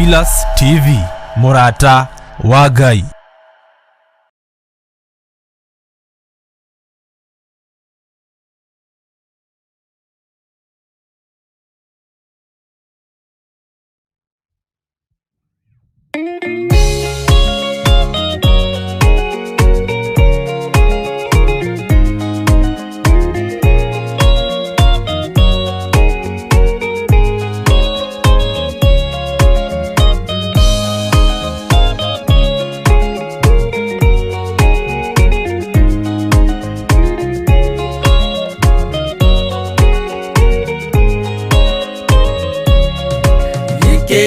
Pillars TV, mũrata wa Ngai.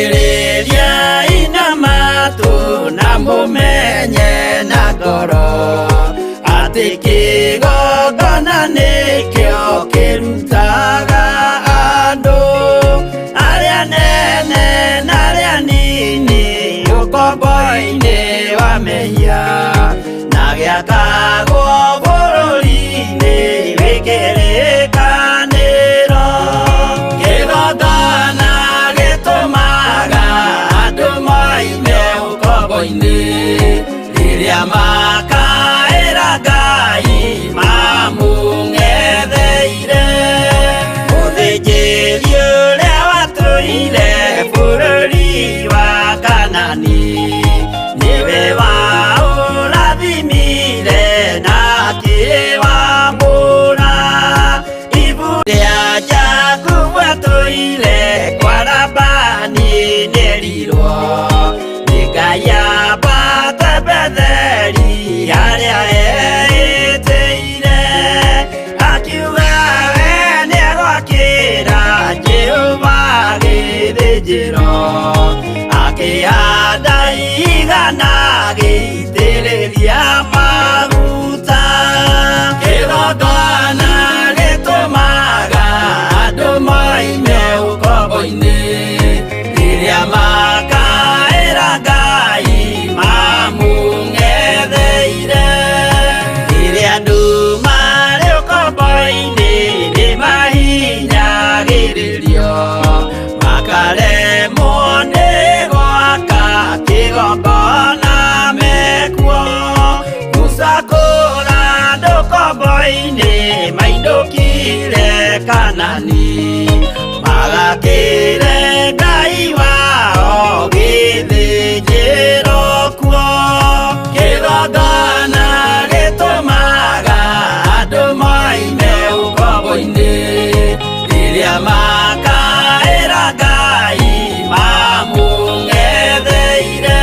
Thikĩrĩriai na matũ na mũmenye na ngoro atĩ kĩgongona nĩkĩo kĩrutaga andũ arĩa nene na arĩa nini ũkombo-inĩ wa mehia na gĩakagwo bũrũri-inĩ wĩ kĩrĩkanĩro. Kĩgongona gĩtũmaga andũ moime ũkombo-inĩ rĩrĩa makaĩra Ngai mamũng'etheire. Mũthĩnjĩri ũrĩa watũire bũrũri wa Kanani nĩwe waũrathimire na akĩwamũra. Ibu rĩa Jakubu atũire kwa Labani nĩerirwo nĩ Ngai ambate Betheli harĩa eĩtĩire, akiuga we nĩegwakĩra Jehova gĩthĩnjĩro, akĩhanda igana agĩitĩrĩria maguta. Kĩgongona gĩtũmaga andũ moime ũkombo-inĩ rĩrĩa makaĩra Ngai mamũng'etheire. Rĩrĩa andũ marĩ ũkombo-inĩ nĩmahinyagĩrĩrio makaremwo nĩ gwaka kĩgongona mekuo. Musa kũra andũ ũkombo-inĩ mainũkire Kanani magakĩre Ngai wao gĩthĩnjĩro kuo. Kĩgongona gĩtũmaga andũ moime ũkombo-inĩ rĩrĩa makaĩra Ngai mamũng'etheire.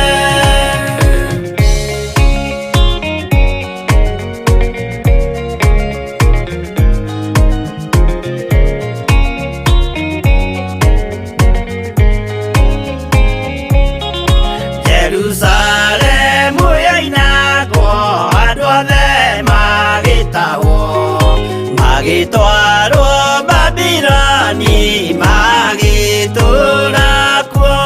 Jerusalemu yoinagwo andũ othe magĩtahwo magĩtwarwo Babiloni magĩtũũra kuo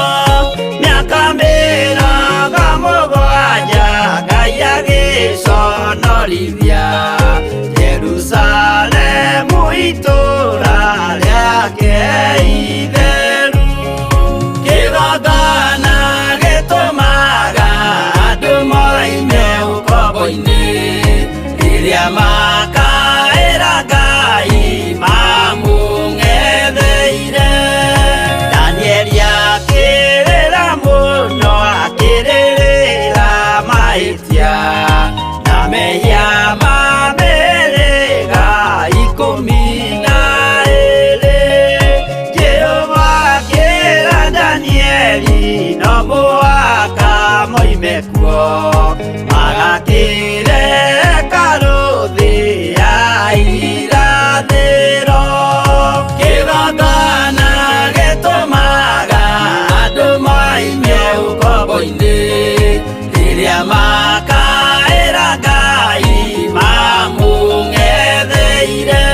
mĩaka 70 Ngai agĩconorithia Jerusalemu itũũra rĩake itheru. Kĩgongona gĩtũmaga andũ moime ũkombo-inĩ rĩrĩa makaĩra Ngai mamũng'etheire. Danieli akĩrĩra mũno akĩrĩrĩra mahĩtia na mehia ma mĩhĩrĩga 12. Jehova akĩra Danieli no mũhaka moime kuo magakĩre hekarũ thĩ ya irathĩro. Kĩgongona gĩtũmaga andũ moime ũkombo-inĩ rĩrĩa makaĩra Ngai mamũng'etheire.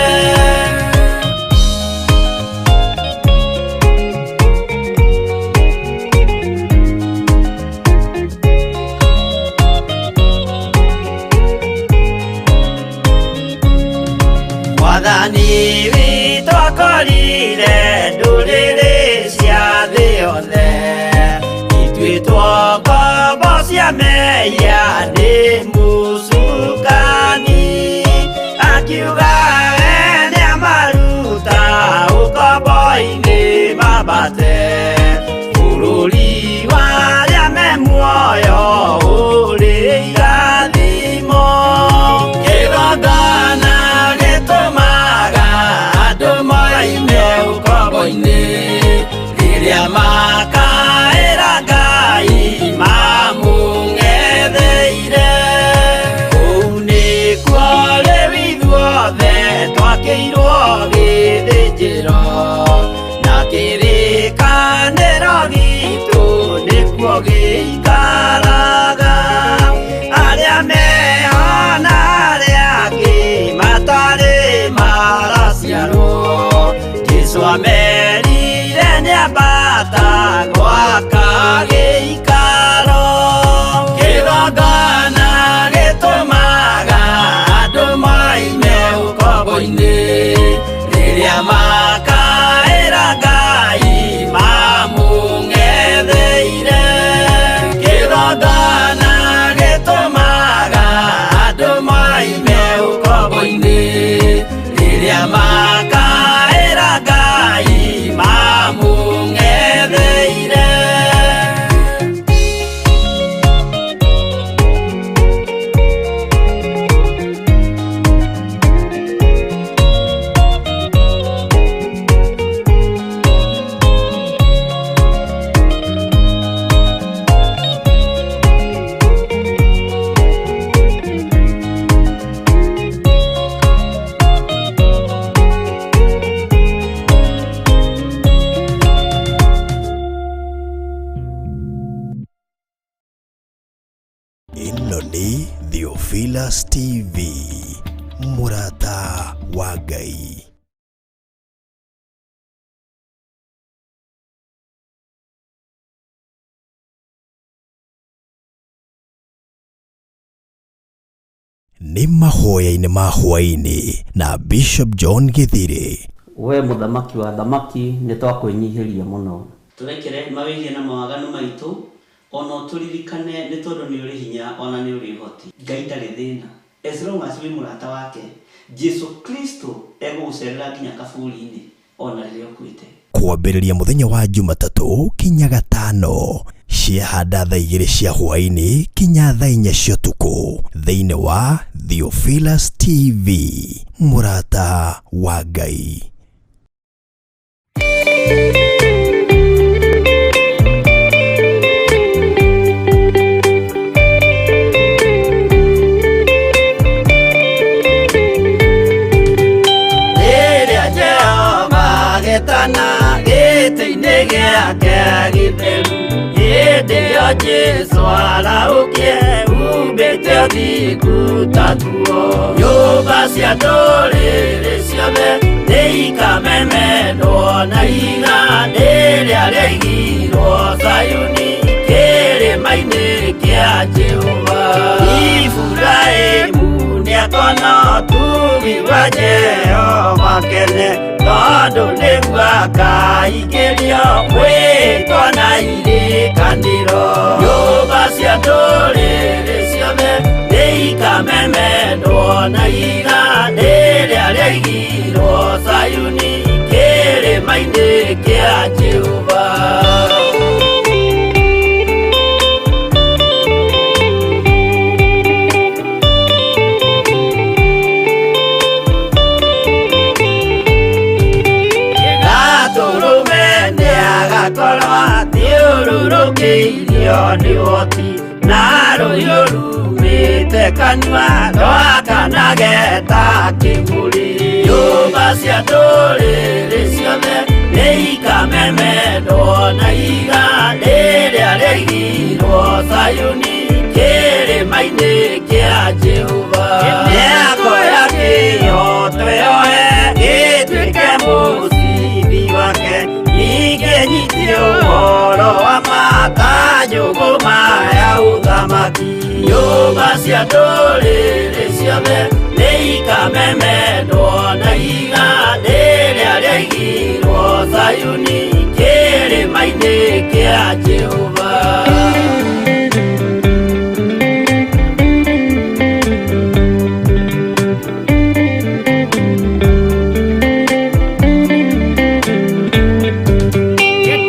Tũnyitwo ngombo cia mehia nĩ mũcukani, akiuga we nĩamaruta ũkombo-inĩ mambate bũrũri wa arĩa me muoyo ũrĩ irathimo. Kĩgongona gĩtũmaga andũ moime ũkombo-inĩ, rĩrĩa makaĩra Ngai mamũng'etheire. Kũu nĩkuo rĩu ithuothe twakĩirwo gĩthĩnjĩro, na kĩrĩkanĩro gitũ nĩkuo gĩikaraga. Arĩa meho na arĩa angĩ matarĩ maraciarwo, Jesũ amerire nĩambata gwaka gĩikaro. Kĩgongona gĩtũmaga andũ moime ũkombo-inĩ, rĩrĩa makaĩra Ngai mamũng'etheire. Kĩgongona gĩtũmaga andũ moime ũkombo-inĩ, rĩrĩa makaĩra Ngai mamũng'etheire. Ĩno nĩ Theophilus TV, mũrata wa Ngai. Nĩ mahoya-inĩ ma hwaĩ-inĩ na Bishop John Gĩthirĩ. We mũthamaki wa thamaki, nĩ twakwĩnyihĩria mũno. Tũrekere mawĩhia na mawaganu maitũ, ona ũtũririkane nĩ tondũ nĩ ũrĩ hinya ona nĩ ũrĩ ũhoti. Ngai ndarĩ thĩna, as long as wĩ mũrata wake, Jesu Kristo egũgũcerera nginya kaburi-inĩ ona rĩrĩa ũkuĩte. Kwambĩrĩria mũthenya wa Jumatatũ kinya Gatano ciahanda thaa 2 cia hwaĩ-inĩ kinya thaa 4 cia ũtukũ thĩinĩ wa Theophilus TV, mũrata wa Ngai. Rĩrĩa Jehova agetana gĩtĩ-inĩ gĩake gĩtheru, hĩndĩ ĩyo Jesũ arahũkie umbĩte ũthingu ta nguo. Nyũmba cia ndũrĩrĩ ciothe nĩikamemendwo na ihiga rĩrĩa rĩaigirwo Zayuni kĩrĩma-inĩ kĩa Jehova. Iburahĩmu nĩakona ũtugi wa Jehova kene, tondũ nĩguo akaingĩrio mwĩtwa na irĩkanĩro. Nyũmba cia ndũrĩrĩ ciothe nĩikamemendwo na ihiga rĩrĩa rĩaigirwo Zayuni kĩrĩma-inĩ kĩa Jehova. Gatũrũme nĩagakorwo athiũrũrũkĩirio nĩ ũhoti, na rũhiũ rumĩte kanua rwakanage ta kĩmũrĩ. Nyũmba cia ndũrĩrĩ ciothe nĩikamemendwo na ihiga rĩrĩa rĩaigirwo Zayuni kĩrĩma-inĩ kĩa Jehova. Mĩako ya kĩhooto yohe ĩtuĩke mũcibi wake, ningĩ nyitie ũhoro wa ma ta njũgũma ya ũthamaki. Nyũmba cia ndũrĩrĩ ciothe nĩikamemendwo na ihiga rĩrĩa rĩaigirwo Zayuni kĩrĩma kĩrĩma-inĩ kĩa Jehova.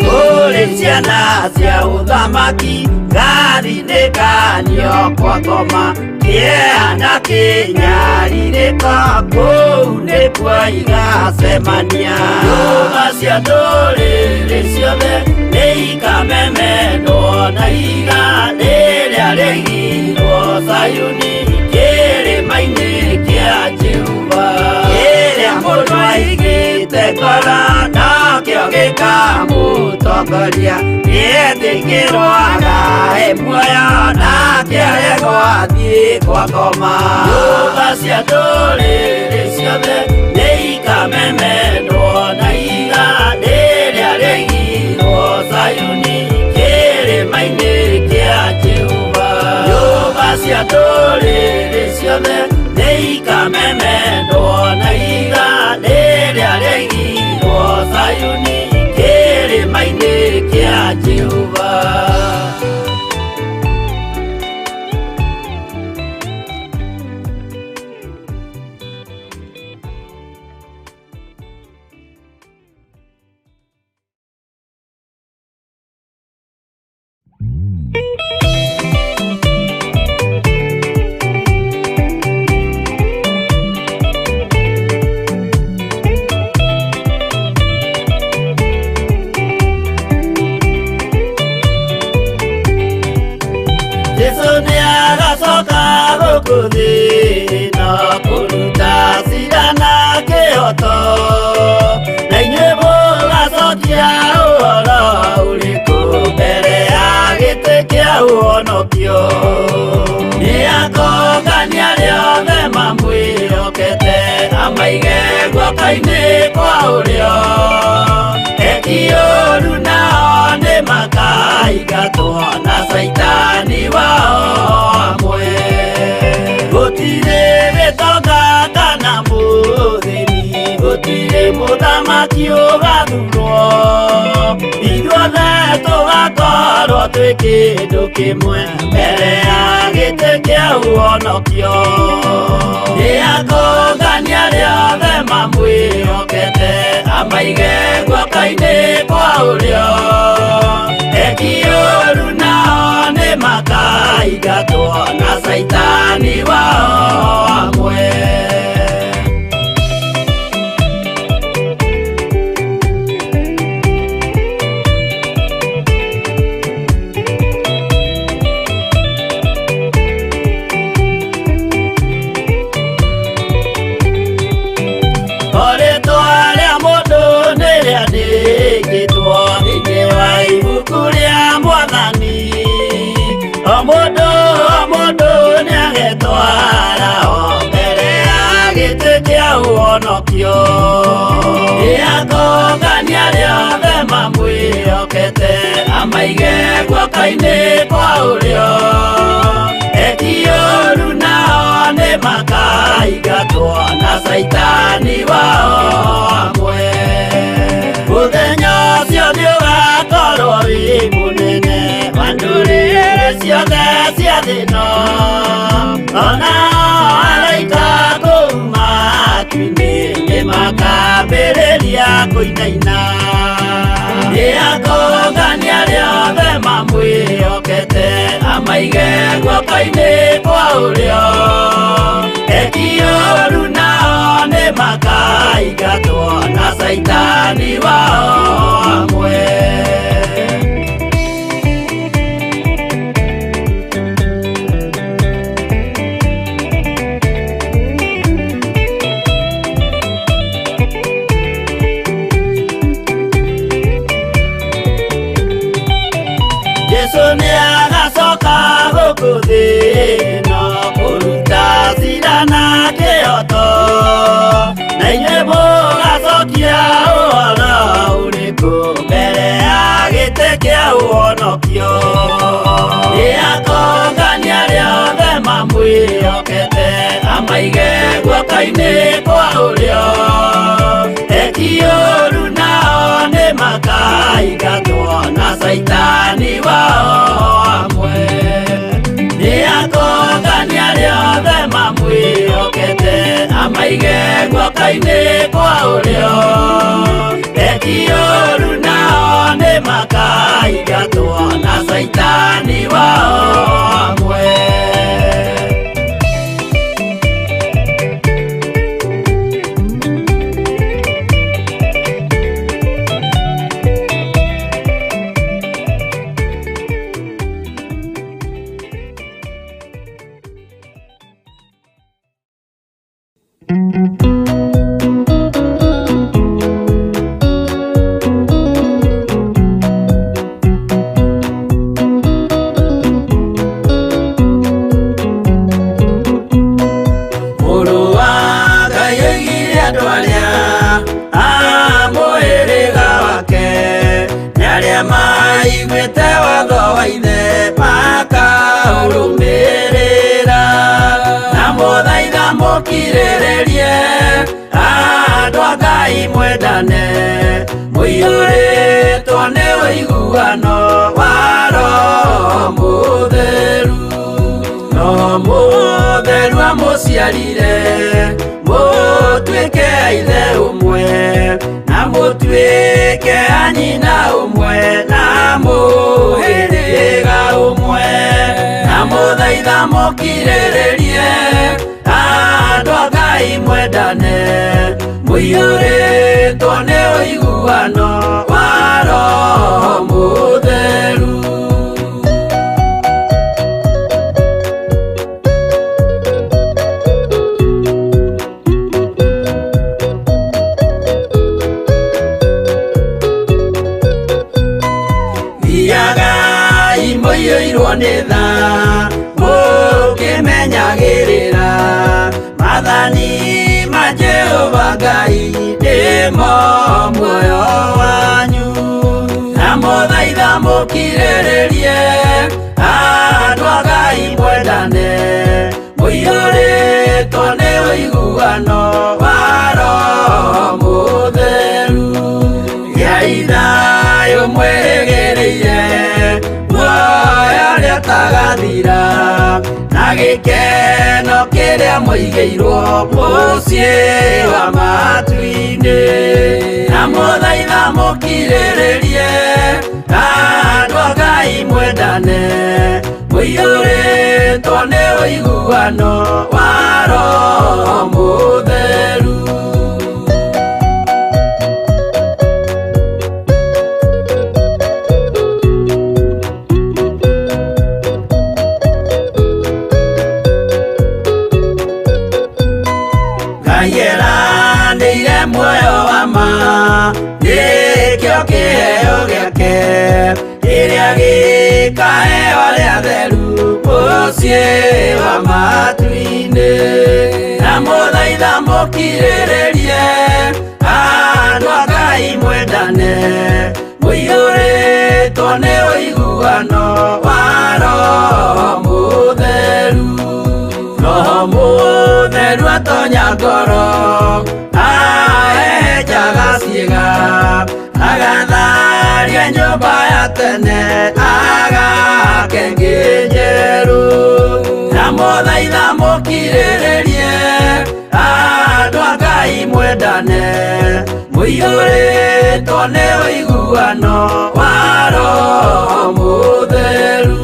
Kũrĩ ciana cia ũthamaki ngari-inĩ kaniokwa ngoma kĩeha na kĩnyarirĩko kũu nĩkuo igacemania. Nyũmba cia ndũrĩrĩ ciothe nĩikamemendwo na ihiga rĩrĩa rĩigirwo Zayuni kĩrĩma-inĩ kĩa Jehova. Kĩrĩa mũndũ aigĩte ngoro nakĩo gĩkamũtongoria, nĩetĩkĩrwo agae muoyo nake aregwo athiĩ kwa ngoma. Nyũmba cia ndũrĩrĩ ciothe nĩikamemendwo na ihiga rĩrĩa rĩigirwo Zayuni kĩrĩma-inĩ kĩa Jehova. Nyũmba cia ndũrĩrĩ ciothe nĩikamemendwo na ihiga rĩrĩa rĩigirwo Zayuni kĩrĩma-inĩ kĩa Jehova. Jesu nĩagacoka gũkũ thĩ na kũruta cira na kĩhooto, na inyuĩ mũgacokia ũhoro ũrĩkũ mbere ya gĩtĩ kĩa ũhonokio. Nĩakongania arĩa othe mamwĩhokete amaige guoko-inĩ kwa ũrĩo, eki ũũru nao nĩmakaingatwo na caitani wao amwe. Gũtirĩ gĩtonga kana mũthĩni, gũtirĩ mũthamaki ũgathurwo, ithuothe tũgakorwo twĩ kĩndũ kĩmwe mbere ya gĩtĩ kĩa ũhonokio. Nĩakongania arĩa othe mamwĩhokete amaige guoko-inĩ kwa ũrĩo, eki ũũru nao nĩmakaingatwo na caitani wao amwe. Rĩtwa rĩa mũndũ nĩrĩandĩkĩtwo thĩinĩ wa ibuku rĩa Mwathani, o mũndũ o mũndũ nĩagetwara o mbere ya gĩtĩ kĩa ũhonokio. Nĩakongania arĩa othe mamwĩhokete amaige guoko-inĩ kwa ũrĩo, eki ũũru nao nĩmakaingatwo na caitani wao amwe. Mũthenya ũcio nĩũgakorwo wĩ mũnene wa ndũrĩrĩ ciothe cia thĩ ĩno, ona araika kũu matu-inĩ nĩmakambĩrĩria kũinaina. Nĩakongania arĩa othe mamwĩhokete amaige guoko-inĩ kwa ũrĩo, eki ũũru nao nĩmakaingatwo na caitani wao amwe. Jesu nĩagacoka gũkũ thĩ ĩno kũruta cira na kĩhooto, na inyuĩ mũgacokia ũhoro ũrĩkũ mbere ya gĩtĩ kĩa ũhonokio. Nĩakongania arĩa othe mamwĩhokete amaige guoko-inĩ kwa ũrĩo, eki ũũru nao nĩmaka makaingatwo na Caitani wao amwe. Nĩakongania arĩa othe mamwĩhokete, amaige guoko-inĩ kwa ũrĩo. Eki ũũru nao nĩmakaingatwo na Caitani wao amwe. Mũrũ wa Ngai oigire andũ arĩa a mũhĩrĩga wake nĩ arĩa maiguĩte watho wa ithe makaũrũmĩrĩra. Na mũthaitha mũkirĩrĩrie andũ a Ngai mwendane, mũiyũrĩtwo nĩ ũiguano wa Roho Mũtheru. Roho Mũtheru amũciarire mũtuĩke a ithe ũmwe, na mũtuĩke a nyina ũmwe, na mũhĩrĩga ũmwe. Na mũthaitha mũkirĩrĩrie andũ a Ngai mwendane, mũiyũrĩtwo nĩ ũiguano wa Roho Mũtheru. Thiagai mũiyũirwo nĩ tha, mũkĩmenyagĩrĩra maathani ma Jehova Ngai nĩmo muoyo wanyu. Na mũthaitha mũkirĩrĩrie andũ a Ngai mwendane, mũiyũrĩtwo nĩ ũiguano wa Roho Mũtheru. Gĩai thayũ mwĩrĩgĩrĩire muoyo ũrĩa ũtagathira, na gĩkeno kĩrĩa mũigĩirwo mũciĩ wa matu-inĩ. Na mũthaitha mũkirĩrĩrie andũ a Ngai mwendane, mũiyũrĩtwo nĩ ũiguano wa Roho Mũtheru. Ngai eranĩire muoyo wa ma, nĩkĩo kĩheo gĩake kĩrĩa gĩkaheo arĩa atheru mũciĩ wa matu-inĩ. Na mũthaitha mũkirĩrĩrie andũ a Ngai mwendane, mũiyũrĩtwo nĩ ũiguano wa Roho Mũtheru. Roho Mũtheru atonya ngoro, ahehenjaga ciĩga, agatharia nyũmba ya tene, agake ĩngĩ njerũ. Na mũthaitha mũkirĩrĩrie andũ a Ngai mwendane, mũiyũrĩtwo nĩ ũiguano wa Roho Mũtheru.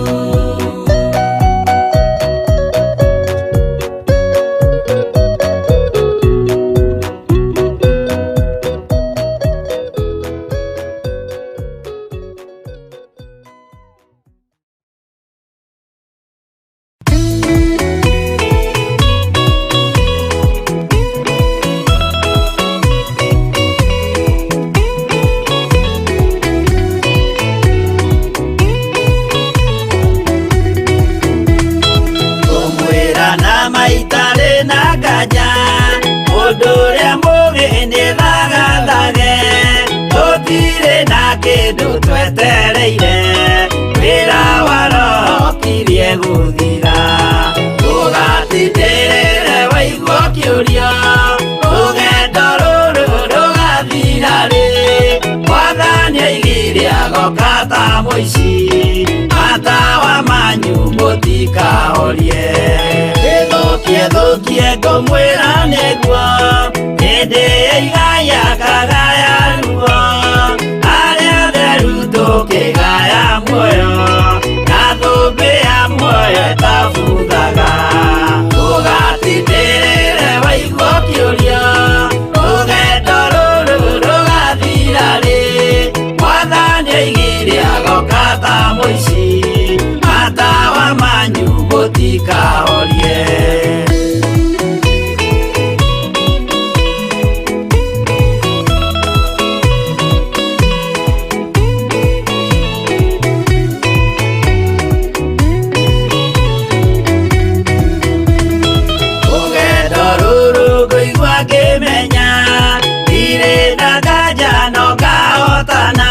Ngũmwĩra na maitarĩ na nganja, mũndũ ũrĩa mũũgĩ nĩthagathage, tũtirĩ na kĩndũ twetereire, wĩra wa Roho ũkirie gũthira. Ndũgatindĩrĩre waigua ũkĩũria, rũgendo rũrũ rũgathira rĩ, Mwathani Oigire agoka ta mũici, matawa manyu mũtikahorie. Ĩthũkie thũkie ngũmwĩra nĩguo, hĩndĩ ĩigaya kagaya ruo, arĩa atheru tũkĩgaya muoyo, na thũmbĩ ya muoyo ĩtabuthaga. Ũgatindĩrĩre waigua ũkĩũria, rũgendo rũrũ rũgathira rĩ? Mwathani oigire agoka ta mũici, matawa manyu mũtikahorie. Rũgendo rũrũ ngũigua ngĩmenya, ndirĩ na nganja no ngahotana,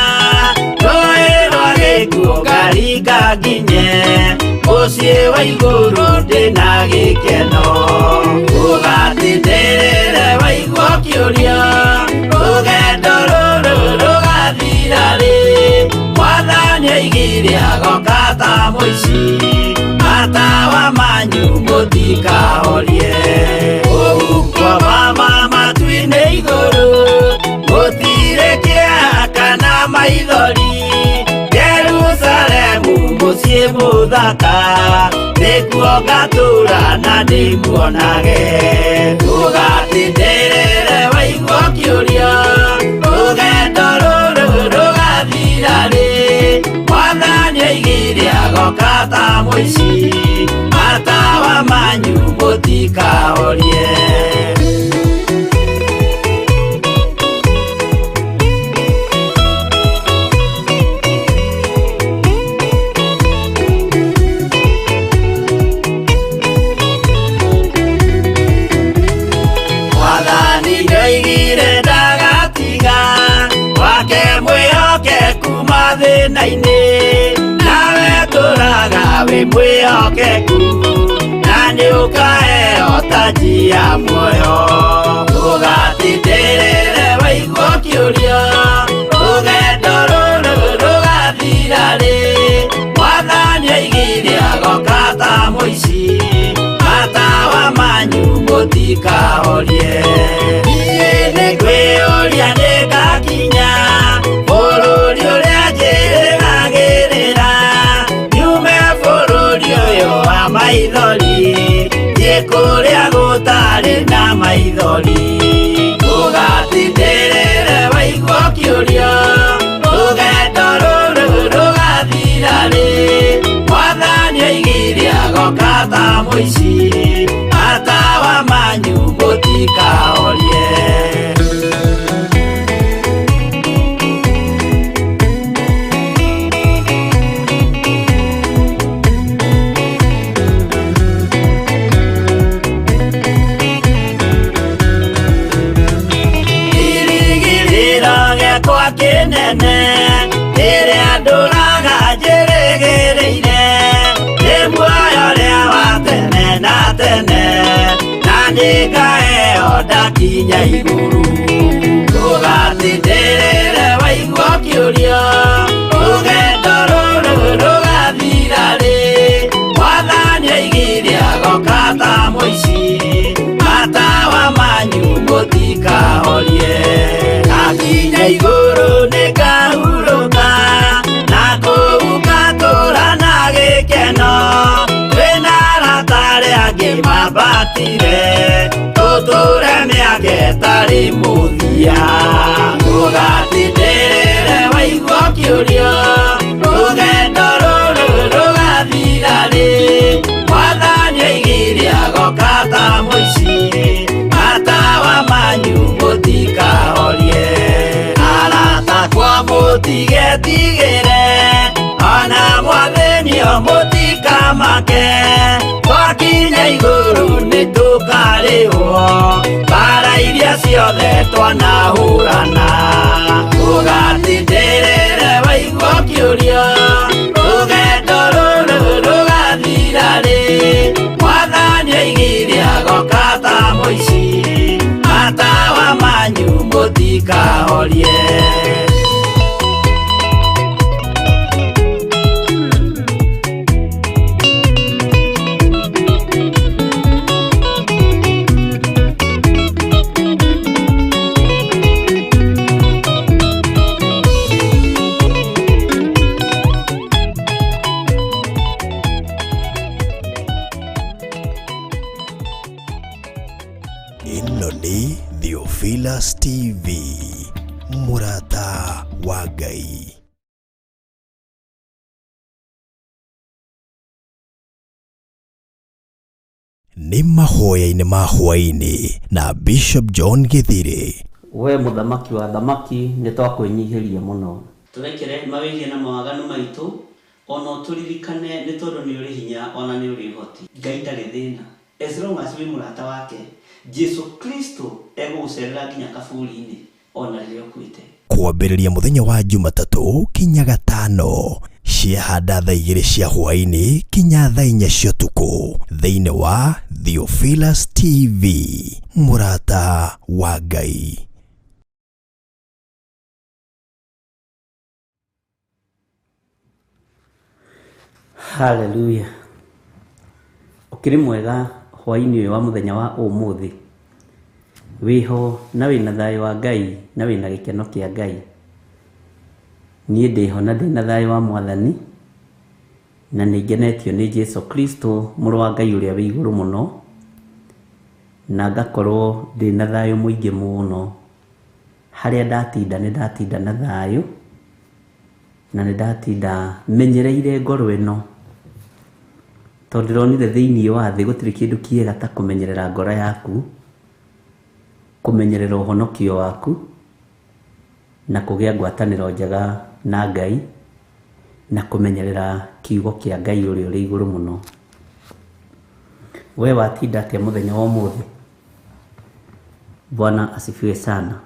rũĩ rwa gĩkuũ ngaringa nginye, mũciĩ wa igũrũ ndĩna gĩkeno. Ũgatindĩrĩre waigua ũkĩũria, rũgendo rũrũ rũgathira rĩ? Mwathani oigire agoka ta mũici, matawa manyu mũtikahorie. Ũhuko wa matu-inĩ igũrũ, gũtirĩ kĩeha kana maithori, Jerusalemu mũciĩ mũthaka, nĩkuo ngatũũra na ndĩmuonage. Ũgatindĩrĩre waigua ũkĩũria, rũgendo rũrũ rũgathira rĩ? Mwathani oigire agoka ta mũici, matawa manyu mũtikahorie. Mwathani nĩoigire ndagatiga, wake mwĩhokeku mathĩna-inĩ, nawe tũraga wĩ mwĩhokeku, na nĩũkaheo taji ya muoyo. Ũgatindĩrĩre waigua ũkĩũria, rũgendo rũrũ rũgathira rĩ? Mwathani oigire agoka ta mũici, matawa manyu mũtikahorie. Niĩ nĩngwĩyũria nĩngakinya bũrũri ũrĩa njĩrĩgagĩrĩra, nyume bũrũri ũyũ wa maithori, thiĩ kũrĩa gũtarĩ na maithori. Ũgatindĩrĩre waigua ũkĩũria, rũgendo rũrũ rũgathira rĩ? Mwathani oigire agoka ta mũici, matawa manyu mũtikahorie. Kĩrĩgĩrĩro gĩakwa kĩnene, rĩrĩa ndũraga njĩrĩgĩrĩire, nĩ muoyo ũrĩa wa tene na tene, na nĩngaheo ndakinya igũrũ. Ũgatindĩrĩre waigua ũkĩũria, rũgendo rũrũ rũgathira rĩ? Mwathani oigire agoka ta mũici, matawa manyu mũtikahorie. Ndakinya igũrũ nĩngahurũka, na kũu ngatũũra na gĩkeno, twĩna arata arĩa angĩ mambatire, tũtũũre mĩaka ĩtarĩ mũthia. Ũgatindĩrĩre waigua ũkĩũria, rũgendo rũrũ rũgathira rĩ? Mwathani oigire agoka ta mũici, matawa manyu mũtikahorie. Arata akwa mũtigetigĩre, ona mwathĩnio mũtikamake, twakinya igũrũ nĩtũkarĩhwo, mbara iria ciothe twanahũrana. Ũgatindĩrĩre waigua ũkĩũria, rũgendo rũrũ rũgathira rĩ? Mwathani oigire agoka ta mũici, matawa manyu mũtikahorie. Ĩno nĩ Theophilus TV, mũrata wa Ngai. Nĩ mahoya-inĩ ma hwaĩ-inĩ na Bishop John Gĩthirĩ. We mũthamaki wa athamaki nĩ twakwĩnyihĩria mũno. Tũrekere mawĩhia na mawaganu maitũ, ona ũtũririkane nĩ tondũ nĩ ũrĩ hinya ona nĩ ũrĩ ũhoti. Ngai ndarĩ thĩna as long as wĩ mũrata wake, Jesu Kristo egũgũcerera nginya kaburi-inĩ ona rĩrĩa ũkuĩte. Kwambĩrĩria mũthenya wa Jumatatũ kinya Gatano ciahanda thaa igĩrĩ cia hwaĩ-inĩ kinya thaa inya cia ũtukũ thĩinĩ wa Theophilus TV, mũrata wa Ngai. Haleluya. Ũkĩrĩ mwega hwaĩ-inĩ ũyũ wa mũthenya wa ũmũthĩ. Wĩho na wĩna thayũ wa Ngai na wĩna gĩkeno kĩa Ngai. Niĩ ndĩho na ndĩna thayũ wa Mwathani na nĩ ngenetio nĩ Jesu Kristo mũrũ wa Ngai ũrĩa wĩ igũrũ mũno, na ngakorwo ndĩna thayũ mũingĩ mũno. Harĩa ndatinda nĩ ndatinda na thayũ na nĩ ndatinda menyereire ngoro ĩno, tondũ ndĩronire thĩinĩ wa thĩ gũtirĩ kĩndũ kĩega ta kũmenyerera ngoro yaku, kũmenyerera ũhonokio waku, na kũgĩa ngwatanĩro njega na Ngai, na kũmenyerera kiugo kĩa Ngai ũrĩa ũrĩ igũrũ mũno. We watinda atĩa mũthenya wa ũmũthĩ? Bwana asifiwe sana.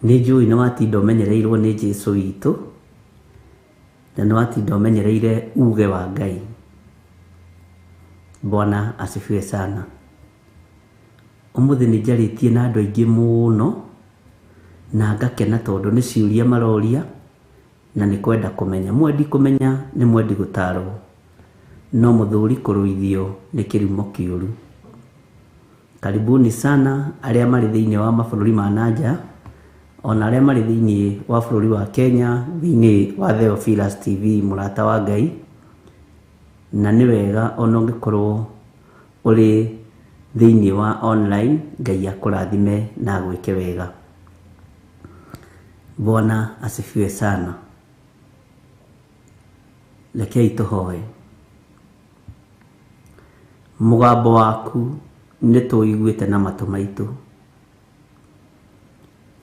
Nĩ njũĩ nĩ watinda ũmenyereirwo nĩ Jesu witũ, na nĩ watinda ũmenyereire uge wa Ngai. Bwana asifiwe sana. Ũmũthĩ nĩ njarĩtie na andũ aingĩ mũno, na ngakena tondũ nĩ ciũria maroria, na nĩ kwenda kũmenya. Mwendi kũmenya nĩ mwendi gũtarwo, no mũthũri kũrũithio nĩ kĩrumo kĩũru. Karibuni sana arĩa marĩ thĩinĩ wa mabũrũri ma nanja, ona arĩa marĩ thĩinĩ wa bũrũri wa Kenya, thĩinĩ wa Theophilus TV, mũrata wa Ngai. Na nĩ wega ona ũngĩkorwo ũrĩ thĩinĩ wa online, Ngai akũrathime na agwĩke wega. Bwana asifiwe sana. Rekei tũhoe. Mũgambo waku nĩ tũiguĩte na matũ maitũ.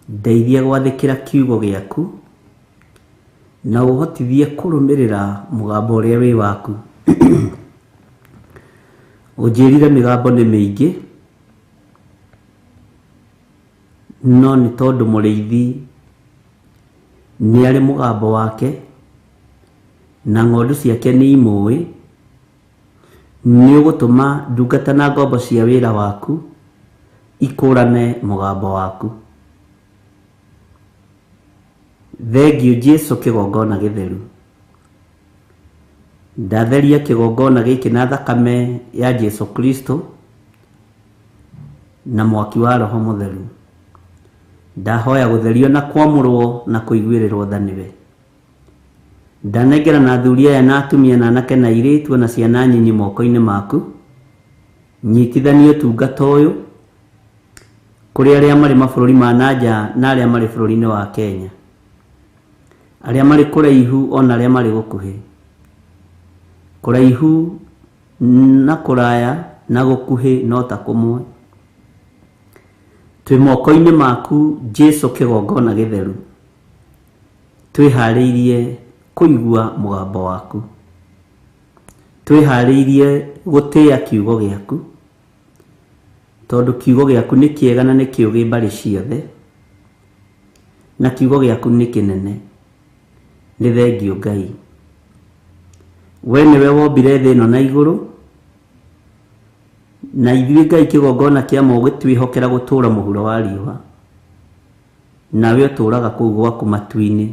Ndeithia gwathĩkĩra kiugo gĩaku na ũhotithie kũrũmĩrĩra mũgambo ũrĩa wĩ waku. Ũnjĩrire mĩgambo nĩ mĩingĩ, no nĩ tondũ mũrĩithi nĩ arĩ mũgambo wake na ng'ondu ciake nĩ imũĩ, nĩ ũgũtũma ndungata na ngombo cia wĩra waku ikũrane mũgambo waku. Thengiũ Jesu kĩgongona gĩtheru. Ndatheria kĩgongona gĩkĩ na thakame ya Jesu Kristo na mwaki wa Roho Mũtheru. Ndahoya gũtherio na kwamũrwo na kũiguĩrĩrwo tha nĩwe. Ndanengera na athuri aya na atumia na anake na airĩtu na ciana nyinyi moko-inĩ maku. Nyitithania ũtungata ũyũ kũrĩ arĩa marĩ mabũrũri ma nanja na arĩa marĩ bũrũri-inĩ wa Kenya, arĩa marĩ kũraihu ona arĩa marĩ gũkuhĩ, kũraihu na kũraya na gũkuhĩ no ta kũmwe. Twĩ moko-inĩ maku Jesu kĩgongona gĩtheru, twĩharĩirie kũigua mũgambo waku, twĩharĩirie gũtĩĩa kiugo gĩaku, tondũ kiugo gĩaku nĩ kĩega na nĩ kĩũgĩ mbarĩ ciothe, na kiugo gĩaku nĩ kĩnene. Nĩ thengiũ Ngai. We nĩwe wombire thĩ ĩno na igũrũ, na ithuĩ Ngai kĩgongona kĩa ma ũgĩtwĩhokera gũtũũra mũhuro wa riũa, nawe ũtũũraga kũu gwaku matu-inĩ.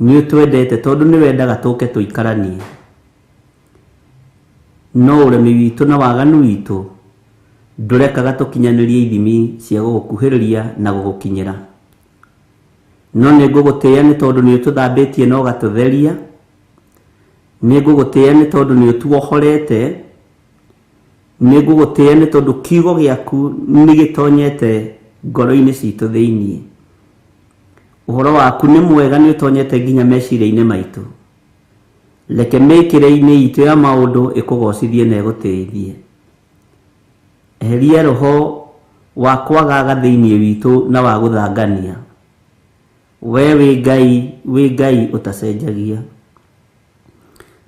Nĩ ũtwendete tondũ nĩ wendaga tũke tũikaranie, no ũremi witũ na waganu witũ ndũrekaga tũkinyanĩrie ithimi cia gũgũkuhĩrĩria na gũgũkinyĩra. No nĩ ngũgũtĩĩa nĩ tondũ nĩ ũtũthambĩtie na ũgatũtheria. Nĩ ngũgũtĩĩa nĩ tondũ nĩ ũtuohorete. Nĩ ngũgũtĩĩa nĩ tondũ kiugo gĩaku nĩ gĩtonyete ngoro-inĩ citũ thĩinĩ. Ũhoro waku nĩ mwega, nĩ ũtonyete nginya meciria-inĩ maitũ. Reke mĩkĩre-inĩ itũ ya maũndũ ĩkũgocithie na ĩgũtĩithie. Eheria roho wa kwagaga thĩinĩ witũ na wa gũthangania. We wĩ Ngai, wĩ Ngai ũtacenjagia.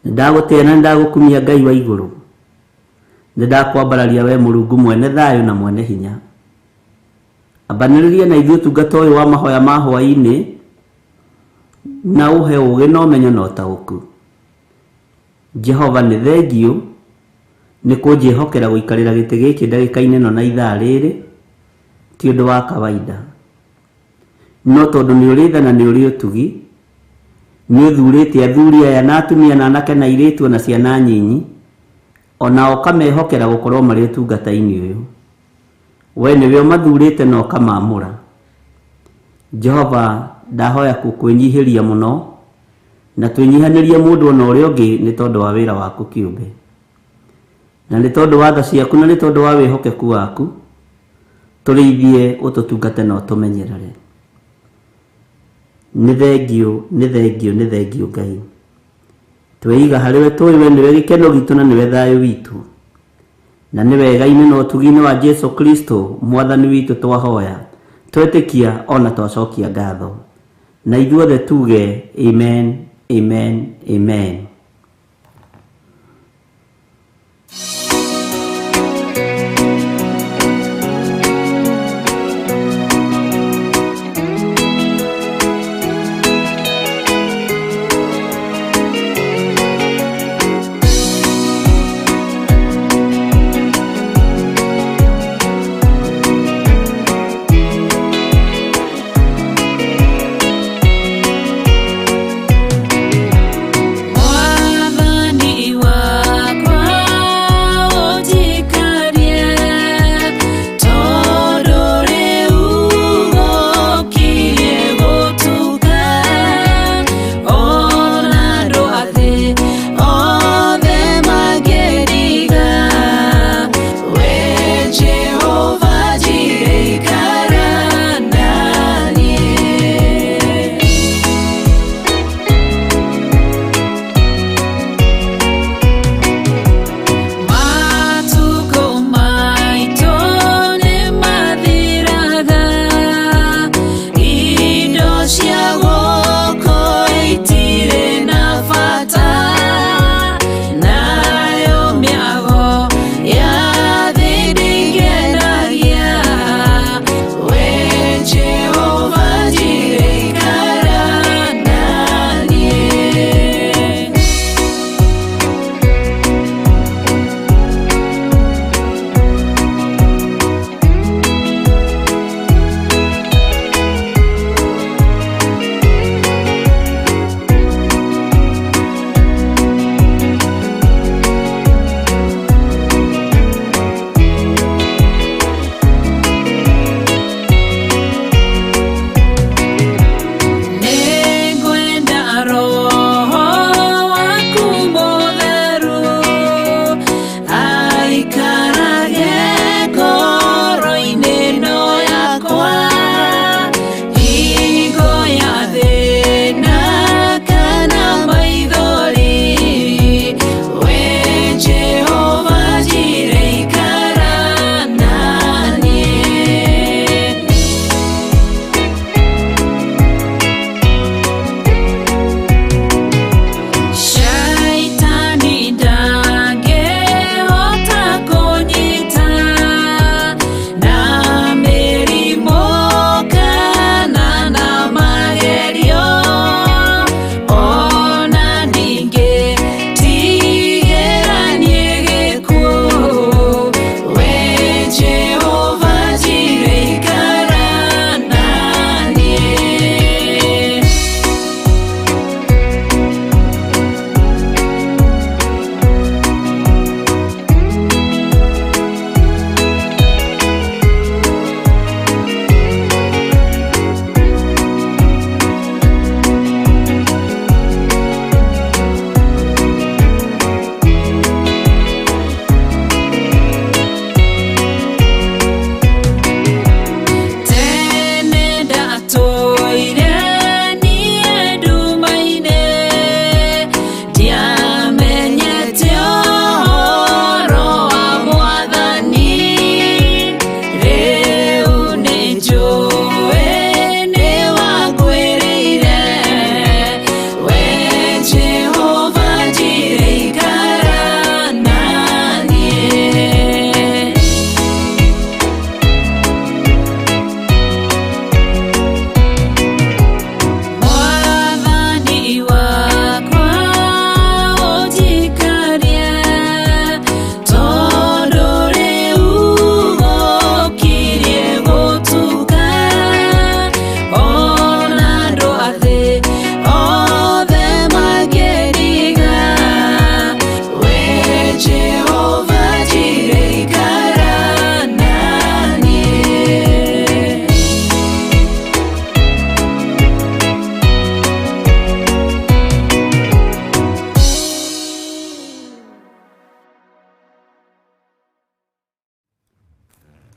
Nĩ ndagũtĩĩa na nĩ ndagũkumia Ngai wa igũrũ. Nĩ ndakwambararia we Mũrungu mwene thayũ na mwene hinya. Ambanĩrĩria na ithuĩ ũtungata ũyũ wa mahoya ma hwaĩ-inĩ, na ũhe ũũgĩ na ũmenyo na ũtaũku. Jehova nĩ thengiũ nĩ kũnjĩhokera gũikarĩra gĩtĩ gĩkĩ ndagĩka-inĩ ĩno na ithaa rĩrĩ, ti ũndũ wa kawaida. No tondũ nĩ ũrĩ tha na nĩ ũrĩ ũtugi, nĩ ũthurĩte athuri aya na atumia na anake na airĩtu o na ciana nyinyi, o na ũkamehokera gũkorwo marĩ ũtungata-inĩ ũyũ. We nĩwe ũmathurĩte na ũkamaamũra. Jehova, ndahoya kwĩnyihĩria mũno, na twĩnyihanĩrie mũndũ o na ũrĩa ũngĩ nĩ tondũ wa wĩra waku kĩũmbe. Na nĩ tondũ wa tha ciaku na nĩ tondũ wa wĩhokeku waku, tũrĩithie, ũtũtungate na ũtũmenyerere. Nĩ thengiũ, nĩ thengiũ, nĩ thengiũ Ngai. Tweiga harĩ we, tũĩ we nĩwe gĩkeno gitũ na nĩwe thayũ witũ. Na nĩ wega-inĩ na ũtugi-inĩ wa Jesu Kristo Mwathani witũ twahoya, twetĩkia o na twacokia ngatho. Na ithuothe tuge amen, amen, amen.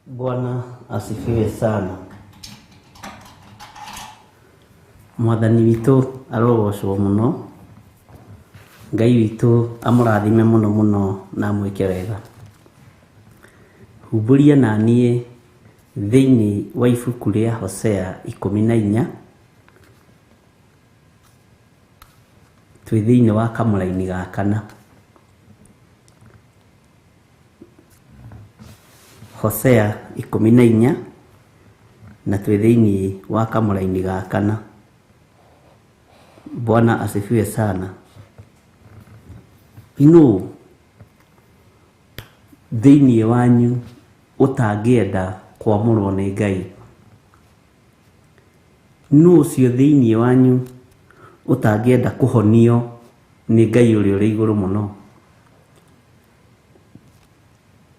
Bwana asifiwe sana. Mwathani witũ arogocwo mũno, Ngai witũ amũrathime mũno mũno na amwĩke wega. Humbũria na niĩ thĩinĩ wa ibuku rĩa Hosea 14, twĩ thĩinĩ wa kamũraini ga kana. Hosea 14 na twĩ thĩinĩ wa kamũraini ga kana. Bwana asifiwe sana. Nũ thĩinĩ wanyu ũtangĩenda kwamũrwo nĩ Ngai? Nũ ũcio thĩinĩ wanyu ũtangĩenda kũhonio nĩ Ngai ũrĩa ũrĩ igũrũ mũno?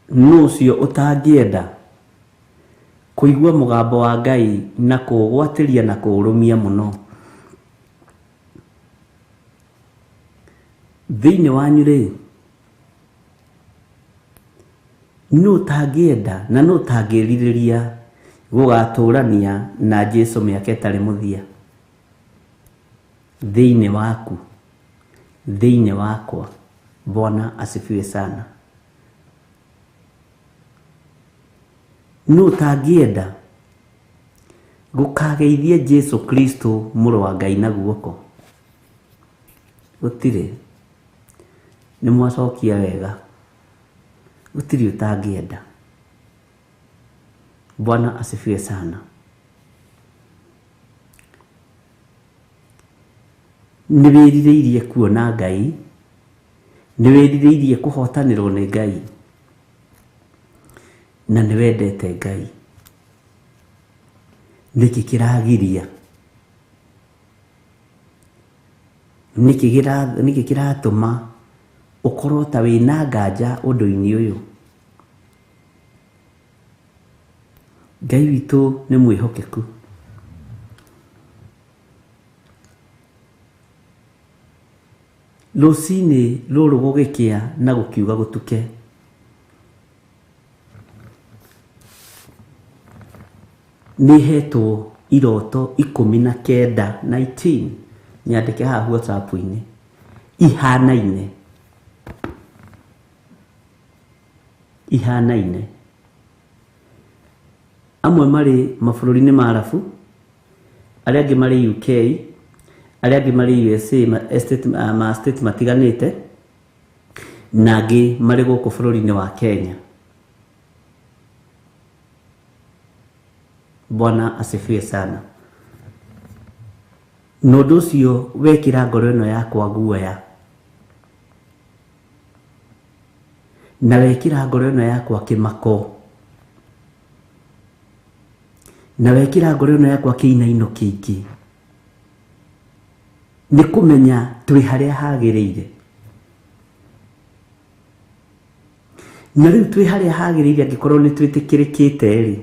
Nũ ũcio ũtangĩenda kũigua mũgambo wa Ngai na kũũgwatĩria na kũũrũmia mũno? Thĩinĩ wanyu rĩ, nũ ũtangĩenda na nũ ũtangĩrirĩria gũgatũrania na Jesũ mĩaka ĩtarĩ mũthia? Thĩinĩ waku, thĩinĩ wakwa. Bwana asifiwe sana. Nũ ũtangĩenda gũkageithia Jesũ Kristo mũrũ wa Ngai na guoko? Gũtirĩ. Nĩ mwacokia wega. Gũtirĩ ũtangĩenda. Bwana asifiwe sana. Nĩ wĩrirĩirie kuona Ngai, nĩ wĩrirĩirie kũhotanĩrwo nĩ Ngai, na nĩ wendete Ngai. Nĩkĩ kĩragiria? Nĩkĩ kĩratũma ũkorwo ta wĩna nganja ũndũ-inĩ ũyũ? Ngai witũ nĩ mwĩhokeku. Rũcinĩ rũrũ gũgĩkĩa na gũkiuga gũtuke, nĩ hetwo iroto 19 19 nyandĩke haha WhatsApp-inĩ ihanaine ihanaine. Amwe marĩ mabũrũri-inĩ ma Arabu, arĩa angĩ marĩ UK, arĩa angĩ marĩ USA, ma state matiganĩte, na angĩ marĩ gũkũ bũrũri-inĩ wa Kenya. Bwana asifiwe sana. Na ũndũ ũcio wekĩra ngoro ĩno yakwa guoya, na wekĩra ngoro ĩno yakwa kĩmako, na wekĩra ngoro ĩno yakwa kĩinaino kĩingĩ, nĩ kũmenya twĩ harĩa hagĩrĩire. Na rĩu twĩ harĩa hagĩrĩire angĩkorwo nĩ twĩtĩkĩrĩkĩte rĩ,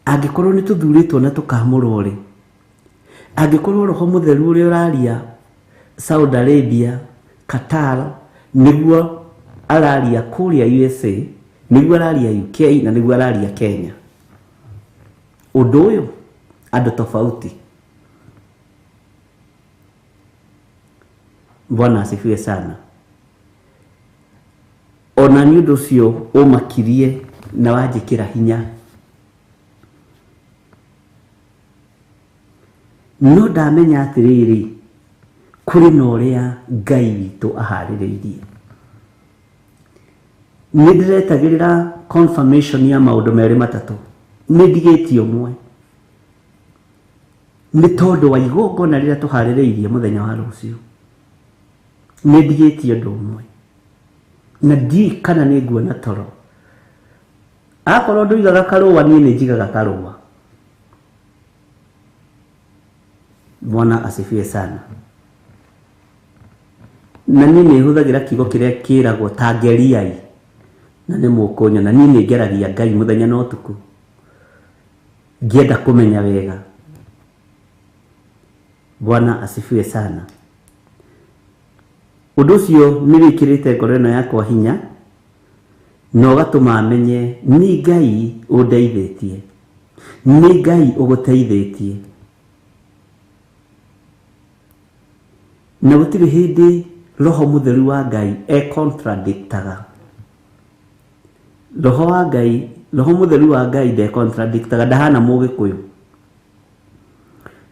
angĩkorwo nĩ tũthurĩtwo na tũkamũrwo rĩ, angĩkorwo Roho Mũtheru ũrĩa ũraria Saudi Arabia, Qatar, nĩguo araria kũrĩa USA, nĩguo araria UK, na nĩguo araria Kenya. Ũndũ ũyũ andũ tofauti. Bwana asifiwe sana. Ona nĩ ũndũ ũcio ũmakirie na wanjĩkĩra hinya. No ndamenya atĩrĩrĩ, kũrĩ na ũrĩa Ngai witũ aharĩrĩirie. Nĩ ndĩretagĩrĩra confirmation ya maũndũ merĩ matatũ. Nĩ ndigĩtie ũmwe, nĩ tondũ wa igongona rĩrĩa tũharĩrĩirie mũthenya wa rũciũ. Nĩ ndigĩtie ũndũ ũmwe, na ndiũĩ kana nĩ nguona toro. Akorwo ndũigaga karũa, niĩ nĩ njigaga karũa. Bwana asifiwe sana. Na niĩ nĩ hũthagĩra kiugo kĩrĩa kĩragwo ta ngeriai, na nĩ mũkũnyona. Niĩ nĩ ngeragia Ngai mũthenya na ũtukũ, ngĩenda kũmenya wega. Bwana asifiwe sana. Ũndũ ũcio nĩ wĩkĩrĩte ngoro ĩno yakwa hinya, Na ũgatũma amenye nĩ Ngai ũndeithĩtie, nĩ Ngai ũgũteithĩtie. Na gũtirĩ hĩndĩ Roho Mũtheru wa Ngai e-contradictaga. Roho wa Ngai, Roho Mũtheru wa Ngai nde-contradictaga, ndahana Mũgĩkũyũ.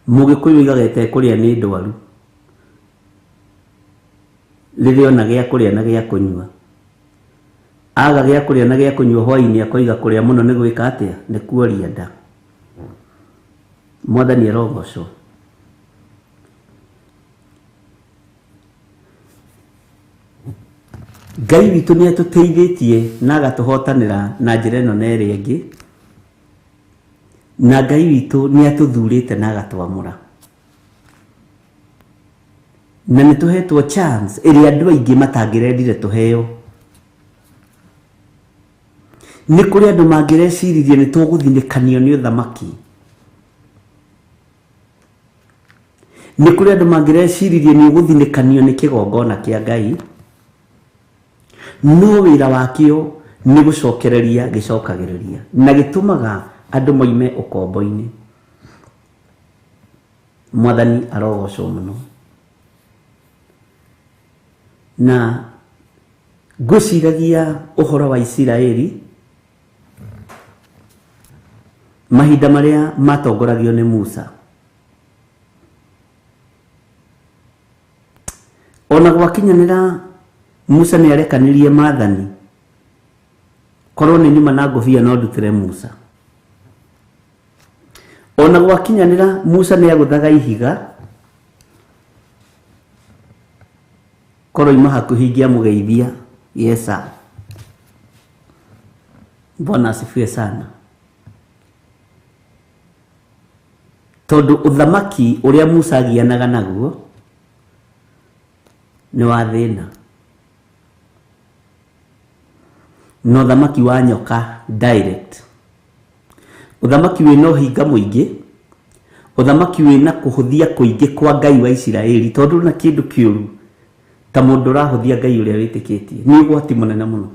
Mũgĩkũyũ oigaga ĩtekũrĩa nĩ ndwaru, rĩrĩa ona gĩa kũrĩa na gĩa kũnyua. Aga gĩa kũrĩa na gĩa kũnyua hwaĩ-inĩ akoiga kũrĩa mũno nĩ gwĩka atĩa? Nĩ kuoria nda. Mwathani arogocwo. Ngai witũ nĩ atũteithĩtie na agatũhotanĩra na njĩra ĩno na ĩrĩa ĩngĩ, na Ngai witũ nĩ atũthurĩte na agatwamũra, na nĩ tũhetwo chance ĩrĩa andũ aingĩ matangĩrendire tũheo. Nĩ kũrĩ andũ mangĩreciririe nĩ tũgũthinĩkanio nĩ ũthamaki, nĩ kũrĩ andũ mangĩreciririe nĩ ũgũthinĩkanio nĩ kĩgongona kĩa Ngai, no wĩra wakĩo nĩ gũcokereria gĩcokagĩrĩria na gĩtũmaga andũ moime ũkombo-inĩ. Mwathani arogocwo mũno. Na ngwĩciragia ũhoro wa Isiraeli mahinda marĩa matongoragio nĩ Musa. Ona gwakinyanĩra Musa nĩ arekanirie maathani, korwo nĩ nyuma na ngũbia no ndutĩre Musa. Ona gwakinyanĩra Musa nĩ agũthaga ihiga, korwo ima hakuhĩ ingĩamũgeithia, yes sir. Bwana asifiwe sana. Tondũ ũthamaki ũrĩa Musa agianaga naguo nĩ wa thĩna, na ũthamaki wa nyoka direct, ũthamaki wĩna ũhinga mũingĩ, ũthamaki wĩna kũhũthia kũingĩ kwa Ngai wa Isiraeli, tondũ na kĩndũ kĩũru ta mũndũ ũrahũthia Ngai ũrĩa wĩtĩkĩtie nĩ ũgwati mũnene mũno.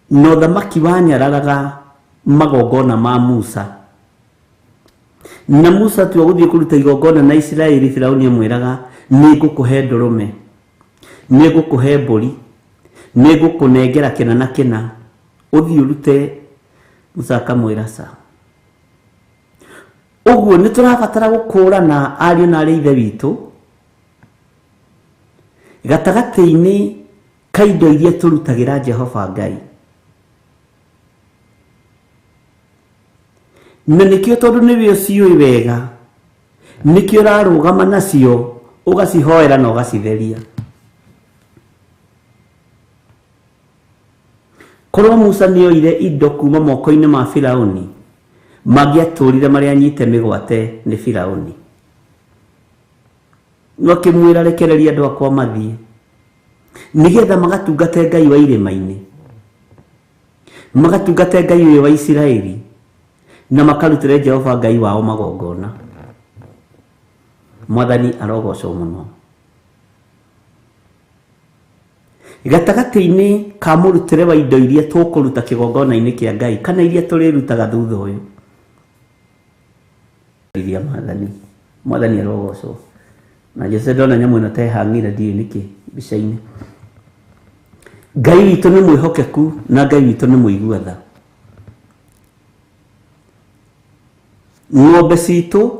Na ũthamaki wanyararaga magongona ma Musa, na Musa atua gũthiĩ kũruta igongona na Isiraeli, Firauni amwĩraga nĩ ngũkũhe ndũrũme, nĩ ngũkũhe mbũri, nĩ ngũkũnengera kĩna na kĩna, ũthiĩ ũrute. Musa akamwĩra ca. Ũguo nĩ tũrabatara gũkũrana ariũ na arĩ ithe witũ gatagatĩ-inĩ ka indo iria tũrutagĩra Jehova Ngai. Na nĩkĩo tondũ nĩwe ũciũĩ wega, nĩkĩo ũrarũgama nacio ũgacihoera na ũgacitheria. Korwo Musa nĩ oire indo kuma moko-inĩ ma Firauni, mangĩatũrire marĩa anyite mĩgwate nĩ Firauni. No akĩmwĩra rekereria andũ akwa mathiĩ, nĩgetha magatungate Ngai wa irĩma-inĩ, magatungate Ngai ũyũ wa Isiraeli, na makarutĩre Jehova Ngai wao magongona. Mwathani arogocwo mũno. Gatagatĩ-inĩ ka mũrutĩre wa indo iria tũkũruta kĩgongona-inĩ kĩa Ngai kana iria tũrĩrutaga thutha ũyũ, iria Mwathani, Mwathani arogocwo. Na Jose ndona nyamũ ĩno ta ĩhang'ire ndiũĩ nĩkĩ mbica-inĩ. Ngai witũ nĩ mwĩhokeku na Ngai witũ nĩ mũigua tha. Ng'ombe citũ,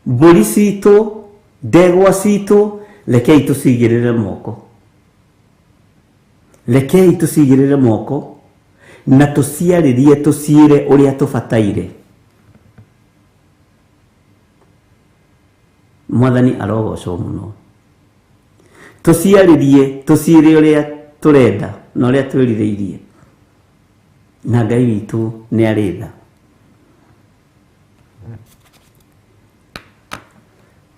mbũri citũ, ndegwa citũ, rekei tũcigĩrĩre moko, rekei tũcigĩrĩre moko na tũciarĩrie, tũciĩre ũrĩa tũbataire. Mwathani arogocwo mũno. Tũciarĩrie, tũciĩre ũrĩa tũrenda na ũrĩa twĩrirĩirie, na Ngai witũ nĩ arĩ tha.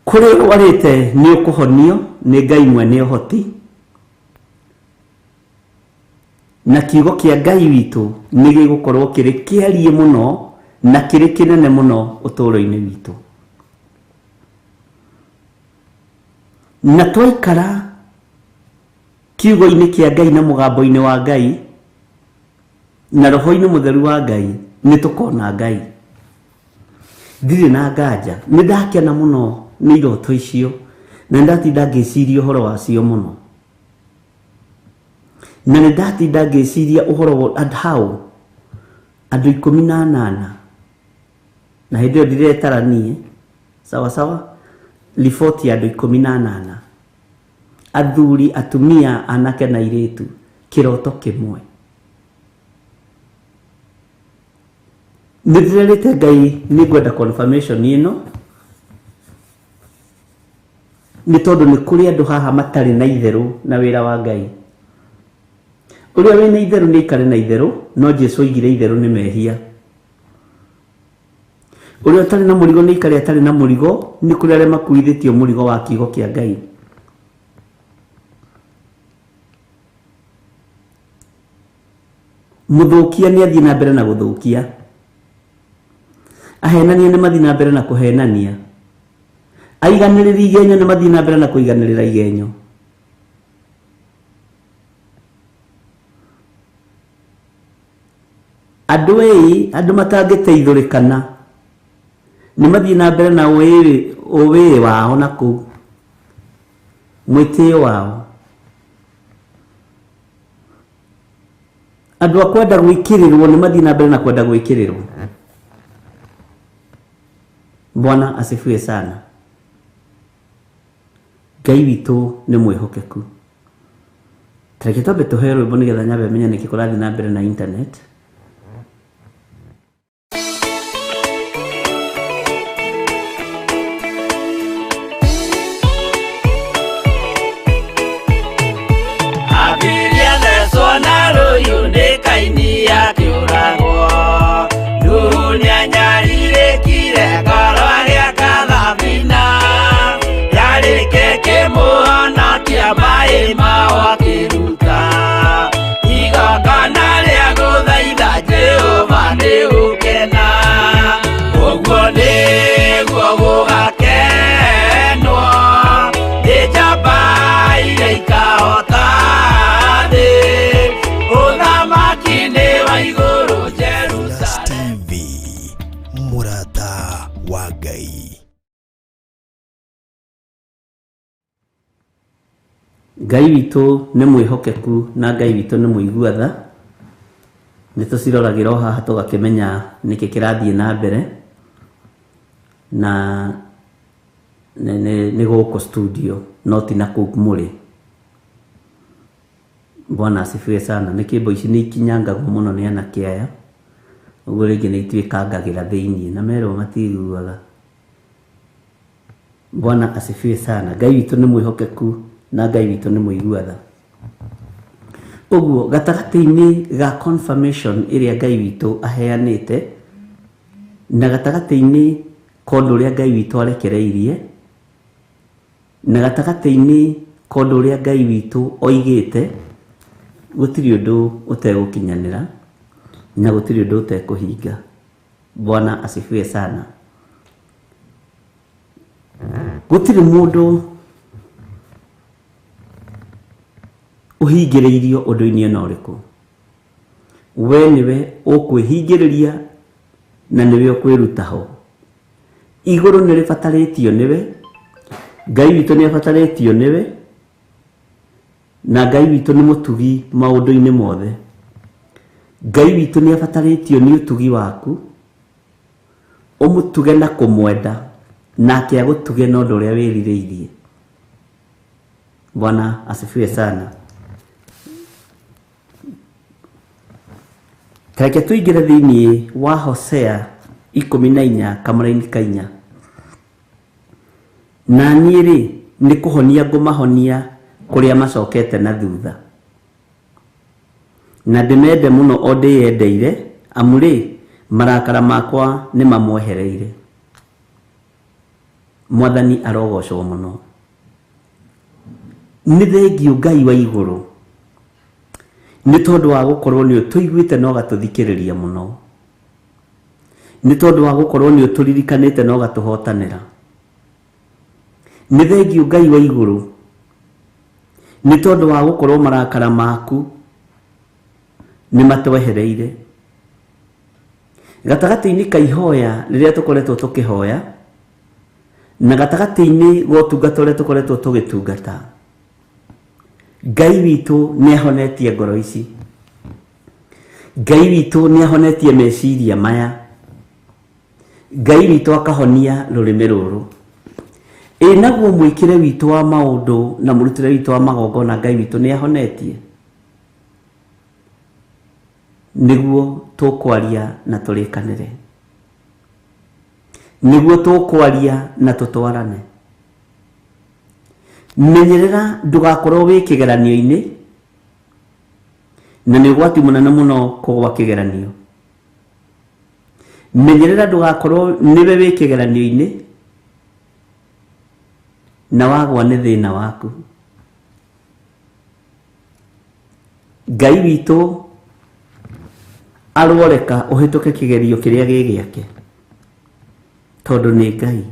Kũrĩa ũrwarĩte nĩ ũkũhonio nĩ Ngai mwene ũhoti, na kiugo kĩa Ngai witũ nĩ gĩgũkorwo kĩrĩ kĩariĩ mũno na kĩrĩ kĩnene mũno ũtũũro-inĩ witũ. Na twaikara kiugo-inĩ kĩa Ngai na mũgambo-inĩ wa Ngai na roho-inĩ mũtheru wa Ngai nĩ tũkona Ngai. Ndirĩ na nganja, nĩ ndakena mũno nĩ iroto icio na nĩ ndatinda ngĩciria ũhoro wacio mũno, na nĩ ndatinda ngĩciria ũhoro wa and how andũ 18, na hĩndĩ ĩyo ndiretara niĩ, sawa sawa, riboti ya andũ 18, athuri, atumia, anake na airĩtu, kĩroto kĩmwe. Nĩ ndĩrerĩte Ngai nĩ ngwenda confirmation ĩno, nĩ tondũ nĩ kũrĩ andũ haha matarĩ na itherũ na wĩra wa Ngai. Ũrĩa wĩna itherũ nĩ aikare na itherũ, no Jesu oigire itherũ nĩ mehia. Ũrĩa ũtarĩ na mũrigo nĩ aikare atarĩ na mũrigo, nĩ kũrĩ arĩa makuithĩtio mũrigo wa kiugo kĩa Ngai. Mũthũkia nĩ athiĩ na mbere na gũthũkia, ahenania nĩ mathiĩ na mbere na kũhenania, aiganĩrĩri igenyo nĩ mathiĩ na mbere na kũiganĩrĩra igenyo. Andũ ĩĩ, andũ matangĩteithũrĩkana nĩ mathiĩ na mbere na ũwĩĩ wao na kũu mwĩtĩo wao. Andũ a kwenda gwĩkĩrĩrwo nĩ mathiĩ na mbere na kwenda gwĩkĩrĩrwo. Bwana asifiwe sana. Ngai witũ nĩ mwĩhokeku. Tareke twambe tũheo rwĩmbo nĩgetha nyambe menye nĩkĩ kũrathiĩ na mbere na internet. Abiria thecwo na rũhiũ nĩ Kaini akĩũragwo. Nuhu nĩanyarirĩkire ngoro agĩaka thabina. Yarĩke kĩmũhonokia maĩ mao akĩruta. Igongona rĩa gũthaitha Jehova nĩ gũkena. Ũguo nĩguo gũgakenwo nĩ njamba iria ikahota thĩ. Ũthamaki nĩ wa igũrũ Jerusalemu. TV, mũrata wa Ngai. Ngai witũ nĩ mwĩhokeku na Ngai witũ nĩ mũigua tha. Nĩ tũciroragĩra o haha tũgakĩmenya nĩkĩ kĩrathiĩ na mbere, na nĩ gũkũ studio no ti na kũu mũrĩ. Bwana asifiwe sana. Nĩ kĩmbo ici nĩ ikinyangagwo mũno nĩ anake aya, ũguo rĩngĩ nĩ ituĩkangagĩra thĩiniĩ na merwo matiguaga. Bwana asifiwe sana. Ngai witũ nĩ mwĩhokeku na Ngai witũ nĩ mũigua tha. Ũguo gatagatĩ-inĩ ga confirmation ĩrĩa Ngai witũ aheanĩte na gatagatĩ-inĩ ka ũndũ ũrĩa Ngai witũ arekereirie na gatagatĩ-inĩ ka ũndũ ũrĩa Ngai witũ oigĩte, gũtirĩ ũndũ ũtegũkinyanĩra na gũtirĩ ũndũ ũtekũhinga. Bwana asifiwe sana. Gũtirĩ mũndũ ũhingĩrĩirio ũndũ-inĩ ona ũrĩkũ. We nĩwe ũkwĩhingĩrĩria na nĩwe ũkwĩruta ho. Igũrũ nĩ rĩbatarĩtio nĩwe, Ngai witũ nĩ abatarĩtio nĩwe, na Ngai witũ nĩ mũtugi maũndũ-inĩ mothe. Ngai witũ nĩ abatarĩtio nĩ ũtugi waku, ũmũtuge na kũmwenda, nake agũtuge na ũndũ ũrĩa wĩrirĩirie. Bwana asifiwe sana. Tareke tũingĩre thĩiniĩ wa Hosea 14 kamũraini ka 4. Na niĩ rĩ, nĩ kũhonia ngũmahonia kũrĩa macokete na thutha, na ndĩmende mũno o ndĩyendeire, amu rĩ, marakara makwa nĩ mamwehereire. Mwathani arogocwo mũno. Nĩ thengiũ Ngai wa igũrũ, nĩ tondũ wa gũkorwo nĩ ũtũiguĩte na ũgatũthikĩrĩria mũno, nĩ tondũ wa gũkorwo nĩ ũtũririkanĩte na ũgatũhotanĩra. Nĩ thengiũ Ngai wa igũrũ, Nĩ tondũ wa gũkorwo marakara maku nĩ matwehereire. Gatagatĩ-inĩ ka ihoya rĩrĩa tũkoretwo tũkĩhoya na gatagatĩ-inĩ ga ũtungata ũrĩa tũkoretwo tũgĩtungata, Ngai witũ nĩ ahonetie ngoro ici. Ngai witũ nĩ ahonetie meciria maya. Ngai witũ akahonia rũrĩmĩ rũrũ. Ĩ naguo mwĩkĩre witũ wa maũndũ na mũrutĩre witũ wa magongona Ngai witũ nĩ ahonetie. Nĩguo tũkwaria na tũrĩkanĩre. Nĩguo tũkwaria na tũtwarane. Menyerera ndũgakorwo wĩ kĩgeranio-inĩ, na nĩ ũgwati mũnene mũno kũgwa kĩgeranio. Menyerera ndũgakorwo nĩwe wĩ kĩgeranio-inĩ na wagwa nĩ thĩna waku. Ngai witũ arworeka ũhĩtũke kĩgerio kĩrĩa gĩ gĩake, tondũ nĩ Ngai.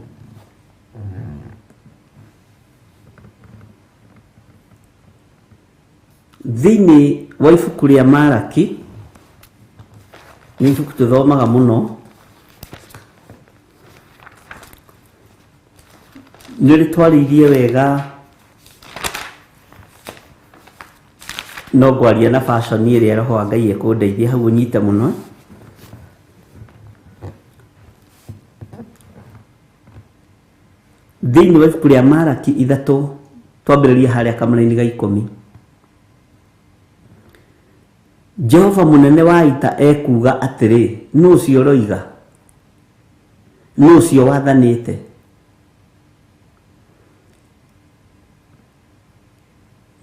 Thĩinĩ wa ibuku rĩa Maraki, nĩ ibuku tũthomaga mũno, nĩ rĩtwarĩirie wega, no ngwaria na fashion ĩrĩa roho wa Ngai ekũndeithia hau ũnyite mũno. Thĩinĩ wa ibuku rĩa Maraki 3, twambĩrĩria harĩa kamũraini ga 10. Jehova mũnene wa ita ekuuga atĩrĩ, nũ ũcio ũroiga? Nũ ũcio wathanĩte?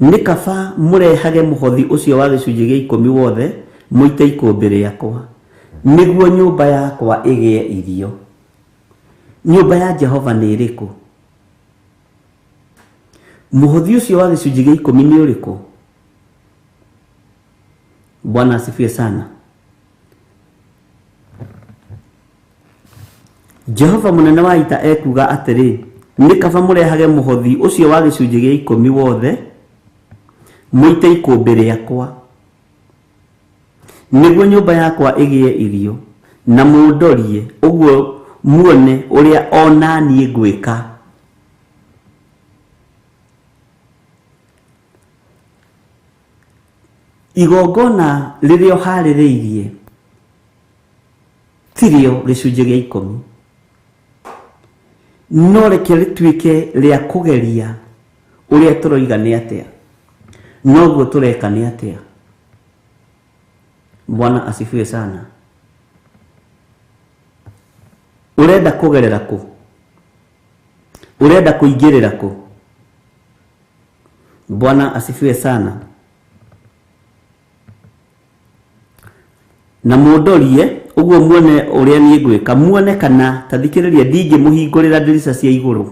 Nĩ kaba mũrehage mũhothi ũcio wa gĩcunjĩ gĩa 10 wothe mũite ikũmbĩ rĩakwa, nĩguo nyũmba yakwa ĩgĩe irio. Nyũmba ya Jehova nĩ ĩrĩkũ? Mũhothi ũcio wa gĩcunjĩ gĩa 10 nĩ ũrĩkũ? Bwana asifiwe sana. Jehova mũnene wa ita ekuuga atĩrĩ, nĩ kaba mũrehage mũhothi ũcio wa gĩcunjĩ gĩa 10 wothe mũite ikũmbĩ rĩakwa, nĩguo nyũmba yakwa ĩgĩe irio, na mũndorie ũguo muone ũrĩa ona niĩ ngwĩka. Igongona rĩrĩa ũharĩrĩirie tirĩo gĩcunjĩ gĩa 10, no reke rĩtuĩke rĩa kũgeria ũrĩa tũroiga nĩ atĩa, noguo tũreka nĩ atĩa. Bwana asifiwe sana. Ũrenda kũgerera kũ? Ũrenda kũingĩrĩra kũ? Bwana asifiwe sana. Na mũndorie ũguo muone ũrĩa niĩ ngwĩka, muone kana ta thikĩrĩria ndingĩmũhingũrĩra ndirica cia igũrũ,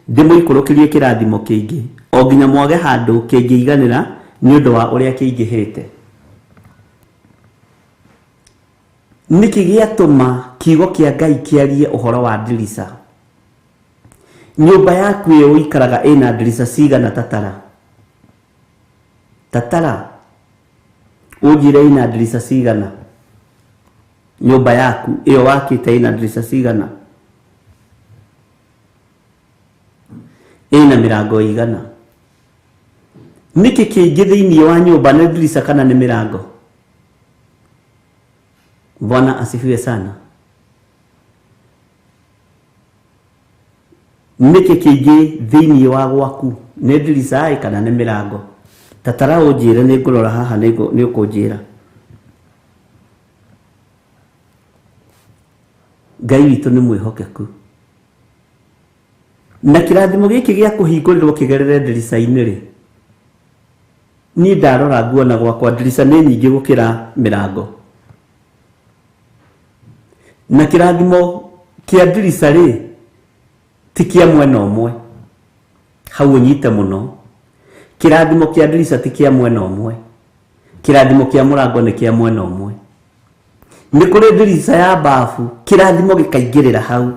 ndĩmũikũrũkĩrie kĩrathimo kĩingĩ, o nginya mwage handũ kĩngĩiganĩra nĩ ũndũ wa ũrĩa kĩingĩhĩte. Nĩkĩ gĩatũma kiugo kĩa Ngai kĩarie ũhoro wa ndirica? Nyũmba yaku ĩyo ũikaraga ĩna ndirica cigana tatara? Tatara ũnjĩre ĩna ndirica cigana? Nyũmba yaku ĩyo wakĩte ĩna ndirica cigana? Ĩna mĩrango ĩigana? Nĩkĩ kĩingĩ thĩinĩ wa nyũmba, nĩ ndirica kana nĩ mĩrango? Bwana asifiwe sana. Nĩkĩ kĩingĩ thĩinĩ wa gwaku, nĩ ndirica ĩ kana nĩ mĩrango? Tatara ũnjĩre, nĩ ngũrora haha nĩ ũkũnjĩra. Ngai witũ nĩ mwĩhokeku, na kĩrathimo gĩkĩ gĩa kũhingũrĩrwo kĩgerere ndirica-inĩ rĩ, niĩ ndarora nguona gwakwa ndirica nĩ nyingĩ gũkĩra mĩrango. Na kĩrathimo kĩa ndirica rĩ, ti kĩa mwena ũmwe. Hau ũnyite mũno. Kĩrathimo kĩa ndirica ti kĩa mwena ũmwe. Kĩrathimo kĩa mũrango nĩ kĩa mwena ũmwe. Nĩ kũrĩ ndirica ya bafu, kĩrathimo gĩkaingĩrĩra hau.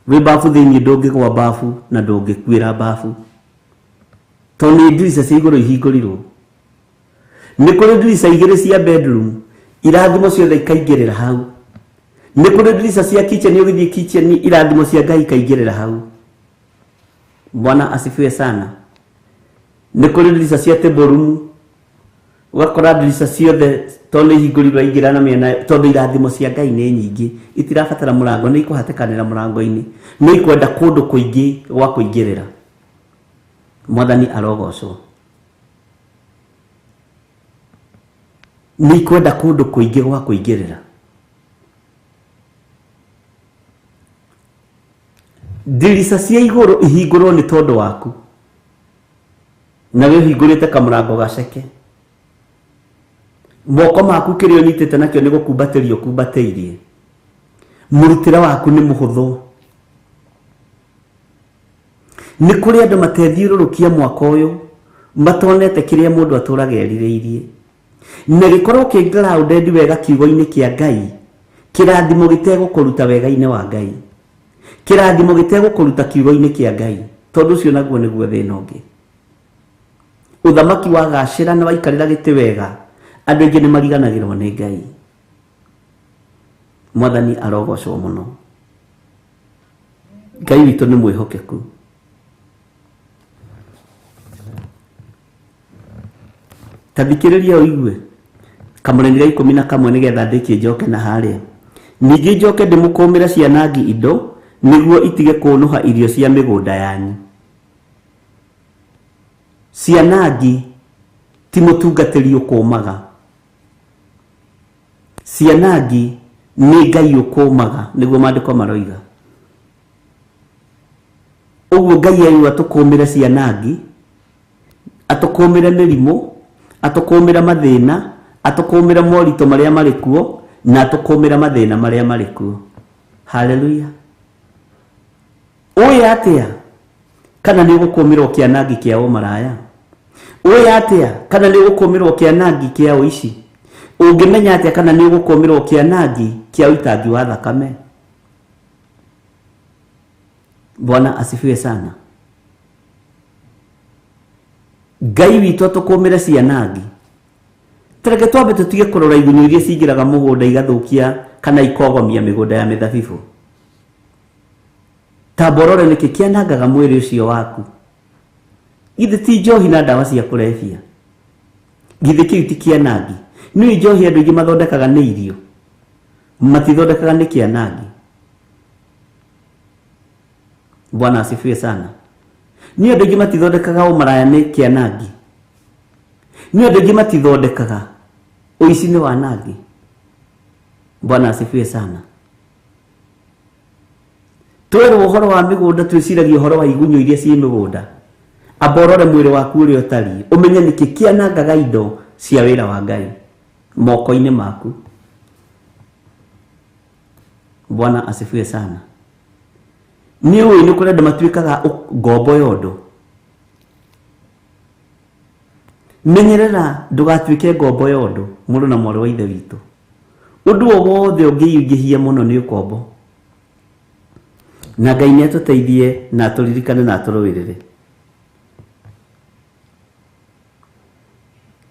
Wĩ bafu thĩinĩ ndũngĩgwa bafu na ndũngĩkuĩra bafu. Tondũ nĩ ndirica cia igũrũ ihingũrirwo. Nĩ kũrĩ ndirica igĩrĩ cia bedroom, irathimo ciothe ikaingĩrĩra hau. Nĩ kũrĩ ndirica cia kitchen, ũgĩthiĩ kitchen irathimo cia Ngai ikaingĩrĩra hau. Bwana asifiwe sana. Nĩ kũrĩ ndirica cia table room, ũgakora ndirica ciothe tondũ nĩ ihingũrirwo aingĩra na mĩena, tondũ irathimo cia Ngai nĩ nyingĩ, itirabatara mũrango, nĩ ikũhatĩkanĩra mũrango-inĩ, nĩ ikwenda kũndũ kũingĩ gwa kũingĩrĩra. Mwathani arogocwo. Nĩ ikwenda kũndũ kũingĩ gwa kũingĩrĩra. Ndirica cia igũrũ ihingũrwo nĩ tondũ waku, na we ũhingũrĩte kamũrango gaceke. Moko maku kĩrĩa ũnyitĩte nakĩo nĩ gũkumbatĩria ũkumbatĩirie. Mũrutĩre waku nĩ mũhũthũ. Nĩ kũrĩ andũ matethiũrũrũkia mwaka ũyũ matonete kĩrĩa mũndũ atũraga erirĩirie, na gĩkorwo kĩ grounded wega kiugo-inĩ kĩa Ngai, kĩrathimo gĩtegũkũruta wega-inĩ wa Ngai, kĩrathimo gĩtegũkũruta kiugo-inĩ kĩa Ngai, tondũ ũcio naguo nĩguo thĩna ũngĩ. Ũthamaki wagacĩra na waikarĩra gĩtĩ wega, andũ aingĩ nĩ mariganagĩrwo nĩ Ngai. Mwathani arogocwo mũno. Ngai witũ nĩ mwĩhokeku. Ta thikĩrĩria ũigue kamũreni ga 11 nĩgetha ndĩkie njoke na harĩa. Ningĩ njoke ndĩmũkũmĩre cianangi indo nĩguo itige kũnũha irio cia mĩgũnda yanyu. Cianangi ti mũtungatĩri ũkũmaga. Cianangi nĩ Ngai ũkũmaga, nĩguo maandĩko maroiga. Ũguo Ngai aigua atũkũmĩre cianangi, atũkũmĩre mĩrimũ, atũkũmĩre mathĩna, atũkũmĩre moritũ marĩa marĩ kuo, na atũkũmĩre mathĩna marĩa marĩ kuo. Haleluya. Ũĩ atĩa kana nĩ ũgũkũmĩrwo kĩanangi kĩa ũmaraya? Ũĩ atĩa kana nĩ ũgũkũmĩrwo kĩanangi kĩa ũici? Ũngĩmenya atĩa kana nĩ ũgũkũmĩrwo kĩanangi kĩa ũitangi wa thakame? Bwana asifiwe sana. Ngai witũ atũkũmĩre cianangi. Tareke twambe tũtige kũrora igunyũ iria cingĩraga mũgũnda igathũkia kana ikogomia mĩgũnda ya mĩthabibũ. Tamba ũrore nĩkĩ kĩanangaga mwĩrĩ ũcio waku. Githĩ ti njohi na ndawa cia kũrebia? Githĩ kĩu ti kĩanangi? Nĩũĩ njohi andũ aingĩ mathondekaga nĩ irio, matithondekaga nĩ kĩanangi. Bwana asifiwe sana. Nĩ andũ aingĩ matithondekaga ũmaraya nĩ kĩanangi. Nĩ andũ aingĩ matithondekaga ũici nĩ wanangi. Bwana asifiwe sana. Twerwo ũhoro wa mĩgũnda twĩciragia ũhoro wa igunyũ iria ciĩ mĩgũnda. Amba ũrore mwĩrĩ waku ũrĩa ũtariĩ, ũmenye nĩkĩ kĩanangaga indo cia wĩra wa Ngai moko-inĩ maku. Bwana asifiwe sana. Nĩ ũĩ nĩ kũrĩ andũ matuĩkaga ngombo ya ũndũ. Menyerera ndũgatuĩke ngombo ya ũndũ, mũrũ na mwarĩ wa ithe witũ. Ũndũ o wothe ũngĩingĩhia mũno nĩ ũkombo. Na Ngai nĩ atũteithie na atũririkane na atũrũĩrĩre.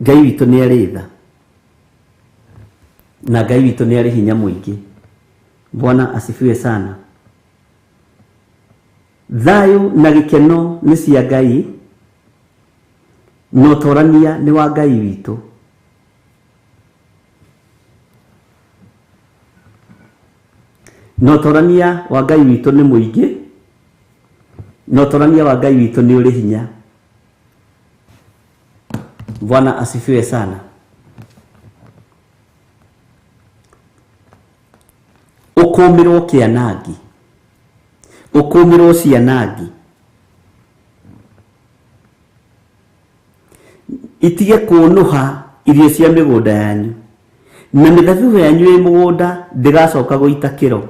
Ngai witũ nĩ arĩ tha, na Ngai witũ nĩ arĩ hinya mũingĩ. Bwana asifiwe sana. Thayũ na gĩkeno nĩ cia Ngai, na ũtorania nĩ wa Ngai witũ. Na ũtorania wa Ngai witũ nĩ mũingĩ, na ũtorania wa Ngai witũ nĩ ũrĩ hinya. Bwana asifiwe sana. Ũkũmĩrwo kĩanangi, ũkũmĩrwo cianangi, itige kũnũha irio cia mĩgũnda yanyu, na mĩthabibũ yanyu ĩ mũgũnda ndĩgacoka gũita kĩro.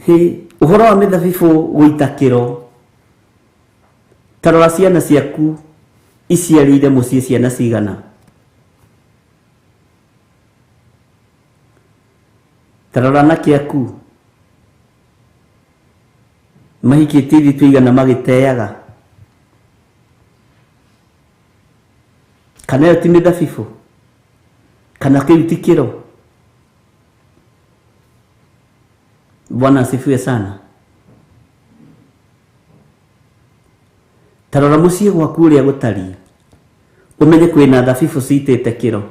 Hĩ, ũhoro wa mĩthabibũ gũita kĩro, ta rora ciana ciaku iciarĩire mũciĩ ciana cigana. Ta rora anake aku Mahikĩtie airĩtu aigana magĩteaga. Kana ĩyo ti mĩthabibũ? Kana kĩu ti kĩro? Bwana asifiwe sana. Ta rora mũciĩ gwaku ũrĩa gũtariĩ, ũmenye kwĩna thabibũ citĩte kĩro.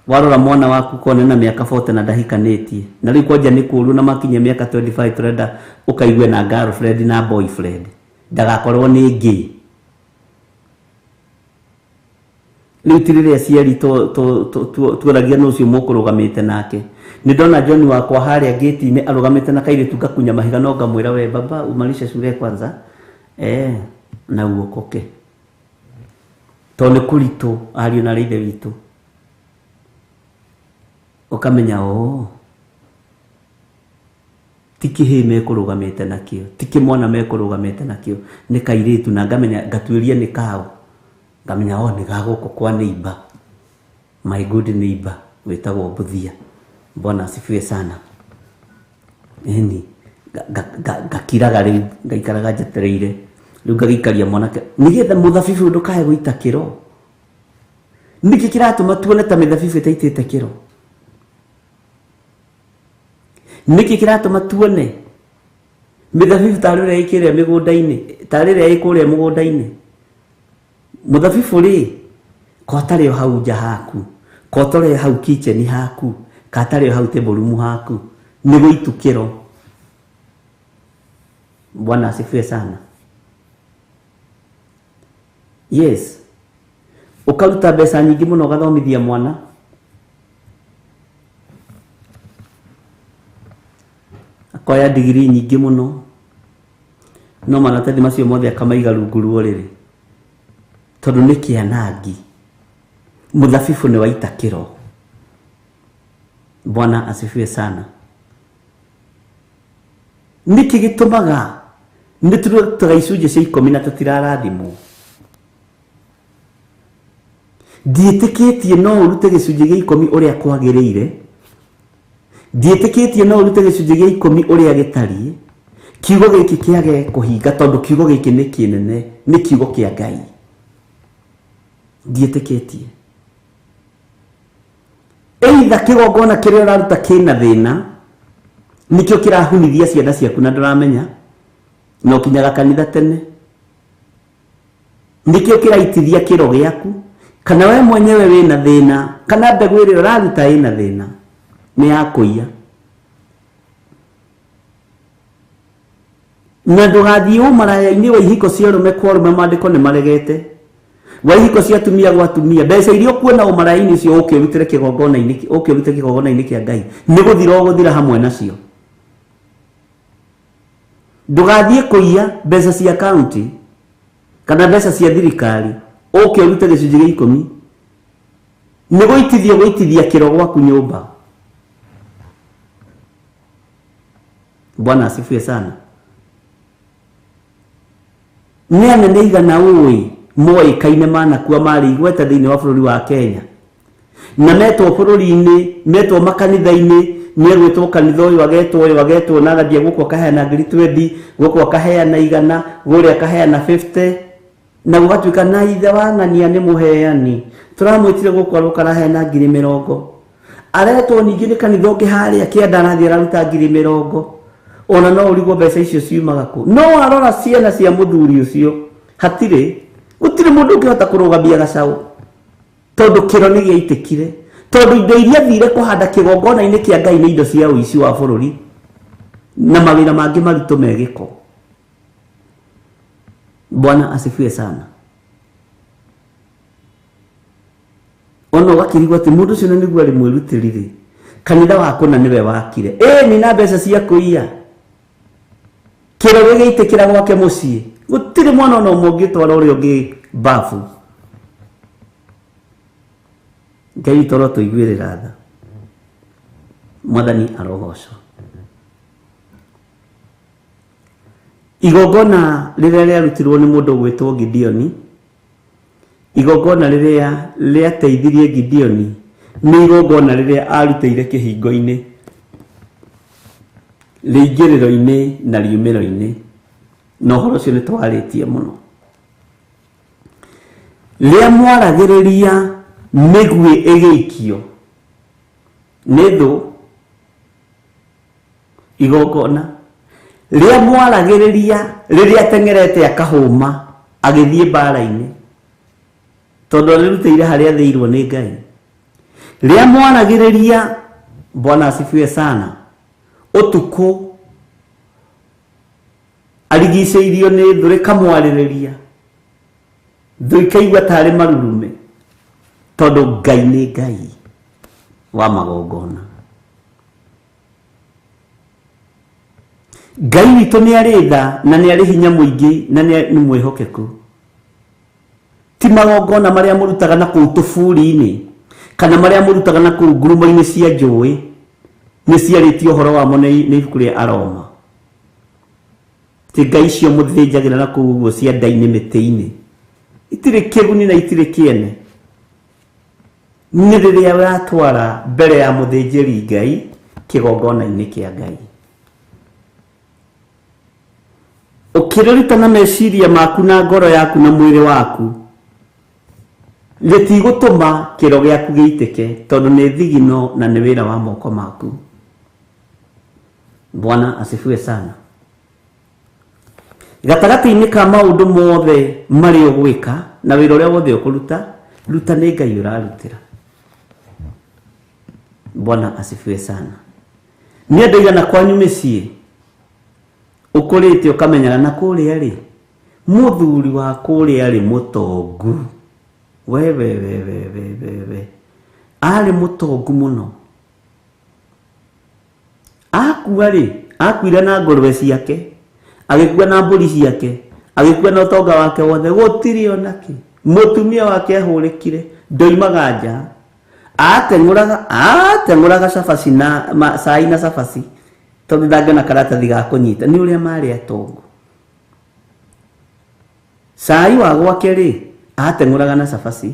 Warora mwana waku kone na mĩaka 40 na ndahikanĩtie, na rĩu kwanja nĩ kũũru na makinyia mĩaka 25 tũrenda ũkaigue na girlfriend na boyfriend, ndagakorwo nĩ gay. Rĩu ti rĩrĩa aciari tuoragia nũ ũcio mũkũrũgamĩte nake. Nĩ ndona John wakwa harĩa gate-inĩ arũgamĩte na kairĩtu ngakunya mahiga no ngamwĩra we baba umalishe shule kwanza na uokoke. Tondũ nĩ kũritũ ariũ na ithe witũ. Ũkamenya oo ti kĩhĩĩ mekũrũgamĩte nakĩo, ti kĩmwana mekũrũgamĩte nakĩo, nĩ kairĩtu, na ngamenya ngatuĩria nĩ kao, ngamenya o nĩ ga gũkũ kwa neighbor, my good neighbor wĩtagwo Mbuthia. Bwana asifiwe sana. Ĩni ngakiraga rĩu, ngaikaraga njetereire rĩu ngagĩikaria mwanake nĩgetha mũthabibũ ndũkae gũita kĩro. Nĩkĩ kĩratũma tuone ta mĩthabibũ ĩtaitĩte kĩro? Nĩkĩ kĩratũma tuone mĩthabibũ tarĩ ũrĩa ĩkĩrĩa mĩgũnda-inĩ, tarĩ ĩrĩa ĩ kũrĩa mũgũnda-inĩ? Mũthabibũ rĩ, ko tarĩ o hau nja haku, ko tarĩ o hau kitchen haku, ka tarĩ o hau table room haku, nĩ gũitu kĩro. Bwana asifiwe sana. Yes, ũkaruta mbeca nyingĩ mũno ũgathomithia mwana, akoya digiri nyingĩ mũno, no maratathi macio mothe akamaiga rungu rwa ũrĩrĩ, tondũ nĩ kĩanangi. Mũthabibũ nĩ waita kĩro. Bwana asifiwe sana. Nĩkĩ gĩtũmaga nĩ tũrutaga icunjĩ cia 10 na tũtirarathimwo? Ndiĩtĩkĩtie no ũrute gĩcunjĩ gĩa 10 ũrĩa kwagĩrĩire. Ndiĩtĩkĩtie no ũrute gĩcunjĩ gĩa 10 ũrĩa gĩtariĩ. Kiugo gĩkĩ kĩage kũhinga, tondũ kiugo gĩkĩ nĩ kĩnene, nĩ kiugo kĩa Ngai. Ndiĩtĩkĩtie. Either kĩgongona kĩrĩa ũraruta kĩna thĩna, nĩkĩo kĩrahunithia ciana ciaku na ndũramenya, na ũkinyaga kanitha tene, nĩkĩo kĩraitithia kĩro gĩaku, kana we mwenyewe wĩna thĩna, kana mbegũ ĩrĩa ũraruta ĩna thĩna, nĩ ya kũiya. Na ndũgathiĩ ũmaraya-inĩ wa ihiko cia arũme kwa arũme, maandĩko nĩ maregete, wa ihiko cia atumia gwa atumia. Mbeca iria ũkuona ũmaraya-inĩ ũcio ũke ũrutĩre kĩgongona-inĩ, ũke ũrute kĩgongona-inĩ kĩa Ngai, nĩ gũthira ũgũthira hamwe nacio. Ndũgathiĩ kũiya mbeca cia kaunti kana mbeca cia thirikari, ũke ũrute gĩcunjĩ gĩa 10, nĩ gũitithia gũitithia kĩro gwaku nyũmba. Bwana asifiwe sana. Nĩ anene igana ũĩ moĩkaine manakua marĩ igweta thĩinĩ wa bũrũri wa Kenya, na metwo bũrũri-inĩ, metwo makanitha-inĩ, nĩegwĩtwo kanitha ũyũ agetwo ũyũ agetwo, na agathiĩ gũkũ akaheana ngiri 20, gũkũ akaheana 100, gũrĩa akaheana 50, na gũgatuĩka na ithe wa ng'ania nĩ mũheani, tũramwĩtire gũkũ aroka araheana ngiri 20, aretwo ningĩ nĩ kanitha ũngĩ harĩa kĩanda arathiĩ araruta ngiri 20, ona no ũrigwo mbeca icio ciumaga kũ. No warora ciana cia mũthuri ũcio, hatirĩ, gũtirĩ mũndũ ũngĩhota kũrũgamia gacaũ, tondũ kĩro nĩ gĩaitĩkire, tondũ indo iria thire kũhanda kĩgongona-inĩ kĩa Ngai nĩ indo cia ũici wa bũrũri na mawĩra mangĩ maritũ me gĩko. Bwana asifiwe sana. Ona ũgakĩrigwo atĩ mũndũ ũcio nĩguo arĩ mwĩrutĩri rĩ, kanitha wa kũna nĩwe wakire, ĩni na mbeca cia kũiya, kĩro gĩgĩitĩkĩra gwake mũciĩ, gũtirĩ mwana ona ũmwe ũngĩtwara ũrĩa ũngĩ babu. Ngai witũ arotũiguĩrĩra tha. Mwathani arogocwo. Igongona rĩrĩa rĩarutirwo nĩ mũndũ ũgwĩtwo Gideoni, igongona rĩrĩa rĩateithirie Gideoni nĩ igongona rĩrĩa arutĩire kĩhingo-inĩ. Rĩingĩrĩro-inĩ na riumĩro-inĩ. Na ũhoro ũcio nĩ twarĩtie mũno. Rĩrĩa mwaragĩrĩria mĩguĩ ĩgĩikio nĩ thũ igongona, rĩrĩa mwaragĩrĩria rĩrĩa ateng'erete akahũma agĩthiĩ mbara-inĩ, tondũ arĩrutĩire harĩa athĩirwo nĩ Ngai. Rĩrĩa mwaragĩrĩria, Bwana asifiwe sana, ũtukũ arigicĩirio nĩ thũ rĩkamwarĩrĩria, thũ ikaigua tarĩ marurume, tondũ Ngai nĩ Ngai wa magongona. Ngai witũ nĩ arĩ tha na nĩ arĩ hinya mũingĩ na nĩ mwĩhokeku. Ti magongona marĩa mũrutaga na kũu tũburi-inĩ kana marĩa mũrutaga na kũu ngurumo-inĩ cia njũĩ, nĩ ciarĩtie ũhoro wamo nĩ ibuku rĩa Aroma. Ti Ngai icio mũthĩnjagĩra na kũu ũguo cianda-inĩ mĩtĩ-inĩ, itirĩ kĩguni na itirĩ kĩene. Nĩ rĩrĩa watwara mbere ya mũthĩnjĩri Ngai kĩgongona-inĩ kĩa Ngai, ũkĩrĩruta na meciria maku na ngoro yaku na mwĩrĩ waku, gĩtigũtũma kĩro gĩaku gĩitĩke, tondũ nĩ thigino na nĩ wĩra wa moko maku. Bwana asifiwe sana. Gatagatĩ-inĩ ka maũndũ mothe marĩa ũgwĩka na wĩra ũrĩa wothe ũkũruta, ruta nĩ Ngai ũrarutĩra. Bwana asifiwe sana. Nĩ andũ aigana kwanyu mĩciĩ ũkũrĩte ũkamenyana na kũrĩa rĩ, mũthuri wa kũrĩa rĩ mũtongu, we we we we we we we arĩ mũtongu mũno. Akua rĩ, akuire na ngũrwe ciake, agĩkua na mbũri ciake, agĩkua na ũtonga wake wothe, gũtirĩ ona kĩ. Mũtumia wake ahũrĩkire, ndoimaga nja, ateng'ũraga cabaci na cai na cabaci, tondũ ndangĩona karatathi ga kũnyita, nĩ ũrĩa marĩ atongu. Cai wa gwake rĩ, ateng'ũraga na cabaci.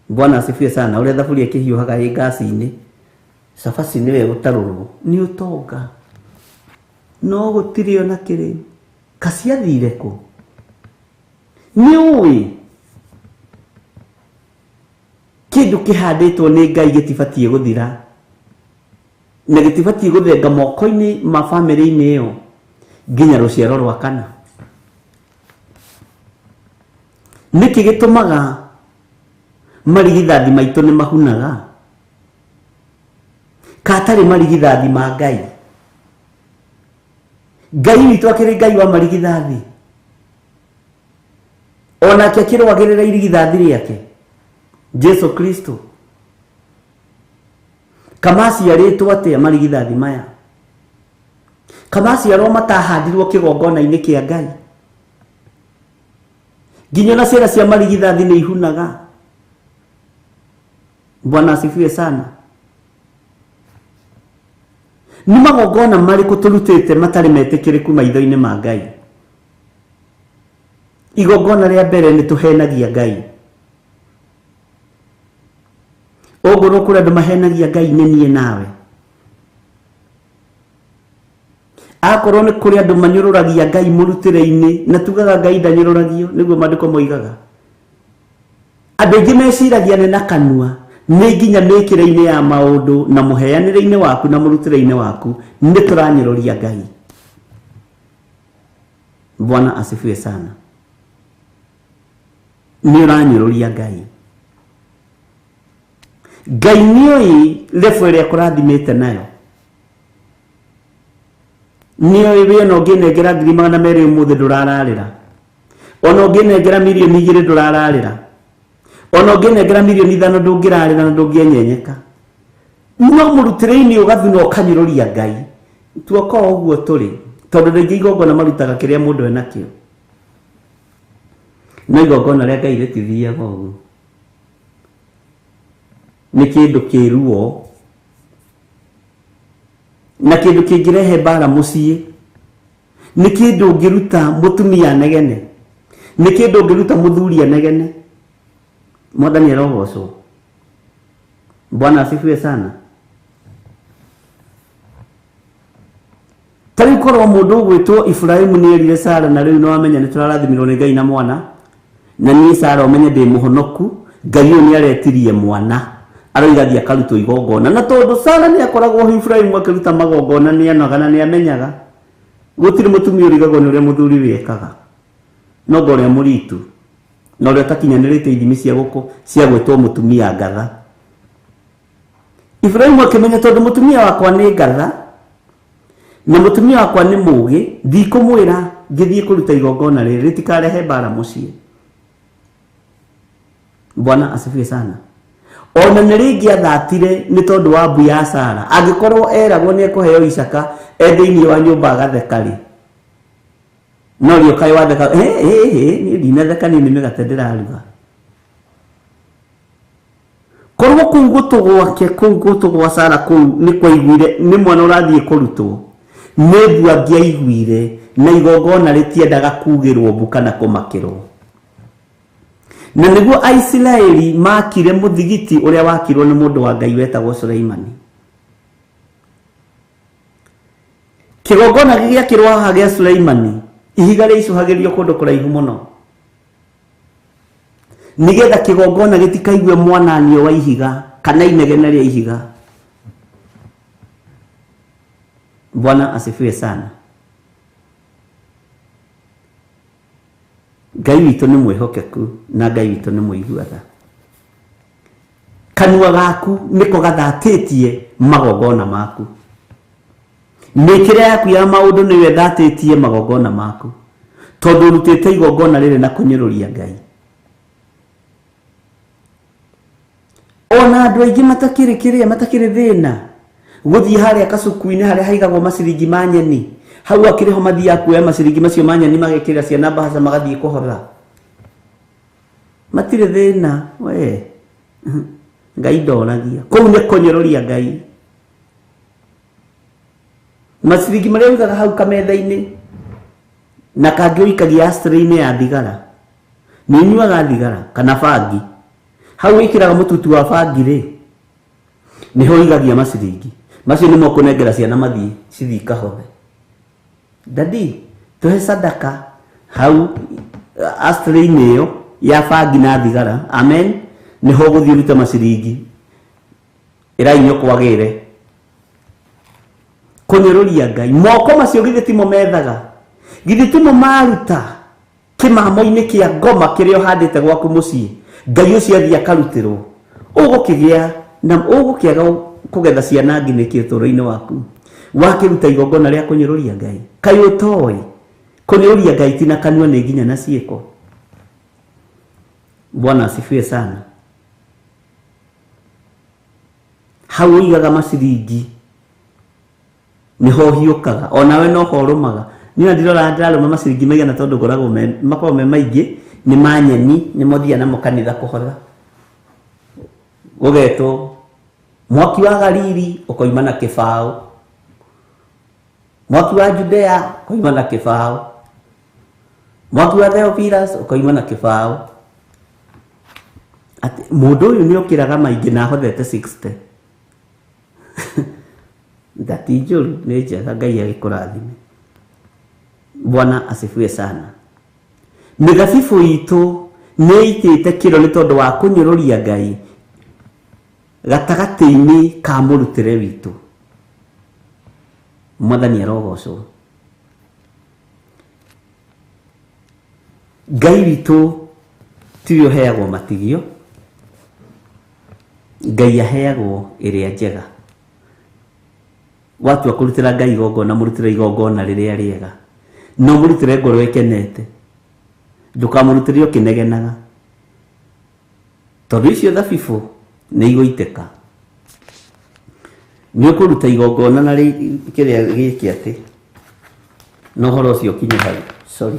Bwana asifiwe sana. Ũrĩa thaburia ĩkĩhiũhaga ĩ ngaci-inĩ, cabaci nĩwe ĩgũtarũrwo nĩ ũtonga, no gũtirĩ ona kĩrĩ. Kaciathire kũ? Nĩ ũĩ kĩndũ kĩhandĩtwo nĩ Ngai gĩtibatiĩ gũthira na gĩtibatiĩ gũthenga moko-inĩ ma bamĩrĩ-inĩ ĩyo nginya rũciaro rwa kana. Nĩkĩ gĩtũmaga marigithathi maitũ nĩ mahunaga? Katarĩ marigithathi ma Ngai. Ngai witũ akĩrĩ Ngai wa marigithathi, onake akĩrũagĩrĩra irigithathi rĩake Jesu Kristo. Kamaciarĩtwo atĩa marigithathi maya? Kamaciarwo matahandirwo kĩgongona-inĩ kĩa Ngai. Nginya na ciana cia marigithathi nĩ ihunaga. Bwana asifiwe sana. Nĩ magongona marĩkũ tũrutĩte matarĩ metĩkĩrĩku maitho-inĩ ma Ngai? Igongona rĩa mbere nĩ tũhenagia Ngai. Ũngorwo kũrĩ andũ mahenagia Ngai nĩ niĩ nawe. Akorwo nĩ kũrĩ andũ manyũrũragia Ngai mũrutĩre-inĩ, na tugaga Ngai ndanyũrũragio, nĩguo maandĩko moigaga. Andũ aingĩ meciragia nĩ na kanua, nĩ nginya mĩkĩre-inĩ ya maũndũ na mũheanĩre-inĩ waku na mũrutĩre-inĩ waku nĩ tũranyũrũria Ngai. Bwana asifiwe sana. Nĩ ũranyũrũria Ngai. Ngai nĩoĩ level ĩrĩa kũrathimĩte nayo. Nĩoĩ we ona ũngĩnengera 200,000 ũmũthĩ ndũrararĩra, ona ũngĩnengera 2 mirioni ndũrararĩra, ona ũngĩnengera 5 mirioni ndũngĩrarĩra na ndũngĩenyenyeka. No mũrutĩre-inĩ ũgathuna ũkanyũrũria Ngai. Tuoka o ũguo tũrĩ, tondũ rĩngĩ igongona marutaga kĩrĩa mũndũ enakĩo, no igongona rĩa Ngai rĩtithiaga ũguo. Nĩ kĩndũ kĩruo na kĩndũ kĩngĩrehe mbara mũciĩ, nĩ kĩndũ ũngĩruta mũtumia anegene, nĩ kĩndũ ũngĩruta mũthuri anegene. Mwathani arogocwo. Bwana asifiwe sana. Ta rĩu korwo mũndũ ũgwĩtwo Iburahĩmu nĩ erire Sara, na rĩu nĩwamenya nĩ tũrarathimirwo nĩ Ngai na mwana, na niĩ Sara ũmenye ndĩ mũhonoku, Ngai ũyũ nĩ aretirie mwana, aroiga thiĩ akarutwo igongona. Na tondũ Sara nĩ akoragwo ho Iburahĩmu akĩruta magongona, nĩ anoga na nĩ amenyaga gũtirĩ mũtumia ũrigagwo nĩ ũrĩa mũthuri we ekaga, no nga ũrĩa mũritu na ũrĩa ũtakinyanĩrĩte ithimi cia gũkũ cia gwĩtwo mũtumia ngatha. Iburahĩmu akĩmenya tondũ mũtumia wakwa nĩ ngatha na mũtumia wakwa nĩ mũgĩ, ndikũmwĩra ngĩthiĩ kũruta igongona rĩrĩ rĩtikarehe mbara mũciĩ. Bwana asifiwe sana. Ona nĩ rĩngĩathatire nĩ tondũ wa mbu ya Sara, angĩkorwo eragwo nĩ ekũheo Isaka e thĩinĩ wa nyũmba agatheka rĩ, no rĩo kaĩ watheka, hĩ hĩ hĩ, niĩ ndinatheka, niĩ nĩ mĩgate ndĩraruga. Korwo kũu gũtũ gwake, kũu gũtũ gwa Sara kũu nĩ kwaiguire nĩ mwana ũrathiĩ kũrutwo, nĩ mbu angĩaiguire, na igongona rĩtiendaga kugĩrwo mbu kana kũmakĩrwo. Na nĩguo Aisiraeli makire mũthigiti ũrĩa wakirwo nĩ mũndũ wa Ngai wetagwo Suleimani. Kĩgongona gĩgĩakĩrwo haha gĩa Suleimani, ihiga rĩicũhagĩrio kũndũ kũraihu mũno, nĩgetha kĩgongona gĩtikaigue mwananio wa ihiga kana inegene rĩa ihiga. Bwana asifiwe sana. Ngai witũ nĩ mwĩhokeku na Ngai witũ nĩ mũigua tha. Kanua gaku nĩko gathatĩtie magongona maku, mĩkĩre yaku ya maũndũ nĩyo ĩthatĩtie magongona maku, tondũ ũrutĩte igongona rĩrĩ na kũnyũrũria Ngai. Ona andũ aingĩ matakĩrĩ kĩrĩa, matakĩrĩ thĩna, gũthiĩ harĩa kacuku-inĩ harĩa haigagwo maciringi ma nyeni, hau akĩrĩ ho mathiaga kuoya maciringi macio ma nyeni, magekĩra ciana mbahaca magathiĩ kũhotha, matirĩ thĩna. We Ngai ndoragia kũu nĩ kũnyũrũria Ngai. Maciringi marĩa ũigaga hau kametha-inĩ na kangĩ ũikagia ashtray-inĩ ya thigara, nĩ ũnyuaga thigara kana bangi, hau wĩkĩraga mũtutu wa bangi rĩ, nĩho ũigagia maciringi macio, nĩmo ũkũnengera ciana mathiĩ cithiĩ ikahothe. Dadi, tũhe sadaka. Hau ashtray-inĩ ĩyo ya bangi na thigara, amen, nĩho ũgũthiĩ ũrute maciringi ĩrai nyũkwa agĩre. Kũnyũrũria Ngai, moko macio githĩ timo methaga, githĩ timo maruta kĩmamo-inĩ kĩa ngoma kĩrĩa ũhandĩte gwaku mũciĩ, Ngai ũcio athiĩ akarutĩrwo, ũgũkĩgĩa na ũgũkĩaga kũgetha ciana nginĩki ũtũũro-inĩ waku wakĩruta igongona rĩa kũnyũrũria Ngai. Kaĩ ũtoĩ kũnyũrũria Ngai ti na kanua, nĩ nginya na ciĩko? Bwana asifiwe sana. Hau ũigaga maciringi nĩho ũhiũkaga, onawe noho ũrũmaga. Niĩ ndirora ndĩrarũma maciringi maigana, tondũ ngoragwo makoragwo me maingĩ, nĩ ma nyeni, nĩmo thiaga namo kanitha kũhotha, gũgetwo mwaki wa Galili ũkoima na kĩbaũ, mwaki wa Judea ũkoima na kĩbaũ, mwaki wa Theophilus ũkoima na kĩbaũ. Atĩ mũndũ ũyũ nĩ okĩraga maingĩ na ahothete 60. Ndati njũru, nĩ njega, Ngai agĩkũrathime. Bwana asifiwe sana. Mĩthabibũ itũ nĩ ĩitĩte kĩro nĩ tondũ wa kũnyũrũria Ngai gatagatĩ-inĩ ka mũrutĩre witũ. Mwathani arogocwo. Ngai witũ tiwe ũheagwo matigio, Ngai aheagwo ĩrĩa njega. Watua kũrutĩra Ngai igongona, mũrutĩre igongona rĩrĩa rĩega, na ũmũrutĩre ngoro ĩkenete, ndũkamũrutĩre ũkĩnegenaga, tondũ icio thabibũ nĩ igũitĩka. Nĩ ũkũruta igongona na kĩrĩa gĩkĩ atĩ na ũhoro ũcio ũkinye hau. Sorry,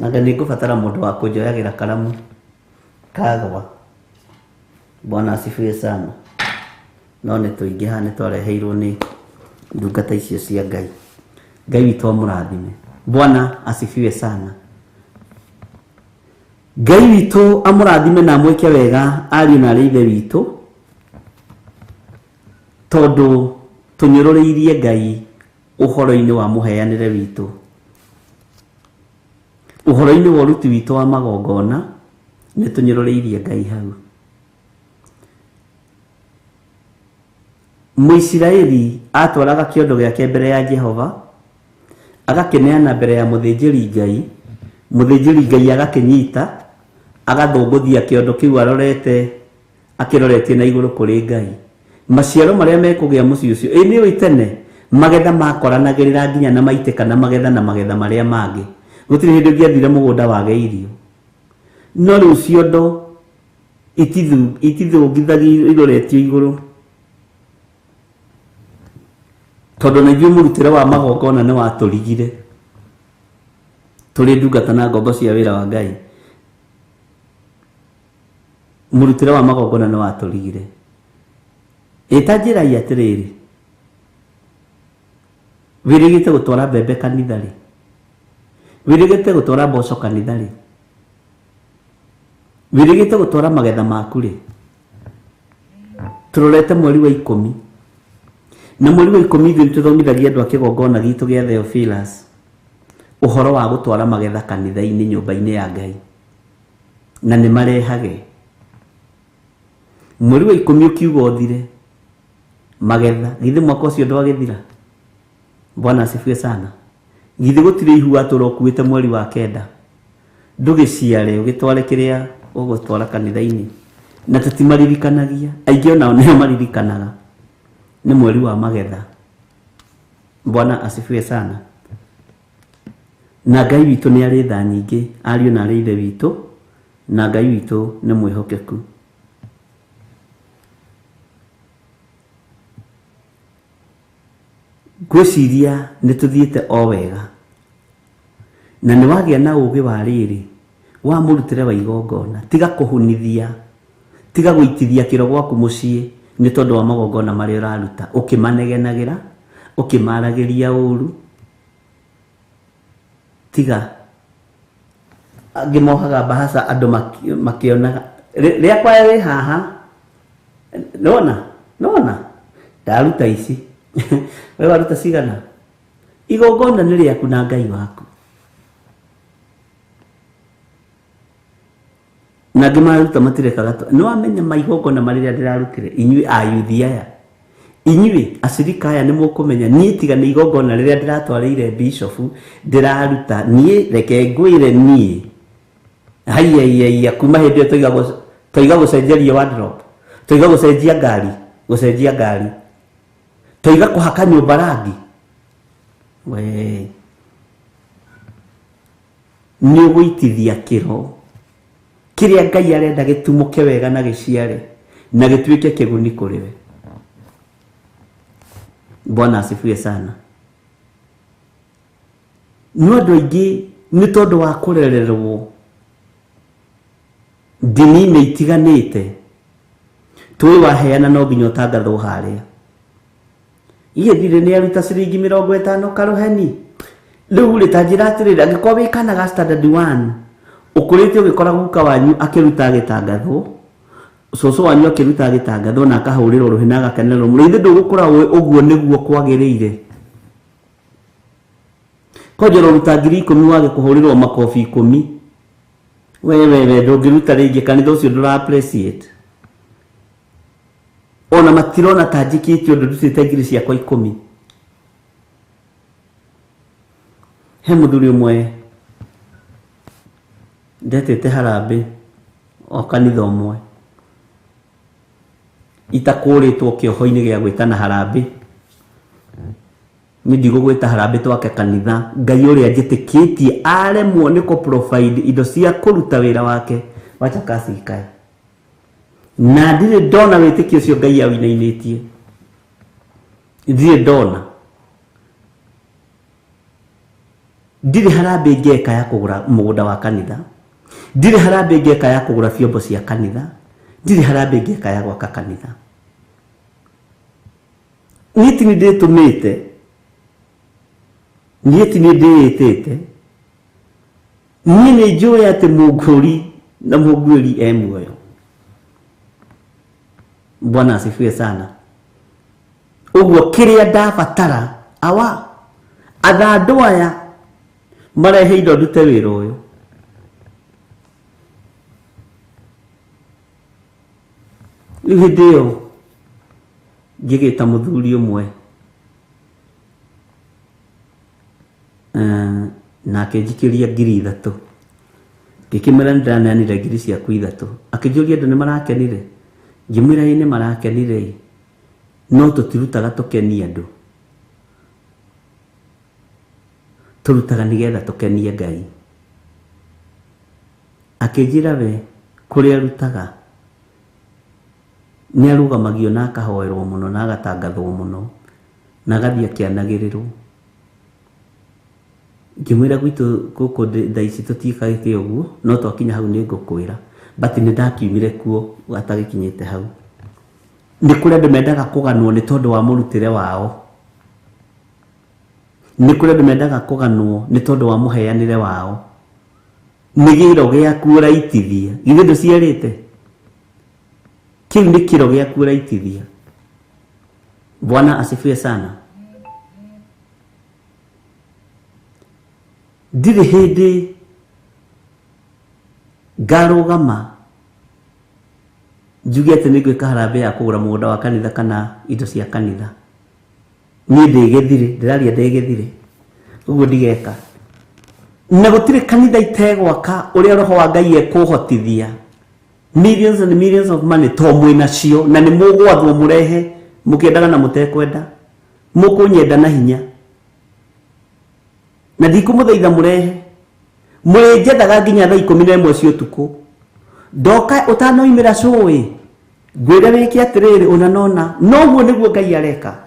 anga nĩ ngũbatara mũndũ wa kũnjoyagĩra karamu kagwa. Bwana asifiwe sana. No nĩ tũingĩ haha, nĩ twareheirwo nĩ ndungata icio cia Ngai. Ngai witũ amũrathime. Bwana asifiwe sana. Ngai witũ amũrathime na amwĩke wega, ariũ na arĩ ithe witũ, tondũ tũnyũrũrĩirie Ngai. Ũhoro-inĩ wa mũheanĩre witũ, ũhoro-inĩ wa ũruti witũ wa magongona, nĩ tũnyũrũrĩirie Ngai hau. Mũisiraeli atwaraga kĩondo gĩake mbere ya Jehova, agakĩneana mbere ya mũthĩnjĩri Ngai, mũthĩnjĩri Ngai agakĩnyita, agathũngũthia kĩondo kĩu arorete, akĩroretie na igũrũ kũrĩ Ngai. Maciaro marĩa mekũgĩa mũciĩ ũcio, ĩ nĩ ũĩ tene magetha makoranagĩrĩra nginya na maitĩka na magetha na magetha marĩa mangĩ. Gũtirĩ hĩndĩ ũngĩathire mũgũnda wage irio. No rĩu ciondo itithũngithagio iroretio igũrũ. Tondũ na ithuĩ mũrutĩre wa magongona nĩ watũrigire. Tũrĩ ndungata na ngombo cia wĩra wa Ngai. Mũrutĩre wa magongona nĩ watũrigire. Ĩta njĩrai atĩrĩrĩ, wĩrĩgĩte gũtwara mbembe kanitha rĩ? Wĩrĩgĩte gũtwara mboco kanitha rĩ? Wĩrĩgĩte gũtwara magetha maku rĩ? Tũrorete mweri wa 10. Na mweri wa 10 ithuĩ nĩtũthomithagia andũ a kĩgongona gitũ gĩa Theophilus ũhoro wa gũtwara magetha kanitha-inĩ, nyũmba-inĩ ya Ngai. Na nĩ marehage. Mweri wa 10 ũkiuga ũthire magetha, githĩ mwaka ũcio ndwagĩthira? Bwana asifiwe sana. Githĩ gũtirĩ ihu watũra ũkuĩte mweri wa 9? Ndũgĩciare ũgĩtware kĩrĩa ũgũtwara kanitha-inĩ. Na tũtimaririkanagia, aingĩ onao nĩo maririkanaga. Nĩ mweri wa magetha. Bwana asifiwe sana. Na Ngai witũ nĩ arĩ tha nyingĩ, ariũ na arĩ ithe witũ, na Ngai witũ nĩ mwĩhokeku. Ngwĩciria nĩ tũthiĩte o wega. Na nĩ wagĩa na ũũgĩ wa rĩrĩ, wa mũrutĩre wa igongona. Tiga kũhunithia, tiga gũitithia kĩro gwaku mũciĩ nĩ tondũ wa magongona marĩa ũraruta, ũkĩmanegenagĩra, ũkĩmaragĩria ũru. Tiga. Angĩ mohaga mbahaca andũ makĩonaga. Rĩakwa rĩ haha. Nĩwona? Nĩwona? Ndaruta ici. We waruta cigana? Igongona nĩ rĩaku na Ngai waku. Na angĩ maruta matirekaga nĩwamenya maigongona marĩa ndĩrarutire inyuĩ ayuthi aya. Inyuĩ acirika aya nĩ mũkũmenya niĩ tiga nĩ igongona rĩrĩa ndĩratwarĩire bishop ndĩraruta niĩ reke ngwĩre niĩ. Haiya, haiya, haiya, kuma hĩndĩ ĩyo toiga gũcenjeria wardrobe, toiga gũcenjia ngari, gũcenjia ngari, toiga kũhaka nyũmba rangi. We nĩ ũgũitithia kĩro kĩrĩa Ngai arenda gĩtumũke wega na gĩciare na gĩtuĩke kĩguni kũrĩ we. Bwana asifiwe sana. No andũ aingĩ nĩ tondũ wa kũrererwo ndini-inĩ itiganĩte, tũĩ waheana no nginya ũtangathwo harĩa. Iye thirĩ nĩ aruta ciringi 50 karũheni. Rĩu rĩ, ta njĩra atĩrĩrĩ, angĩkorwo wĩ kana ga standard 1, ũkũrĩte ũgĩkora guka wanyu akĩruta agĩtangathwo, cũcũ wanyu akĩruta agĩtangathwo na akahũrĩrwo rũhĩ na agakenerwo mũno, ithe ndũgũkũra ũĩ ũguo nĩguo kwagĩrĩire. Konjora ũruta ngiri ikũmi wage kũhũrĩrwo makobi 10. We, we, we, ndũngĩruta rĩngĩ, kanitha ũcio ndũra appreciate. Ona matirona ta njĩkĩte ũndũ ndutĩte ngiri ciakwa 10. He mũthuri ũmwe ndetĩte harambĩ o kanitha ũmwe itakũrĩtwo kĩoho-inĩ gĩa gwĩtana harambĩ. Niĩ ndigũgwĩta harambĩ twake kanitha. Ngai ũrĩa njĩtĩkĩtie aremwo nĩ kũ provide indo cia kũruta wĩra wake, wacha kazi ikae. Na ndirĩ ndona wĩtĩkio ũcio Ngai awinainĩtie. Ndirĩ ndona. Ndirĩ harambĩ ngeka ya kũgũra mũgũnda wa kanitha. Ndirĩ harambĩ ngeka ya kũgũra biombo cia kanitha. Ndirĩ harambĩ ngeka ya gwaka kanitha. Niĩ ti nĩ ndĩtũmĩte. Niĩ ti nĩ ndĩĩtĩte. Niĩ nĩ njũĩ atĩ mũngũri na mũnguĩri e muoyo. Bwana asifiwe sana. Ũguo kĩrĩa ndabatara awa Atha andũ aya marehe indo ndute wĩra ũyũ. Rĩu hĩndĩ ĩyo ngĩgĩta mũthuri ũmwe na akĩnjikĩria 3,000. Ngĩkĩmwĩra nĩ ndĩraneanire ngiri ciaku 3. Akĩnjũria andũ nĩ marakenire. Ngĩmwĩra ĩĩ nĩ marakenire ĩ, no tũtirutaga tũkenie andũ. Tũrutaga nĩgetha tũkenie Ngai. Akĩnjĩra we kũrĩa arutaga nĩ arũgamagio na akahoerwo mũno na agatangathwo mũno na agathiĩ akĩanagĩrĩrwo. Ngĩmwĩra gwitũ gũkũ thaa ici tũtiĩkagĩte ũguo, no twakinya hau nĩ ngũkwĩra. But nĩ ndakiumire kuo atagĩkinyĩte hau. Nĩ kũrĩ andũ mendaga kũganwo nĩ tondũ wa mũrutĩre wao. Nĩ kũrĩ andũ mendaga kũganwo nĩ tondũ wa mũheanĩre wao. Nĩ gĩro gĩaku ũraitithia. Githĩ ndũciarĩte? Kĩu nĩ kĩro gĩaku ũraitithia. Bwana asifiwe sana. Ndirĩ hĩndĩ ngarũgama njuge atĩ nĩ ngwĩka harambee ya kũgũra mũgũnda wa kanitha kana indo cia kanitha. Niĩ ndĩ gĩthirĩ, ndĩraria ndĩ gĩthirĩ. Ũguo ndigeka. Na gũtirĩ kanitha itegwaka ũrĩa roho wa Ngai ekũhotithia. Millions and millions of money to mwĩnacio na nĩ mũgwathwo mũrehe mũkĩendaga na mũtekwenda. Mũkũnyenda na hinya. Na ndikũmũthaitha mũrehe. Mũrĩnjethaga nginya thaa 11 cia ũtukũ. Ndoka ũtanoimĩra cũĩ, ngwĩre wĩke atĩrĩrĩ ũna na ũna. Noguo nĩguo Ngai areka.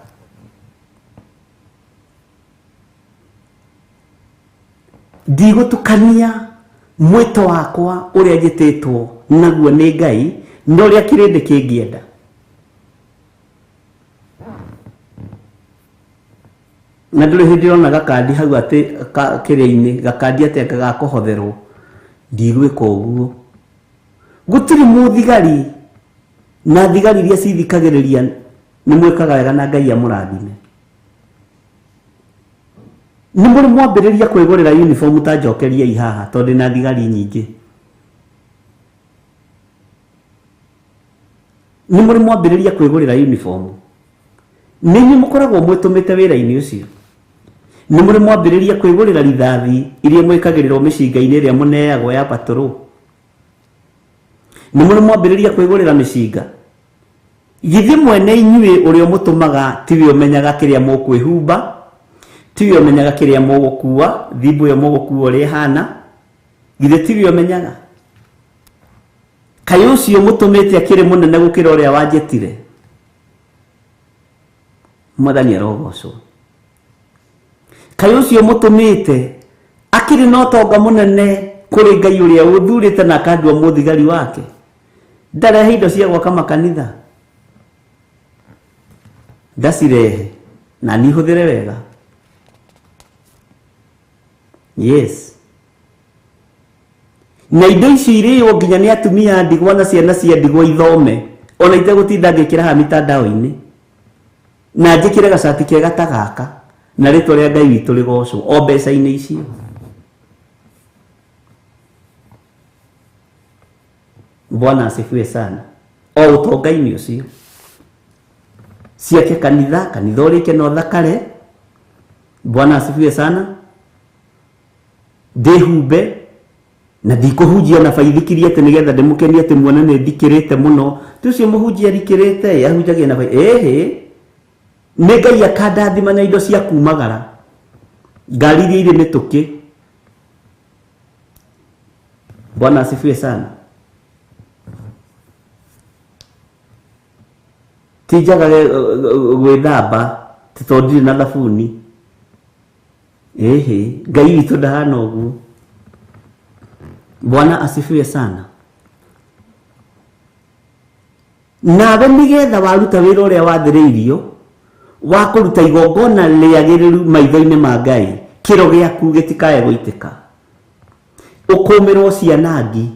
Ndigũtukania mwĩto wakwa ũrĩa njĩtĩtwo naguo nĩ Ngai na ũrĩa kĩrĩndĩ kĩngĩenda. Na ndũrĩ hĩndĩ ũrona gakandi hau atĩ kĩrĩa-inĩ, gakandi atĩ anga gakũhotherwo. Ndigwĩka ũguo. Gũtirĩ mũthigari na thigari iria cithikagĩrĩria nĩ mwĩkaga wega na Ngai amũrathime. Nĩ mũrĩ mwambĩrĩria kwĩgũrĩra uniform ta njokeriai haha tondũ ndĩna thigari nyingĩ. Nĩ mũrĩ mwambĩrĩria kwĩgũrĩra uniform. Nĩ inyuĩ mũkoragwo mwĩtũmĩte wĩra-inĩ ũcio. Nĩ mũrĩ mwambĩrĩria kwĩgũrĩra rithathi iria mwĩkagĩrĩrwo mĩcinga-inĩ ĩrĩa mũneagwo ya patrol. Nĩ mũrĩ mwambĩrĩria kwĩgũrĩra mĩcinga. Githĩ mwene inyuĩ ũrĩa ũmũtũmaga tiwe ũmenyaga kĩrĩa mũkwĩhumba, tiwe ũmenyaga kĩrĩa mũgũkua, thimbu ĩyo mũgũkua ũrĩa ĩhana, githĩ tiwe ũmenyaga? Kaĩ ũcio mũtũmĩte akĩrĩ mũnene gũkĩra ũrĩa wanjĩtire? Mwathani arogocwo. Kaĩ ũcio mũtũmĩte akĩrĩ na ũtonga mũnene kũrĩ Ngai ũrĩa ũthurĩte na akandua mũthigari wake? Ndarehe indo cia gwaka makanitha. Ndacirehe na niĩ hũthĩre wega. Yes. Na indo icio irĩo nginya nĩ atumia a ndigwa na ciana cia ndigwa ithome ona itegũtinda ngĩkĩra haha mitandao-inĩ. Na njĩkĩre gacati kega ta gaka na rĩtwa rĩa Ngai witũ rĩgocwo o mbeca-inĩ icio. Bwana asifiwe sana. O ũtonga-inĩ ũcio. Ciake kanitha, kanitha ũrĩke na ũthakare. Bwana asifiwe sana. Ndĩhumbe na ndikũhunjia na baithikiri atĩ nĩgetha ndĩmũkenie atĩ muone nĩ ndikĩrĩte mũno. Ti ũcio mũhunjia arikĩrĩte, ahunjagia na ĩhĩ. Nĩ Ngai akandathima na indo cia kumagara. Ngari iria irĩ mĩtũkĩ. Bwana asifiwe sana. Ti njagage gwĩthamba ti tondũ ndirĩ na thabuni. Ĩhĩ, Ngai witũ ndahana ũguo. Bwana asifiwe sana. Nawe nĩgetha waruta wĩra ũrĩa wathĩrĩirio wa kũruta igongona rĩagĩrĩru maitho-inĩ ma Ngai, kĩro gĩaku gĩtikae gũitĩka. Ũkũmĩrwo ciana ngi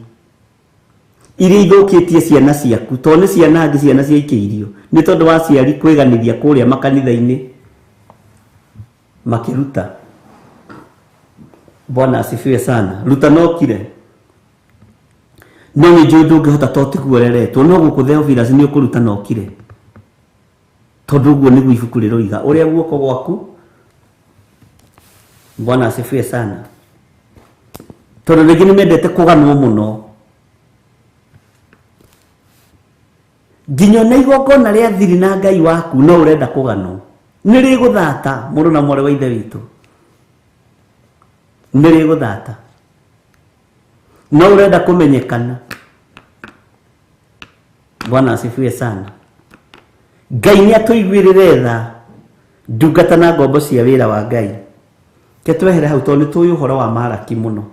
iria ithũkĩtie ciana ciaku, tondũ nĩ ciana ngi ciana ciaikĩirio nĩ tondũ wa aciari kwĩganithia kũrĩa makanitha-inĩ makĩruta. Bwana asifiwe sana. Ruta nokire. No nĩ njũĩ ndũngĩhota to tiguo ũreretwo, no gũkũ Theophilus nĩ ũkũruta na ũkire, tondũ ũguo nĩguo ibuku rĩroiga, ũrĩa guoko gwaku. Bwana asifiwe sana. Tondũ rĩngĩ nĩ mendete kũganwo mũno, nginya ona igongona rĩa thiri na Ngai waku no ũrenda kũganwo, nĩ rĩgũthata mũrũ na mwarĩ wa ithe witũ, nĩ rĩgũthata, no ũrenda kũmenyekana. Bwana asifiwe sana. Ngai nĩ atũiguĩrĩre tha, ndungata na ngombo cia wĩra wa Ngai. Ke twehere hau tondũ nĩ tũĩ ũhoro wa Maraki mũno,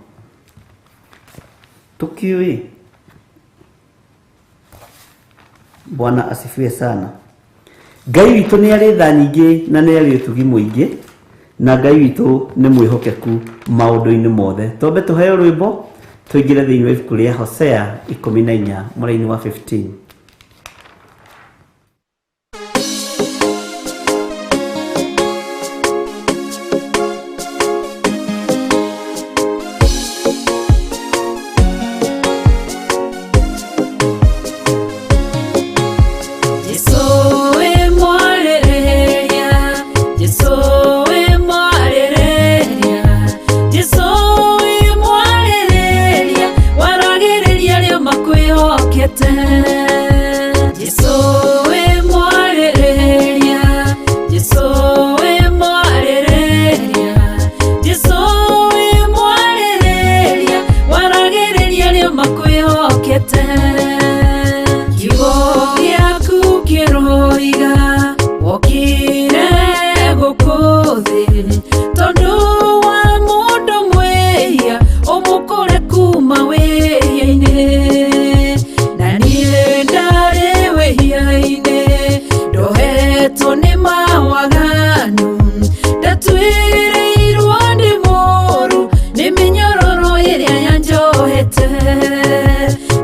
tũkĩũĩ. Bwana asifiwe sana. Ngai witũ nĩ arĩ tha nyingĩ na nĩ arĩ ũtugi mũingĩ, na Ngai witũ nĩ mwĩhokeku maũndũ-inĩ mothe. Twambe tũheo rwĩmbo tũingĩre thĩinĩ wa ibuku rĩa Hosea 14 mũraini wa 15. Jesu we mwarĩrĩria, Jesu we mwarĩrĩria, Jesu we mwarĩrĩria, waragĩrĩria arĩa makwĩhokete. Jesu we mwarĩrĩria, Jesu we mwarĩrĩria, Jesu we mwarĩrĩria, waragĩrĩria arĩa makwĩhokete. Kiugo gĩaku kĩroiga wokire gũkũ thĩ tondũ wa mũndũ mwĩhia ũmũkũre kuma wĩhia-inĩ, na niĩ ndarĩ wĩhia-inĩ ndohetwo nĩ mawaganu, ndatuĩrĩirwo nĩ mũũru nĩ mĩnyororo ĩrĩa yanjohete.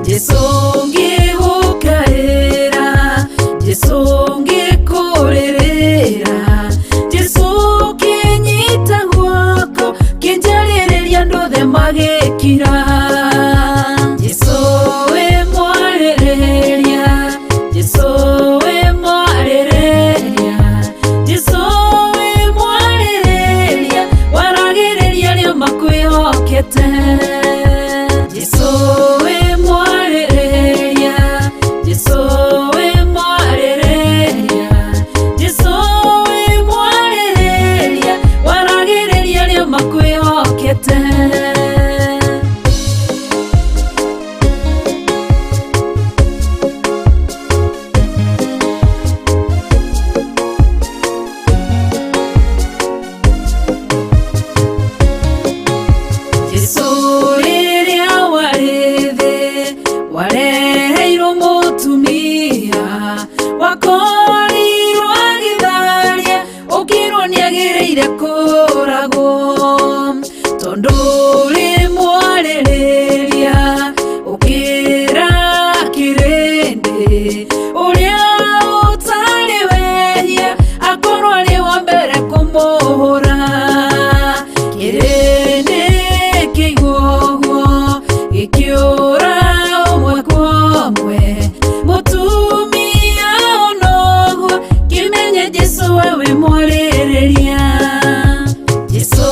Jesu ngĩgũkaĩra, Jesu ngĩkũrĩrĩra, Jesu kĩnyita guoko kĩnjarĩrĩria andũ othe magĩkira. Jesu we mwarĩrĩria, Jesu we mwarĩrĩria, Jesu we mwarĩrĩria, waragĩrĩria arĩa makwĩhokete. Jesu we mwarĩrĩria, Jesu we mwarĩrĩria, Jesu we mwarĩrĩria, waragĩrĩria arĩa makwĩhokete. Jesu rĩrĩa warĩ thĩ wareheirwo mũtumia wakorirwo agĩtharia, ũkĩrwo nĩagĩrĩire kũragwo, tondũ ũrĩ mwarĩrĩria ũkĩra kĩrĩndĩ ũrĩa ũtarĩ wehia akorwo arĩ wa mbere kũmũhũra. Kĩrĩndĩ kĩigua ũguo gĩkĩũra ũmwe kwa ũmwe, mũtumia ona ũguo kĩmenye Jesu we wĩ mwarĩrĩria. Jesu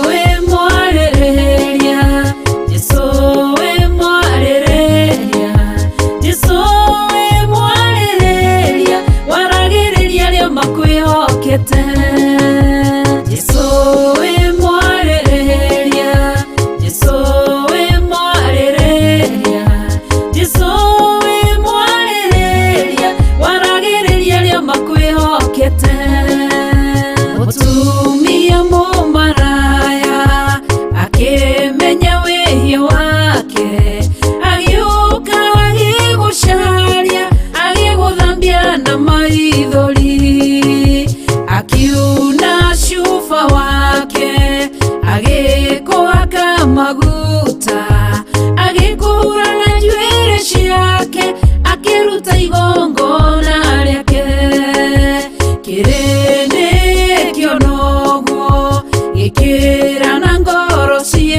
we mwarĩrĩria, Jesu we mwarĩrĩria, Jesu we mwarĩrĩria, waragĩrĩria arĩa makwĩhokete. Jesu we mwarĩrĩria, Jesu we mwarĩrĩria, Jesu we mwarĩrĩria, waragĩrĩria arĩa makwĩhokete. Mũtumia mũmaraya akĩmenya wĩhia wake, agĩũka agĩgũcaria, agĩgũthambia na maithori, akiuna cuba wake, agĩkũhaka maguta, agĩkũhura na njuĩrĩ ciake, akĩruta igongona rĩake. Kĩrĩndĩ kĩona ũguo gĩkĩra na ngoro ciao.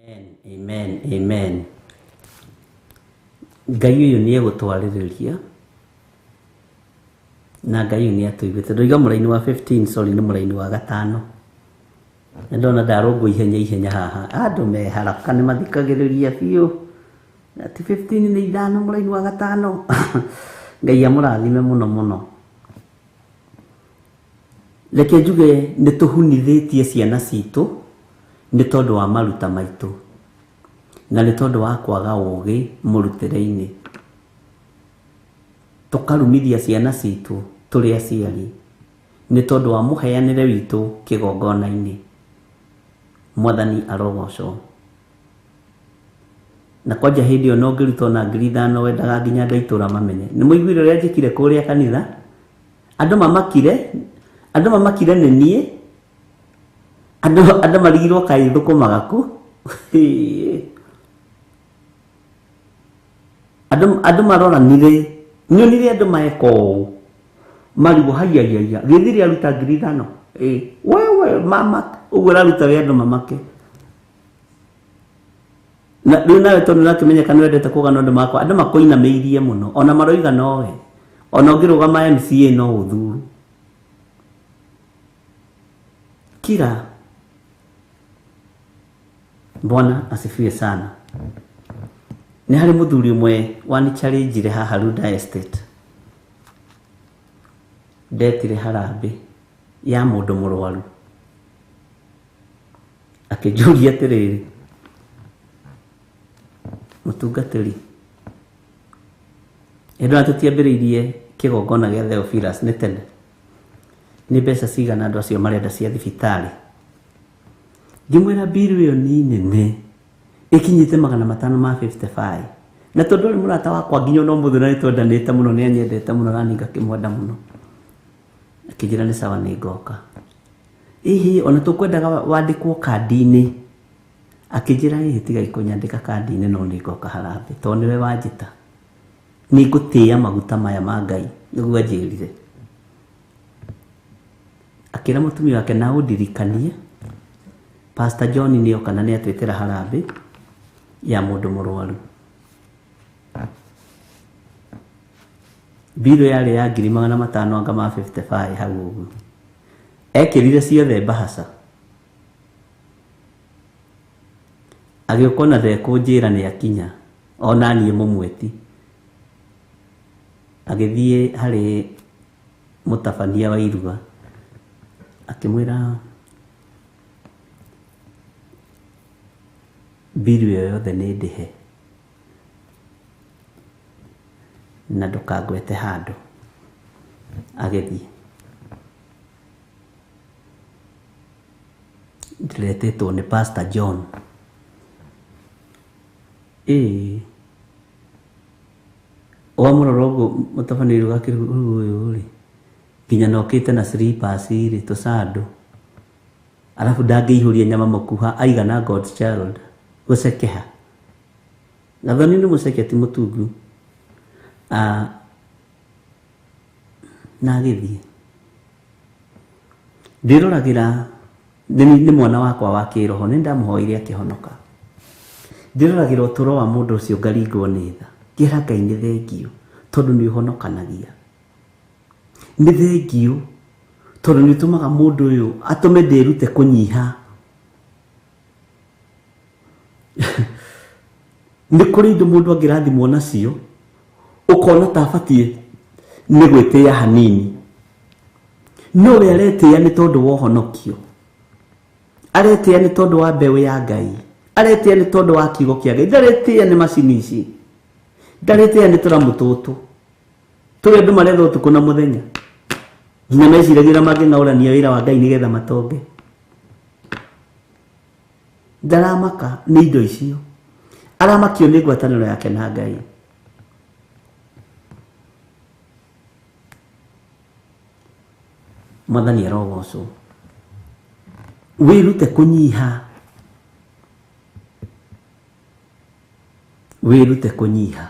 Amen, amen. Ngai ũyũ nĩ egũtwarĩrĩria na Ngai ũyũ nĩ atũiguĩte. Ndoiga mũraini wa 15, sorry, nĩ mũraini wa gatano. Nĩ ndona ndarũngwo ihenya ihenya haha. Andũ me haraka nĩ mathikagĩrĩria biũ. Ati 15 nĩ ithano mũraini wa gatano. Ngai amũrathime mũno mũno. Reke njuge nĩ tũhunithĩtie ciana citũ nĩ tondũ wa maruta maitũ na nĩ tondũ wa kwaga ũgĩ mũrutĩre-inĩ. Tũkarumithia ciana citũ tũrĩ aciari nĩ tondũ wa mũheanĩre witũ kĩgongona-inĩ. Mwathani arogocwo. Na kwanja hĩndĩ ĩyo no ngĩruta ona 5,000 wendaga nginya andũ a itũra mamenye. Nĩ mũiguire ũrĩa njĩkire kũrĩa kanitha? Andũ mamakire, andũ mamakire nĩ niĩ, andũ marigirwo kaĩ thũkũmaga kũ. Andũ maroranire, nyonire andũ maeka ũũ, marigwo haiya, gĩthiri aruta 5,000. Wewe mama, ũguo ũraruta wĩ andũ mamake. Na rĩu nawe tondũ nĩũrakĩmenyeka nĩwendete kũgana andũ makwa, andũ makũinamĩirie mũno, ona maroiga nowe, ona ũngĩrũgama MCA no ũthuru. Kira. Bwana asifiwe sana. Nĩ harĩ mũthuri ũmwe wanichallengire haha Runda Estate. Ndetire harambĩ ya mũndũ mũrwaru. Akĩnjũria atĩrĩrĩ, mũtungatĩri, hĩndĩ ĩrĩa tũtiambĩrĩirie kĩgongona gĩa Theophilus nĩ tene, nĩ mbeca cigana andũ acio marenda cia thibitarĩ? Ngĩmwĩra mbiru ĩyo nĩ nene, ĩkinyĩte magana matano ma 55. Na tondũ arĩ mũrata wakwa nginya ona ũmũthĩ na nĩtwendanĩte mũno, nĩ anyendete mũno na niĩ ngakĩmwenda mũno. Akĩnjĩra nĩ sawa nĩ ngoka. Ĩhĩ, ona tũkwendaga wandĩkwo kandi-inĩ. Akĩnjĩra ĩhĩ tigai kũnyandĩka kandi-inĩ no nĩ ngoka harambĩ, tondũ nĩwe wanjĩta. Nĩ ngũtĩĩa maguta maya ma Ngai, nĩguo anjĩrire. Akĩra mũtumia wake na ũndirikanie, Pastor John nĩ oka na nĩ atwĩtĩra harambĩ ya mũndũ mũrwaru. Mbirũ yarĩ ya 500,000 anga ma 55 hau ũguo. Ekĩrire ciothe mbahaca. Agĩũka ona ndekũnjĩra nĩ akinya, ona niĩ mũmwĩti. Agĩthiĩ harĩ mũtabania wa iruga, akĩmwĩra mbiru ĩyo yothe nĩ ndĩhe na ndũkangwete handũ. Agĩthiĩ. Ndĩretĩtwo nĩ Pastor John. Ĩĩ. Wamũrora ũguo mũtabania iruga akĩrigwo ũyũ rĩ, nginya nokĩte na slippers rĩ, tũcandũ. Alafu ndangĩihũria nyama mũkuha aigana God's child gũcekeha. Gathoni nĩ mũceke ti mũtungu. Na agĩthiĩ. Ndĩroragĩra nĩ mwana wakwa wa kĩroho, nĩ ndamũhoire akĩhonoka. Ndĩroragĩra ũtũũro wa mũndũ ũcio ngaringwo nĩ tha. Ngĩra Ngai nĩ thengio tondũ nĩ ũhonokanagia. Nĩ thengio tondũ nĩ ũtũmaga mũndũ ũyũ atũme ndĩrute kũnyiha. Nĩ kũrĩ indo mũndũ angĩrathimwo nacio ũkona ta abatiĩ nĩ gwĩtĩĩa hanini. No we aretĩĩa nĩ tondũ wa ũhonokio. Aretĩĩa nĩ tondũ wa mbeũ ya Ngai. Aretĩĩa nĩ tondũ wa kiugo kĩa Ngai. Ndaretĩĩa nĩ macini ici. Ndaretĩĩa nĩ tũramu tũtũ. Tũrĩa andũ maretha ũtukũ na mũthenya. Nginya meciragia ũrĩa mangĩng'aũrania wĩra wa Ngai nĩgetha matonge. Ndaramaka nĩ indo icio. Aramakio nĩ ngwatanĩro yake na Ngai. Mwathani arogocwo. Wĩrute kũnyiha. Wĩrute kũnyiha.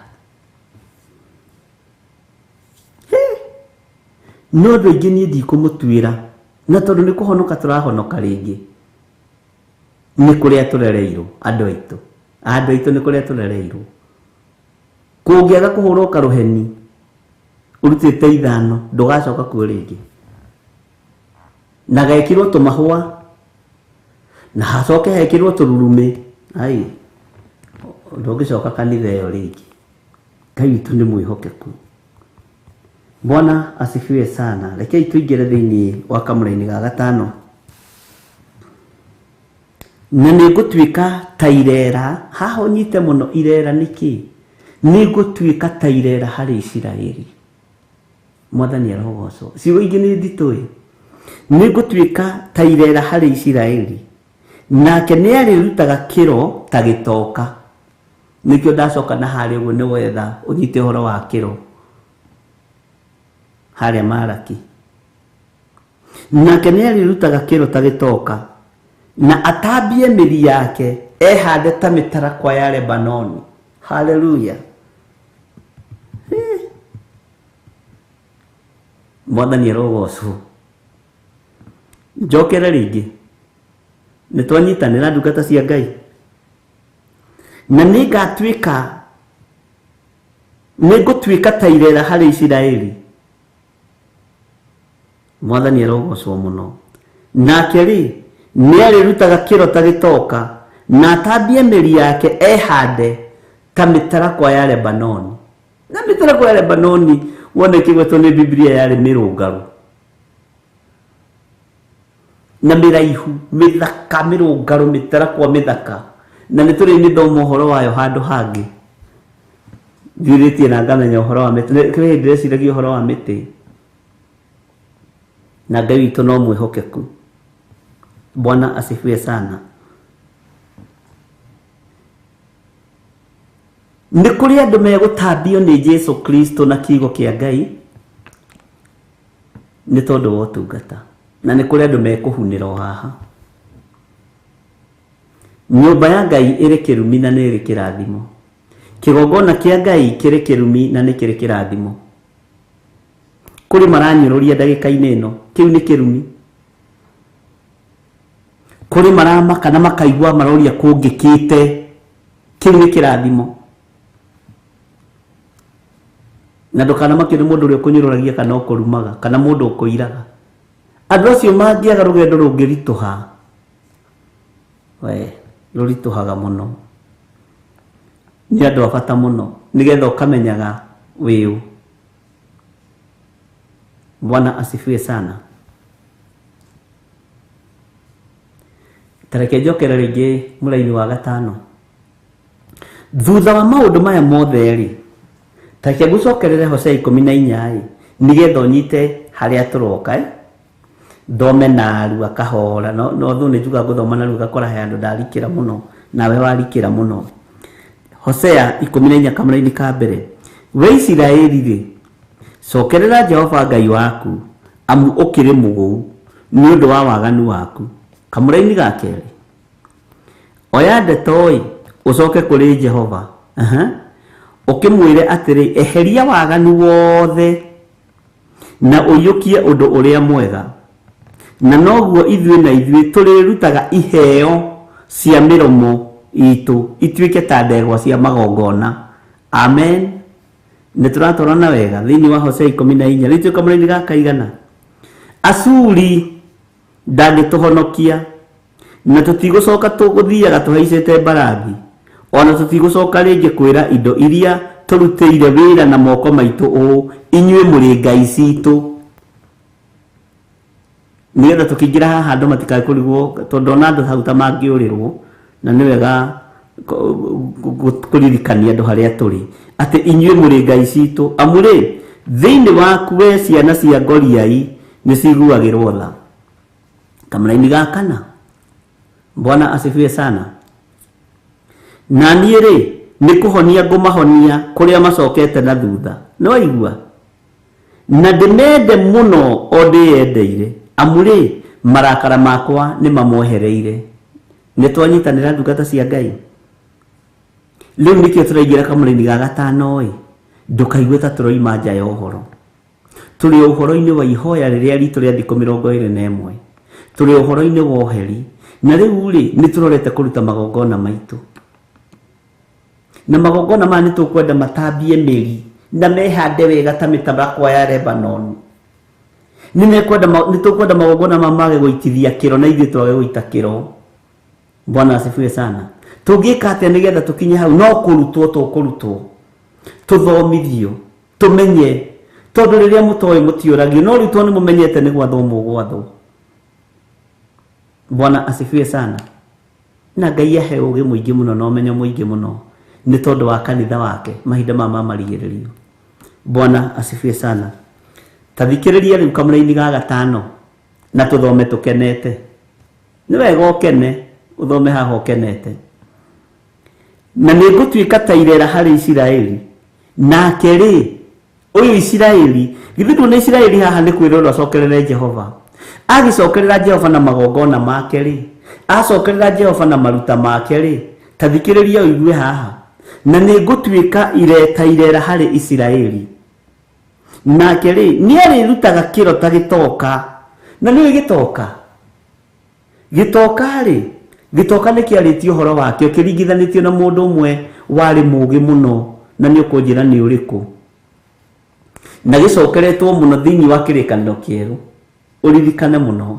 No andũ aingĩ niĩ ndikũmũtuĩra, na tondũ nĩ kũhonoka tũrahonoka rĩngĩ. Nĩ kũrĩa tũrereirwo andũ aitũ. Andũ aitũ nĩ kũrĩa tũrereirwo. Kũngĩaga kũhũrwo karũheni ũrutĩte 5 ndũgacoka kuo rĩngĩ. Na gekirwo tũmahũa na hacoke hekirwo tũrurumĩ. Ai, ndũngĩcoka kanitha ĩyo rĩngĩ. Ngai witũ nĩ mwĩhokeku. Bwana asifiwe sana. Rekei tũingĩre thĩinĩ wa kamũraini ga 5. Na nĩngũtuĩka ta irera. Haha ũnyite mũno, irera nĩkĩ? Nĩngũtuĩka ta irera harĩ Isiraeli. Mwathani arogocwo. Ciugo ingĩ nĩ nditũ ĩ. Nĩngũtuĩka ta irera harĩ Isiraeli. Nake nĩarĩrutaga kĩro ta gĩtoka. Nĩkĩo ndacoka na harĩa ũguo nĩ wetha ũnyite ũhoro wa kĩro. Harĩa Maraki. Nake nĩarĩrutaga kĩro ta gĩtoka. Na atambie mĩri yake ehande ta mĩtarakwa ya Lebanoni. Haleluya. Mwathani arogocwo. Njokere rĩngĩ. Nĩ twanyitanĩra ndungata cia Ngai. Na nĩngatuĩka, nĩngũtuĩka ta irera harĩ Isiraeli. Mwathani arogocwo mũno. Nake rĩ, nĩarĩrutaga kĩro ta gĩtoka, na atambie mĩri yake ehande ta mĩtarakwa ya Lebanoni. Na mĩtarakwa ya Lebanoni wona ĩkĩgwetwo nĩ Biblia yarĩ mĩrũngarũ na mĩraihu, mĩthaka, mĩrũngarũ, mĩtarakwa mĩthaka. Na nĩ tũrĩ nĩthoma ũhoro wayo handũ hangĩ. Thiũrĩtie na ngamenya ũhoro wa mĩtĩ. Kwĩ hĩndĩ ndĩreciragia ũhoro wa mĩtĩ. Na Ngai witũ no mwĩhokeku. Bwana asifiwe sana. Nĩ kũrĩ andũ megũtambio nĩ Jesu Kristo na kiugo kĩa Ngai nĩ tondũ wa ũtungata. Na nĩ kũrĩ andũ mekũhunĩra o haha. Nyũmba ya Ngai ĩrĩ kĩrumi na nĩ ĩrĩ kĩrathimo. Kĩgongona kĩa Ngai kĩrĩ kĩrumi na nĩ kĩrĩ kĩrathimo. Kũrĩ maranyũrũria ndagĩka-inĩ ĩno, kĩu nĩ kĩrumi. Kũrĩ maramaka na makaigua maroria kũngĩkĩte, kĩu nĩ kĩrathimo. Na ndũkanamakio nĩ mũndũ ũrĩa ũkũnyũrũragia kana ũkũrumaga kana mũndũ ũkũiraga. Andũ acio mangĩaga rũgendo rũngĩritũha, we rũritũhaga mũno. Nĩ andũ a bata mũno nĩgetha ũkamenyaga wĩũ. Bwana asifiwe sana. Tareke njokere rĩngĩ mũraini wa 5. Thutha wa maũndũ maya mothe rĩ, tareke ngũcokerere Hosea 14 ĩ, nĩgetha ũnyite harĩa tũroka ĩ. Thome narua kahora, no thũ nĩ njugaga ngũthoma narua ngakora he handũ ndarikĩra mũno, nawe warikĩra mũno. Hosea 14 kamũraini ka mbere. We Isiraeli rĩ, cokerera Jehova Ngai waku, amu ũkĩrĩ mũgũu nĩ ũndũ wa waganu waku. Kamũraini ga 2. Oya ndeto ĩ, ũcoke kũrĩ Jehova. Ũkĩmwĩre atĩrĩ, eheria waganu wothe na ũiyũkie ũndũ ũrĩa mwega. Na noguo ithuĩ na ithuĩ tũrĩrutaga iheo cia mĩromo itũ ituĩke ta ndegwa cia magongona. Amen. Nĩ tũratwarana wega thĩinĩ wa Hosea 14. Rĩu twĩ kamũraini ga kaigana. Asuri ndangĩtũhonokia, na tũtigũcoka tũgũthiaga tũhaicĩte mbarathi, ona tũtigũcoka rĩngĩ kwĩra indo iria tũrutĩire wĩra na moko maitũ ũũ, inyuĩ mũrĩ ngai citũ. Nĩgetha tũkĩingĩra haha andũ matikae kũrigwo, tondũ ona andũ hau ta mangĩũrĩrwo, na nĩ wega kũririkania andũ harĩa tũrĩ atĩ inyuĩ mũrĩ ngai citũ. Amu rĩ, thĩinĩ waku we ciana cia ngoriai nĩ ciguagĩrwo tha. Kamũraini ga 4. Bwana asifiwe sana. Na niĩ rĩ, nĩ kũhonia ngũmahonia kũrĩa macokete na thutha. Nĩ waigua? Na ndĩmende mũno o ndĩyendeire. Amu rĩ, marakara makwa nĩ mamwehereire. Nĩ twanyitanĩra ndungata cia Ngai. Rĩu nĩkĩo tũraingĩra kamũraini ga 5 ĩ, ndũkaigue ta tũroima nja ya ũhoro. Tũrĩ ũhoro-inĩ wa ihoya rĩrĩa ritũ rĩa thikũ 21. Tũrĩ ũhoro-inĩ wa ũheri. Na rĩu rĩ, nĩ tũrorete kũruta magongona maitũ. Na magongona maya nĩ tũkwenda matambie mĩri na mehande wega ta mĩtarakwa ya Lebanon. Nĩ mekwenda nĩ tũkwenda magongona maya mage gũitithia kĩro na ithuĩ twage gũita kĩro. Bwana asifiwe sana. Tũngĩka atĩa nĩgetha tũkinye hau? No kũrutwo tũkũrutwo, tũthomithio, tũmenye, tondũ rĩrĩa mũtoĩ mũtiũragio, no rĩu tondũ nĩ mũmenyete nĩ gwathwo mũgwathwo. Bwana asifiwe sana. Na Ngai ahe ũgĩ mũingĩ mũno na ũmenyo mũingĩ mũno nĩ tondũ wa kanitha wake mahinda maya ma marigĩrĩrio. Bwana asifiwe sana. Ta thikĩrĩria rĩu kamũraini ga gatano na tũthome tũkenete. Nĩ wega ũkene, ũthome haha ũkenete. Na nĩ ngũtuĩka ta irera harĩ Isiraeli. Nake rĩ, ũyũ Isiraeli, githĩ nduona Isiraeli haha nĩ kwĩrorwo acokerere Jehova. Agĩcokerera Jehova na magongona make rĩ, acokerera Jehova na maruta make rĩ, ta thikĩrĩria ũigue haha. Na nĩ ngũtuĩka ta irera harĩ Isiraeli. Nake rĩ, nĩ arĩrutaga kĩro ta gĩtoka. Na nĩũĩ gĩtoka? Gĩtoka rĩ, gĩtoka nĩ kĩarĩtie ũhoro wakĩo kĩringithanĩtio na mũndũ ũmwe warĩ mũũgĩ mũno, na nĩ ũkũnjĩra nĩ ũrĩkũ. Na gĩcokeretwo mũno thĩinĩ wa kĩrĩkanĩro kĩerũ, ũririkane mũno.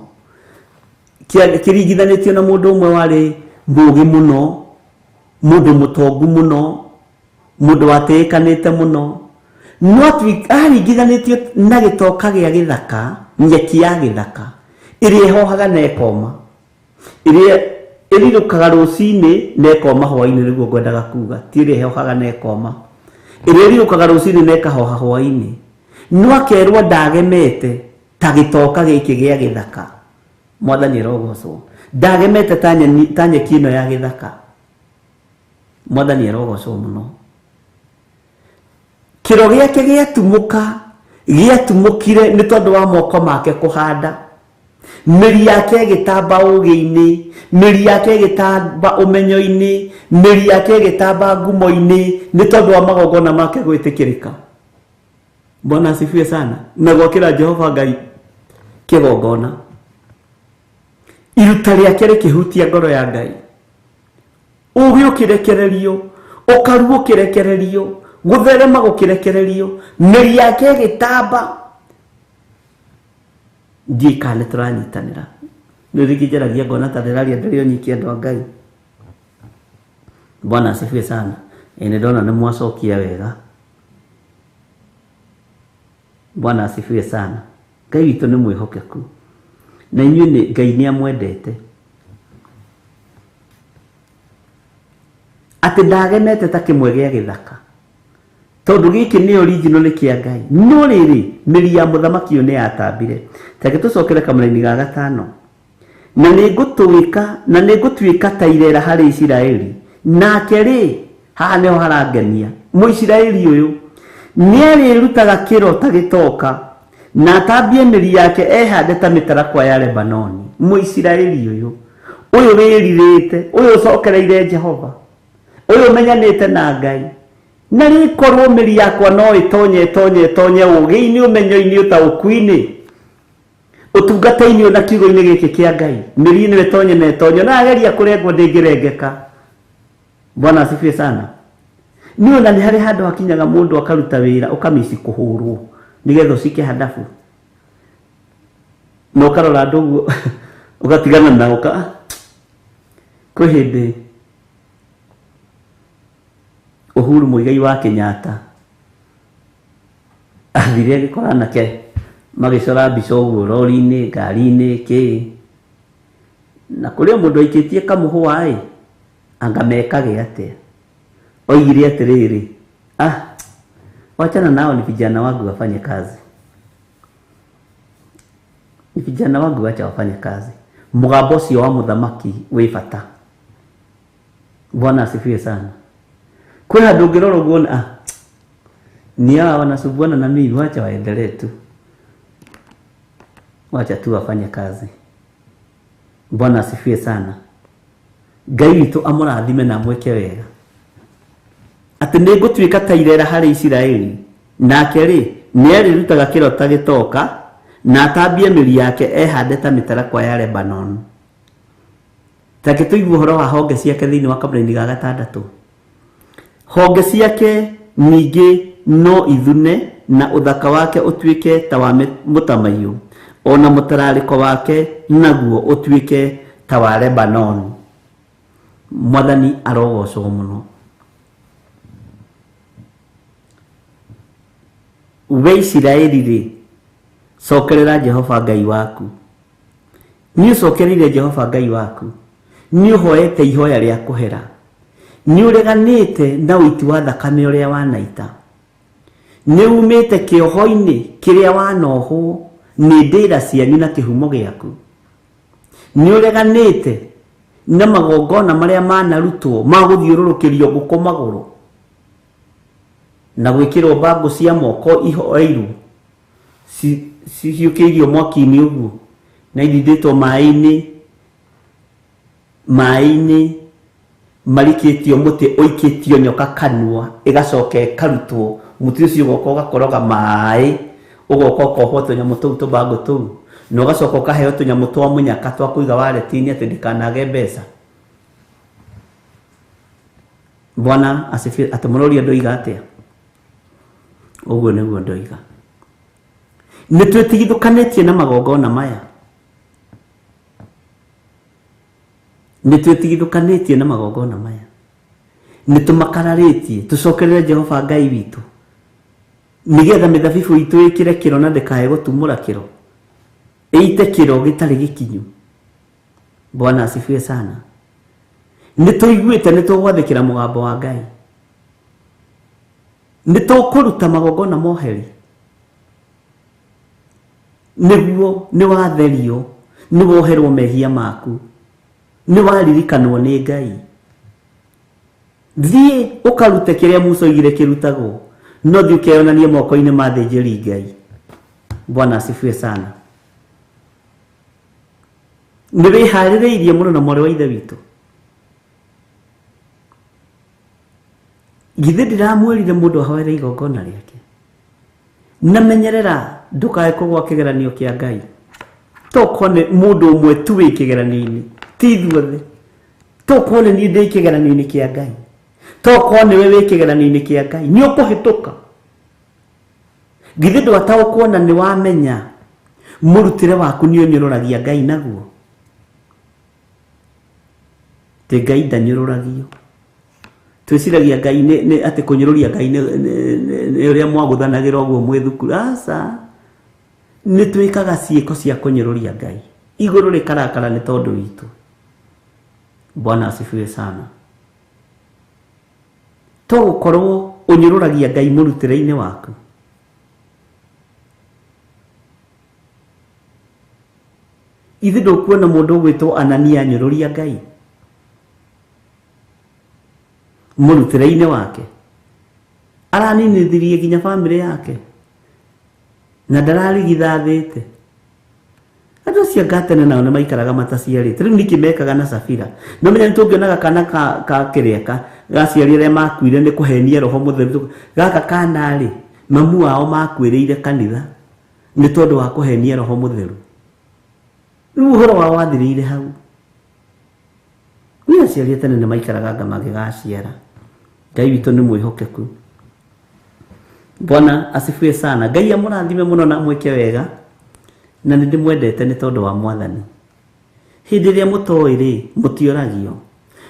Kĩringithanĩtio na mũndũ ũmwe warĩ mũũgĩ mũno, mũndũ mũtongu mũno, mũndũ watĩĩkanĩte mũno. No aringithanĩtio na gĩtoka gĩa gĩthaka, nyeki ya gĩthaka, ĩrĩa ĩhohaga na ĩkoma, ĩrĩa ĩrirũkaga rũcinĩ na ĩkoma hwaĩ-inĩ, nĩguo ngwendaga kuga, ti ĩrĩa ĩhohaga na ĩkoma, ĩrĩa ĩrirũkaga rũcinĩ na ĩkahoha hwaĩ-inĩ. No akerwo ndagemete ta gĩtoka gĩkĩ gĩa gĩthaka. Mwathani arogocwo. Ndagemete ta nyeki ĩno ya gĩthaka. Mwathani arogocwo mũno. Kĩro gĩake gĩatumũka, gĩatumũkire nĩ tondũ wa moko make kũhanda. Mĩri yake ĩgĩtamba ũũgĩ-inĩ, mĩri yake ĩgĩtamba ũmenyo-inĩ, mĩri yake ĩgĩtamba ngumo-inĩ, nĩ tondũ wa magongona make gwĩtĩkĩrĩka. Bwana asifiwe sana. Na gwakĩra Jehova Ngai kĩgongona. Iruta rĩake rĩkĩhutia ngoro ya Ngai. Ũũgĩ ũkĩrekererio, ũkaru ũkĩrekererio, gũtherema gũkĩrekererio, mĩri yake ĩgĩtamba. Ndiũĩ kana nĩ tũranyitanĩra. Rĩu rĩngĩ njaragia ngona ta ndĩraria ndĩrĩ o nyiki andũ a Ngai. Bwana asifiwe sana. Ĩ nĩ ndona nĩ mwacokia wega. Bwana asifiwe sana. Ngai witũ nĩ mwĩhokeku. Na inyuĩ nĩ Ngai nĩ amwendete. Atĩ ndagemete ta kĩmwe gĩa gĩthaka. Tondũ gĩkĩ nĩ original nĩ kĩa Ngai. No rĩrĩ, mĩri ya mũthamaki ũyũ nĩ yatambire. Reke tũcokere kamũraini ga gatano. Na nĩ ngũtuĩka, na nĩ ngũtuĩka ta irera harĩ Isiraeli. Nake rĩ, haha nĩho harangenia. Mũisiraeli ũyũ nĩ arĩrutaga kĩro ta gĩtoka, na atambie mĩri yake ehande ta mĩtarakwa ya Lebanoni. Mũisiraeli ũyũ, ũyũ wĩrirĩte, ũyũ ũcokereire Jehova, ũyũ ũmenyanĩte na Ngai. Na rĩkorwo mĩri yakwa no ĩtonye, ĩtonye, ĩtonye ũũgĩ-inĩ, ũmenyo-inĩ, ũtaũku-inĩ, ũtungata-inĩ ona kiugo-inĩ gĩkĩ kĩa Ngai, mĩri ĩno ĩtonye na ĩtonye, na ageria kũrengwo ndĩngĩrengeka. Bwana asifiwe sana. Nĩ ona nĩ harĩ handũ hakinyaga mũndũ akaruta wĩra ũkamici kũhũrwo nĩgetha ũcike handabu, na ũkarora andũ ũguo ũgatigana nao ka kwĩ hĩndĩ Uhuru Muigai wa Kenyatta athire agĩkora anake magĩcora mbica ũguo rori-inĩ, ngari-inĩ, kĩ, na kũrĩ o mũndũ aikĩtie kamũhũa ĩ, anga mekage atĩa? Oigire atĩrĩrĩ, ah, wachana nao, ni vijana wangu wafanye kazi, ni vijana wangu wacha wafanye kazi. Mũgambo ũcio wa mũthamaki wĩ bata. Bwana asifiwe sana. Kwĩ handũ ũngĩrora ũguo ah, ni hawa wanasumbuana na mimi, wacha waendelee tu, wacha tu wafanye kazi. Bwana asifiwe sana. Ngai witũ amũrathime na amwĩke wega. Atĩ nĩ ngũtuĩka ta irera harĩ Isiraeli. Nake rĩ, nĩ arĩrutaga kĩro ta gĩtoka, na atambie mĩri yake ehande ta mĩtarakwa ya Lebanon. Take tũigue ũhoro wa honge ciake thĩinĩ wa kamũraini ga gatandatũ. Honge ciake ningĩ no ithune na ũthaka wake ũtuĩke ta wa mũtamaiyũ, ona mũtararĩko wake naguo ũtuĩke ta wa Lebanon. Mwathani arogocwo mũno. We Isiraeli rĩ, cokerera Jehova Ngai waku. Nĩ ũcokereire Jehova Ngai waku. Nĩ ũhoete ihoya rĩa kũhera. Nĩ ũreganĩte na ũiti wa thakame ũrĩa wanaita. Nĩ umĩte kĩoho-inĩ kĩrĩa wanohwo nĩ ndĩra cianyu na kĩhumo gĩaku. Nĩ ũreganĩte na magongona marĩa manarutwo ma gũthiũrũrũkĩrio ngũkũ magũrũ na gwĩkĩrwo bangũ cia moko ihoeirwo cihiũkĩirio mwaki-inĩ ũguo na ithindĩtwo maĩ-inĩ marikĩtio mũtĩ ũikĩtio nyoka kanua ĩgacoka ĩkarutwo mũtĩ ũcio ũgoka ũgakoroga maĩ ũgoka ũkohwo tũnyamũ tũu tũbangũ tũu na ũgacoka ũkaheo tũnyamũ twa mũnyaka twa kũiga wareti-inĩ atĩ ndĩkanage mbeca. Bwana asifiwe. Atĩ mũroria ndoiga atĩa? Ũguo nĩguo ndoiga. Nĩ twĩtigithũkanĩtie na magongona maya. Nĩ twĩtigithũkanĩtie na magongona maya. Nĩ tũmakararĩtie tũcokerere Jehova Ngai witũ nĩgetha mĩthabibũ itũ ĩkĩre kĩro na ndĩkae gũtumũra kĩro, ĩite kĩro gĩtarĩ gĩkinyu. Bwana asifiwe sana. Nĩ tũiguĩte nĩ tũgwathĩkĩra mũgambo wa Ngai. Nĩ tũkũruta magongona moheri nĩguo nĩ watherio, nĩ woherwo mehia maku, nĩ waririkanwo nĩ Ngai. Thiĩ ũkarute kĩrĩa Musa oigire kĩrutagwo, no thiĩ ũkeyonanie moko-inĩ ma athĩnjĩri Ngai. Bwana asifiwe sana. Nĩ wĩharĩrĩirie mũno na mwarĩ wa Ithe witũ. Githĩ ndiramwĩrire mũndũ ahoere igongona rĩake? Na menyerera ndũkae kũgwa kĩgeranio kĩa Ngai. Tokorwo nĩ mũndũ ũmwe tu wĩ kĩgeranio-inĩ, ti ithuothe. Tokorwo nĩ niĩ ndĩ kĩgeranio-inĩ kĩa Ngai. Tokorwo nĩwe wĩ kĩgeranio-inĩ kĩa Ngai, nĩ ũkũhĩtũka. Githĩ ndwataũkwo na nĩ wamenya mũrutĩre waku nĩ ũnyũrũragia Ngai naguo? Ti Ngai ndanyũrũragio. Twĩciragia Ngai nĩ atĩ kũnyũrũria Ngai nĩ ũrĩa mwagũthanagĩra ũguo mwĩ thukuru. Aca, nĩ twĩkaga ciĩko cia kũnyũrũria Ngai. Igũrũ rĩkarakara nĩ tondũ witũ. Bwana asifiwe sana. To gũkorwo ũnyũrũragia Ngai mũrutĩre-inĩ waku. Ithe ndũkuona mũndũ ũgwĩtwo Anania anyũrũria Ngai mũrutĩre-inĩ wake. Araninithirie nginya bamĩrĩ yake na ndararigithathĩte. Andũ acio anga tene nao nĩ maikaraga mataciarĩte. Rĩu nĩkĩ mekaga na Safira? No menya nĩ tũngĩonaga kana ka kĩrĩa ka gaciari arĩa makuire nĩ kũhenia roho mũtheru. Gaka kana rĩ, mamu wao makuĩrĩire kanitha nĩ tondũ wa kũhenia roho mũtheru. Rĩu ũhoro wao wathirĩire hau. Nĩ aciari tene nĩ maikaraga anga mangĩgaciara. Ngai witũ nĩ mwĩhokeku. Bwana asifiwe sana. Ngai amũrathime mũno na amwĩke wega. Na nĩ ndĩmwendete nĩ tondũ wa Mwathani. Hĩndĩ ĩrĩa mũtoĩ rĩ, mũtioragio.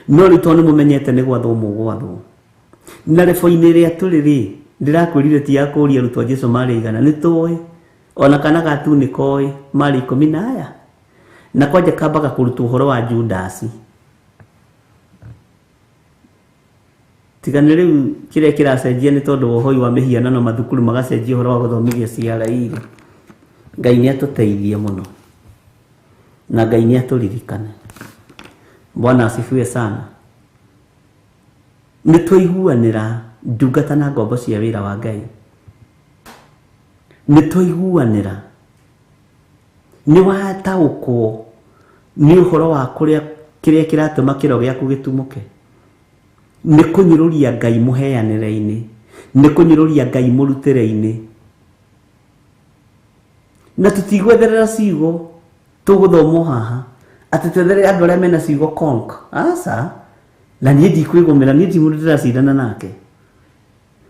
No rĩu tondũ nĩ mũmenyete nĩ gwathwo mũgwathwo. Na rebo-inĩ ĩrĩa tũrĩ rĩ, ndĩrakwĩrire ti ya kũũria arutwo a Jesu marĩ igana, nĩ tũĩ. Ona kana gatu nĩ koĩ, marĩ ikũmi na aya. Na kwanja kambaga kũrutwo ũhoro wa Judasi. Tiga nĩ rĩu kĩrĩa kĩracenjia nĩ tondũ wa ũhoi wa mĩhianano mathukuru magacenjia ũhoro wa gũthomithia CRE rĩ. Ngai nĩ atũteithie mũno. Na Ngai nĩ atũririkane. Bwana asifiwe sana. Nĩ twaiguanĩra ndungata na ngombo cia wĩra wa Ngai. Nĩ twaiguanĩra. Nĩ wataũkwo nĩ ũhoro wa kũrĩa kĩrĩa kĩratũma kĩro gĩaku gĩtumũke. Nĩ kũnyũrũria Ngai mũheanĩre-inĩ. Nĩ kũnyũrũria Ngai mũrutĩre-inĩ. Na tũtigwetherera ciugo tũgũthomwo haha. Atĩ twethere andũ arĩa mena ciugo conk. Aca. Na niĩ ndikwĩgũmĩra, niĩ ti mũndũ ndĩracindana nake.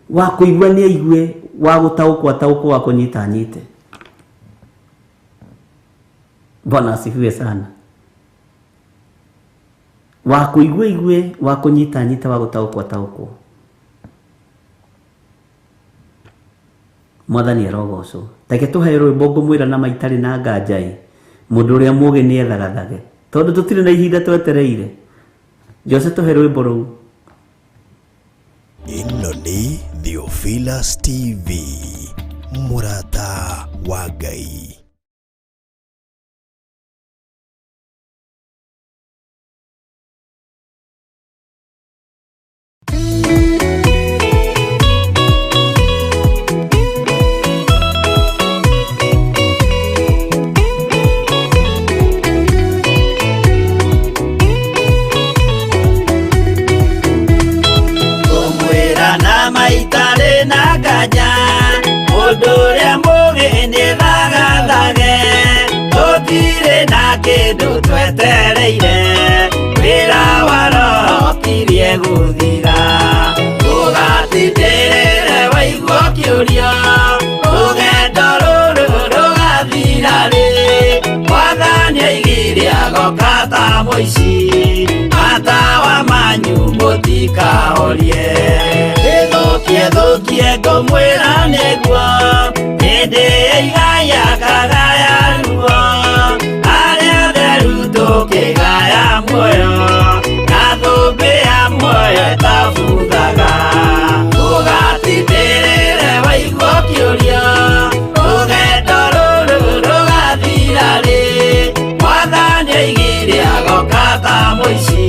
Wa kũigua nĩ aigue, wa gũtaũkwo ataũkwo, wa kũnyita anyite. Bwana asifiwe sana. Wa kũigua igue, wa kũnyita anyite, wa gũtaũkwo ataũkwo. Mwathani arogocwo. Reke tũhe rwĩmbo ngũmwĩra na maitarĩ na nganja-ĩ, mũndũ ũrĩa mũgĩ nĩ ethagathage, tondũ tũtirĩ na ihinda twetereire. Jose tũhe rwĩmbo rũu. Ĩno nĩ Theophilus TV, mũrata wa Ngai. Ngũmwĩra na maitarĩ na nganja, mũndũ ũrĩa mũgĩ nĩ thagathage, tũtirĩ na kĩndũ twetereire, wĩra wa roho ũkirie gũthira. Ũgatindĩrĩre waigua ũkĩũrio, rũgendo rũrũ rũgathira rĩ, Mwathani oigire agoka ta mũici, matawa manyu mũtikahorie. Ĩthũkie thũkie ngũmwĩra nĩguo, hĩndĩ ya igaya kagaya ruo, arĩa atheru tũkĩgaya muoyo, na thũmbĩ ya muoyo ĩtabuthaga. Ũgatindĩrĩre waigua ũkĩũrio, rũgendo rũrũ rũgathira rĩ, Mwathani oigire agoka ta mũici,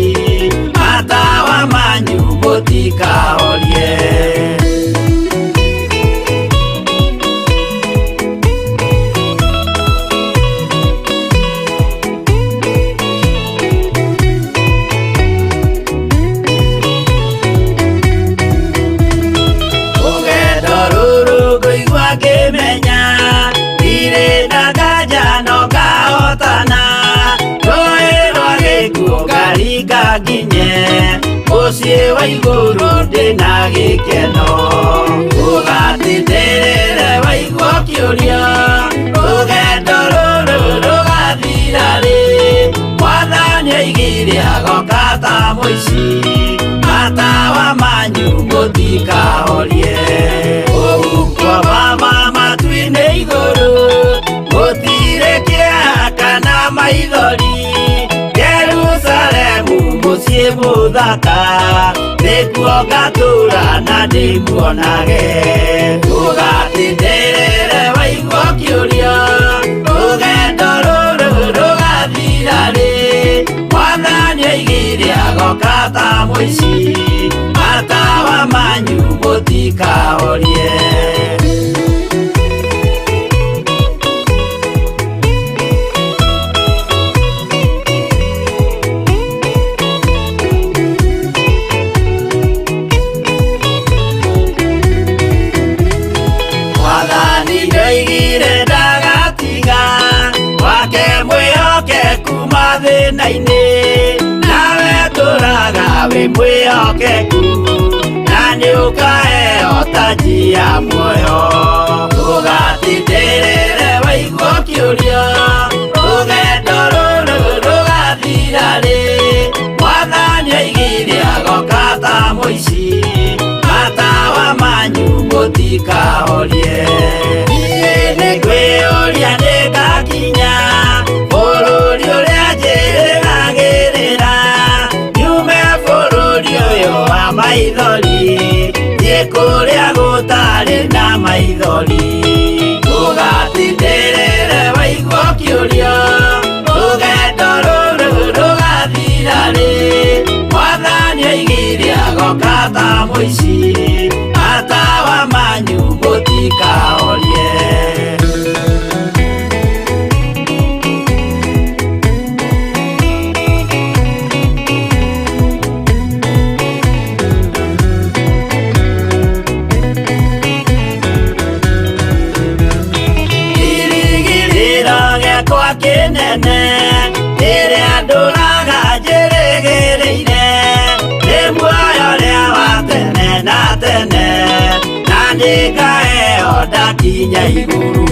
matawa manyu mũtikahorie. Rũgendo rũrũ ngũigua ngĩmenya, ndirĩ na nganja no ngahotana, rũĩ rwa gĩkuũ ngaringa nginye, mũciĩ wa igũrũ ndĩna gĩkeno. Ũgatindĩrĩre waigua ũkĩũrio, rũgendo rũrũ rũgathira rĩ, Mwathani oigire agoka ta mũici, matawa manyu mũtikahorie. Ũhuko wa matu-inĩ igũrũ, gũtirĩ kĩeha kana maithori, Jerusalemu mũciĩ mũthaka, nĩkuo ngatũũra na ndĩmuonage. Ũgatindĩrĩre waigua ũkĩũrio, rũgendo rũrũ rũgathira rĩ, Mwathani oigire agoka ta mũici, matawa manyu mũtikahorie. Mwathani nĩoigire ndagatiga, wake mwĩhokeku mathĩna-inĩ, nawe tũraga wĩ mwĩhokeku, na nĩũkaheo taji ya muoyo. Ũgatindĩrĩre waigua ũkĩũrio, rũgendo rũrũ rũgathira rĩ, Mwathani oigire agoka ta mũici, matawa manyu mũtikahorie. Niĩ nĩngwĩyũria nĩngakinya, bũrũri ũrĩa njĩrĩgagĩrĩra, nyume bũrũri ũyũ wa maithori, thiĩ kũrĩa gũtarĩ na maithori. Ũgatindĩrĩre waigua ũkĩũrio, rũgendo rũrũ rũgathira rĩ, Mwathani oigire agoka ta mũici, matawa manyu mũtikahorie. Kĩrĩgĩrĩro gĩakwa kĩnene, rĩrĩa Ndũraga njĩrĩgĩrĩire nĩ muoyo ũrĩa wa tene na tene, na nĩngaheo ndakinya igũrũ.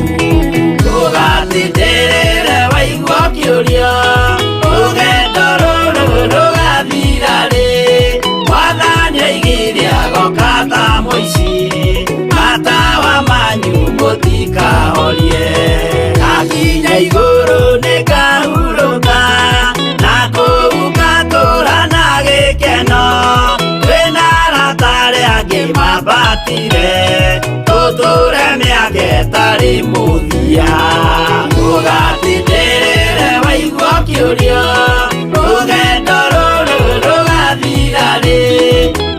Ndũgatindĩrĩre waigua ũkĩũrio, rũgendo rũrũ rũgathira rĩ? Mwathani oigire agoka ta mũici, matawa manyu mũtikahorie. Ndakinya igũrũ nĩngahurũka, na kũu ngatũũra na gĩkeno. Twĩna arata arĩa angĩ mambatire, tũtũũre mĩaka ĩtarĩ mũthia. Ndũgatindĩrĩre waigua ũkĩũrio, rũgendo rũrũ rũgathira rĩ?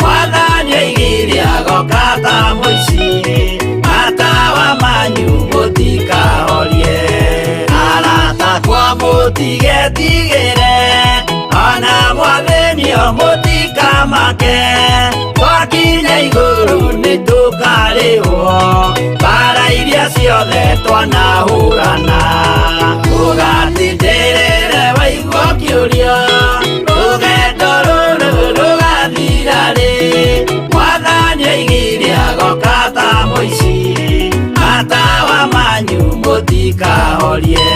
Mwathani oigire agoka ta mũici, matawa manyu mũtikahorie. Arata akwa mũtigetigĩre, ona mwathĩnio mũtikamake. Twakinya igũrũ nĩtũkarĩhwo mbara iria ciothe twanahũrana. Ndũgatindĩrĩre waigua ũkĩũrio, rũgendo rũrũ rũgathira rĩ? Mwathani oigire agoka ta mũici, matawa manyu mũtikahorie.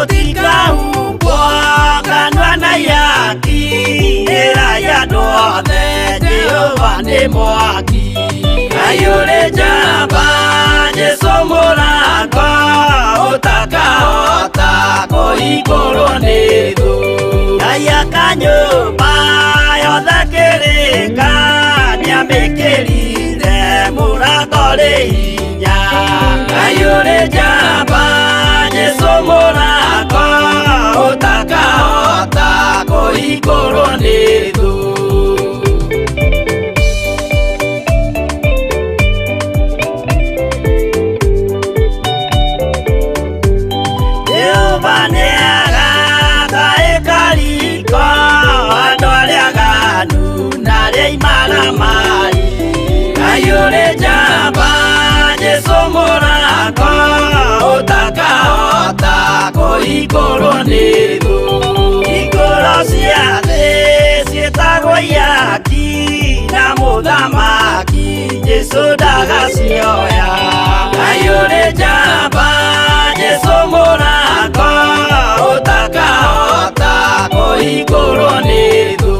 Mũtikahumbwo kanua na ihaki, ĩrai andũ othe Jehova nĩ mwaki. Ngai ũrĩ njamba, Jesũ mũrango, ũtakahota kũhingũrwo nĩ thũ. Ngai aka nyũmba yothe kĩrĩka, nĩamĩkĩrire mũrango ũrĩ hinya. Ngai ũrĩ njamba, Jesũ mũrango, ũtakahota kũhingũrwo nĩ thũ. Jehova nĩagaka ĩkariko, andũ arĩa aganu na arĩa imaramari. Ngai ũrĩ njamba, Jesũ mũrango, ũtakahota kũhingũrwo nĩ thũ. Hingũro cia thĩ ciĩtagwo ihaki, na mũthamaki Jesũ ndagacioya. Ngai ũrĩ njamba, Jesũ mũrango, ũtakahota kũhingũrwo nĩ thũ.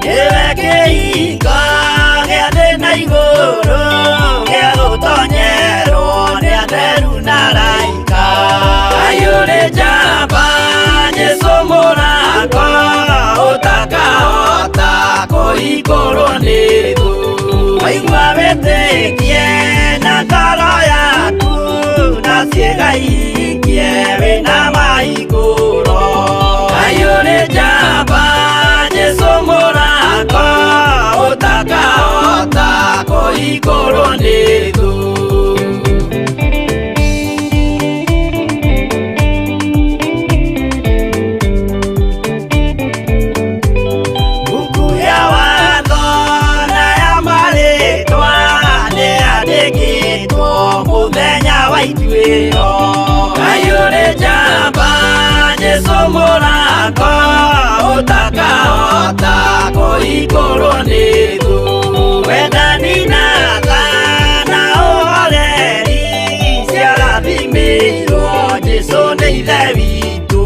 Nĩwe kĩhingo gĩa thĩ na igũrũ, gĩa gũtonyerwo nĩ atheru na araika. Ngai ũrĩ njamba, Jesũ mũrango, ũtakahota kũhingũrwo nĩ thũ. Waigua wĩtĩkie na ngoro yaku, na ciĩga ihingie wĩna mahingũro. Ngai ũrĩ njamba, Jesũ mũrango, ũtakahota kũhingũrwo nĩ thũ. Mbuku ya watho na ya marĩtwa nĩyandĩkĩtwo mũthenya wa ituĩro. Ngai ũrĩ njamba, Jesũ mũrango, ũtakahota kũhingũrwo nĩ thũ. Wendani na tha na ũhoreri ciarathimĩirwo Jesũ nĩ Ithe witũ.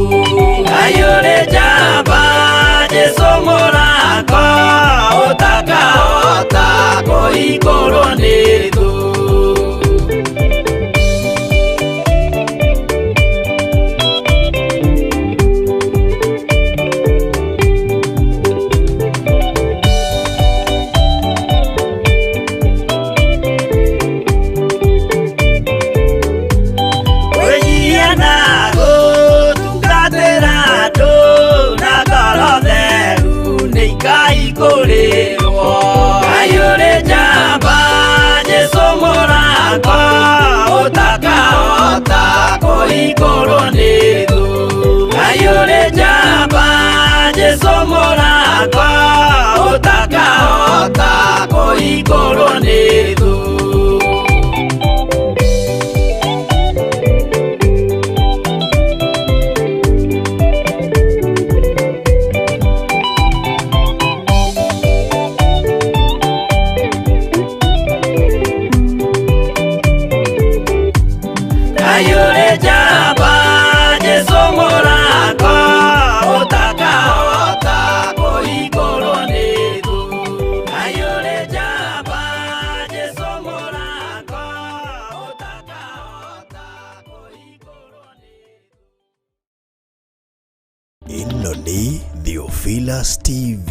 Theophilus TV,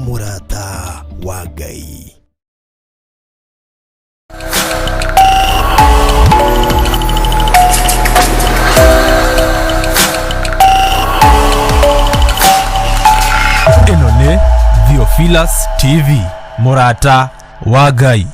mũrata wa Ngai. Ĩno nĩ Theophilus TV, mũrata wa Ngai.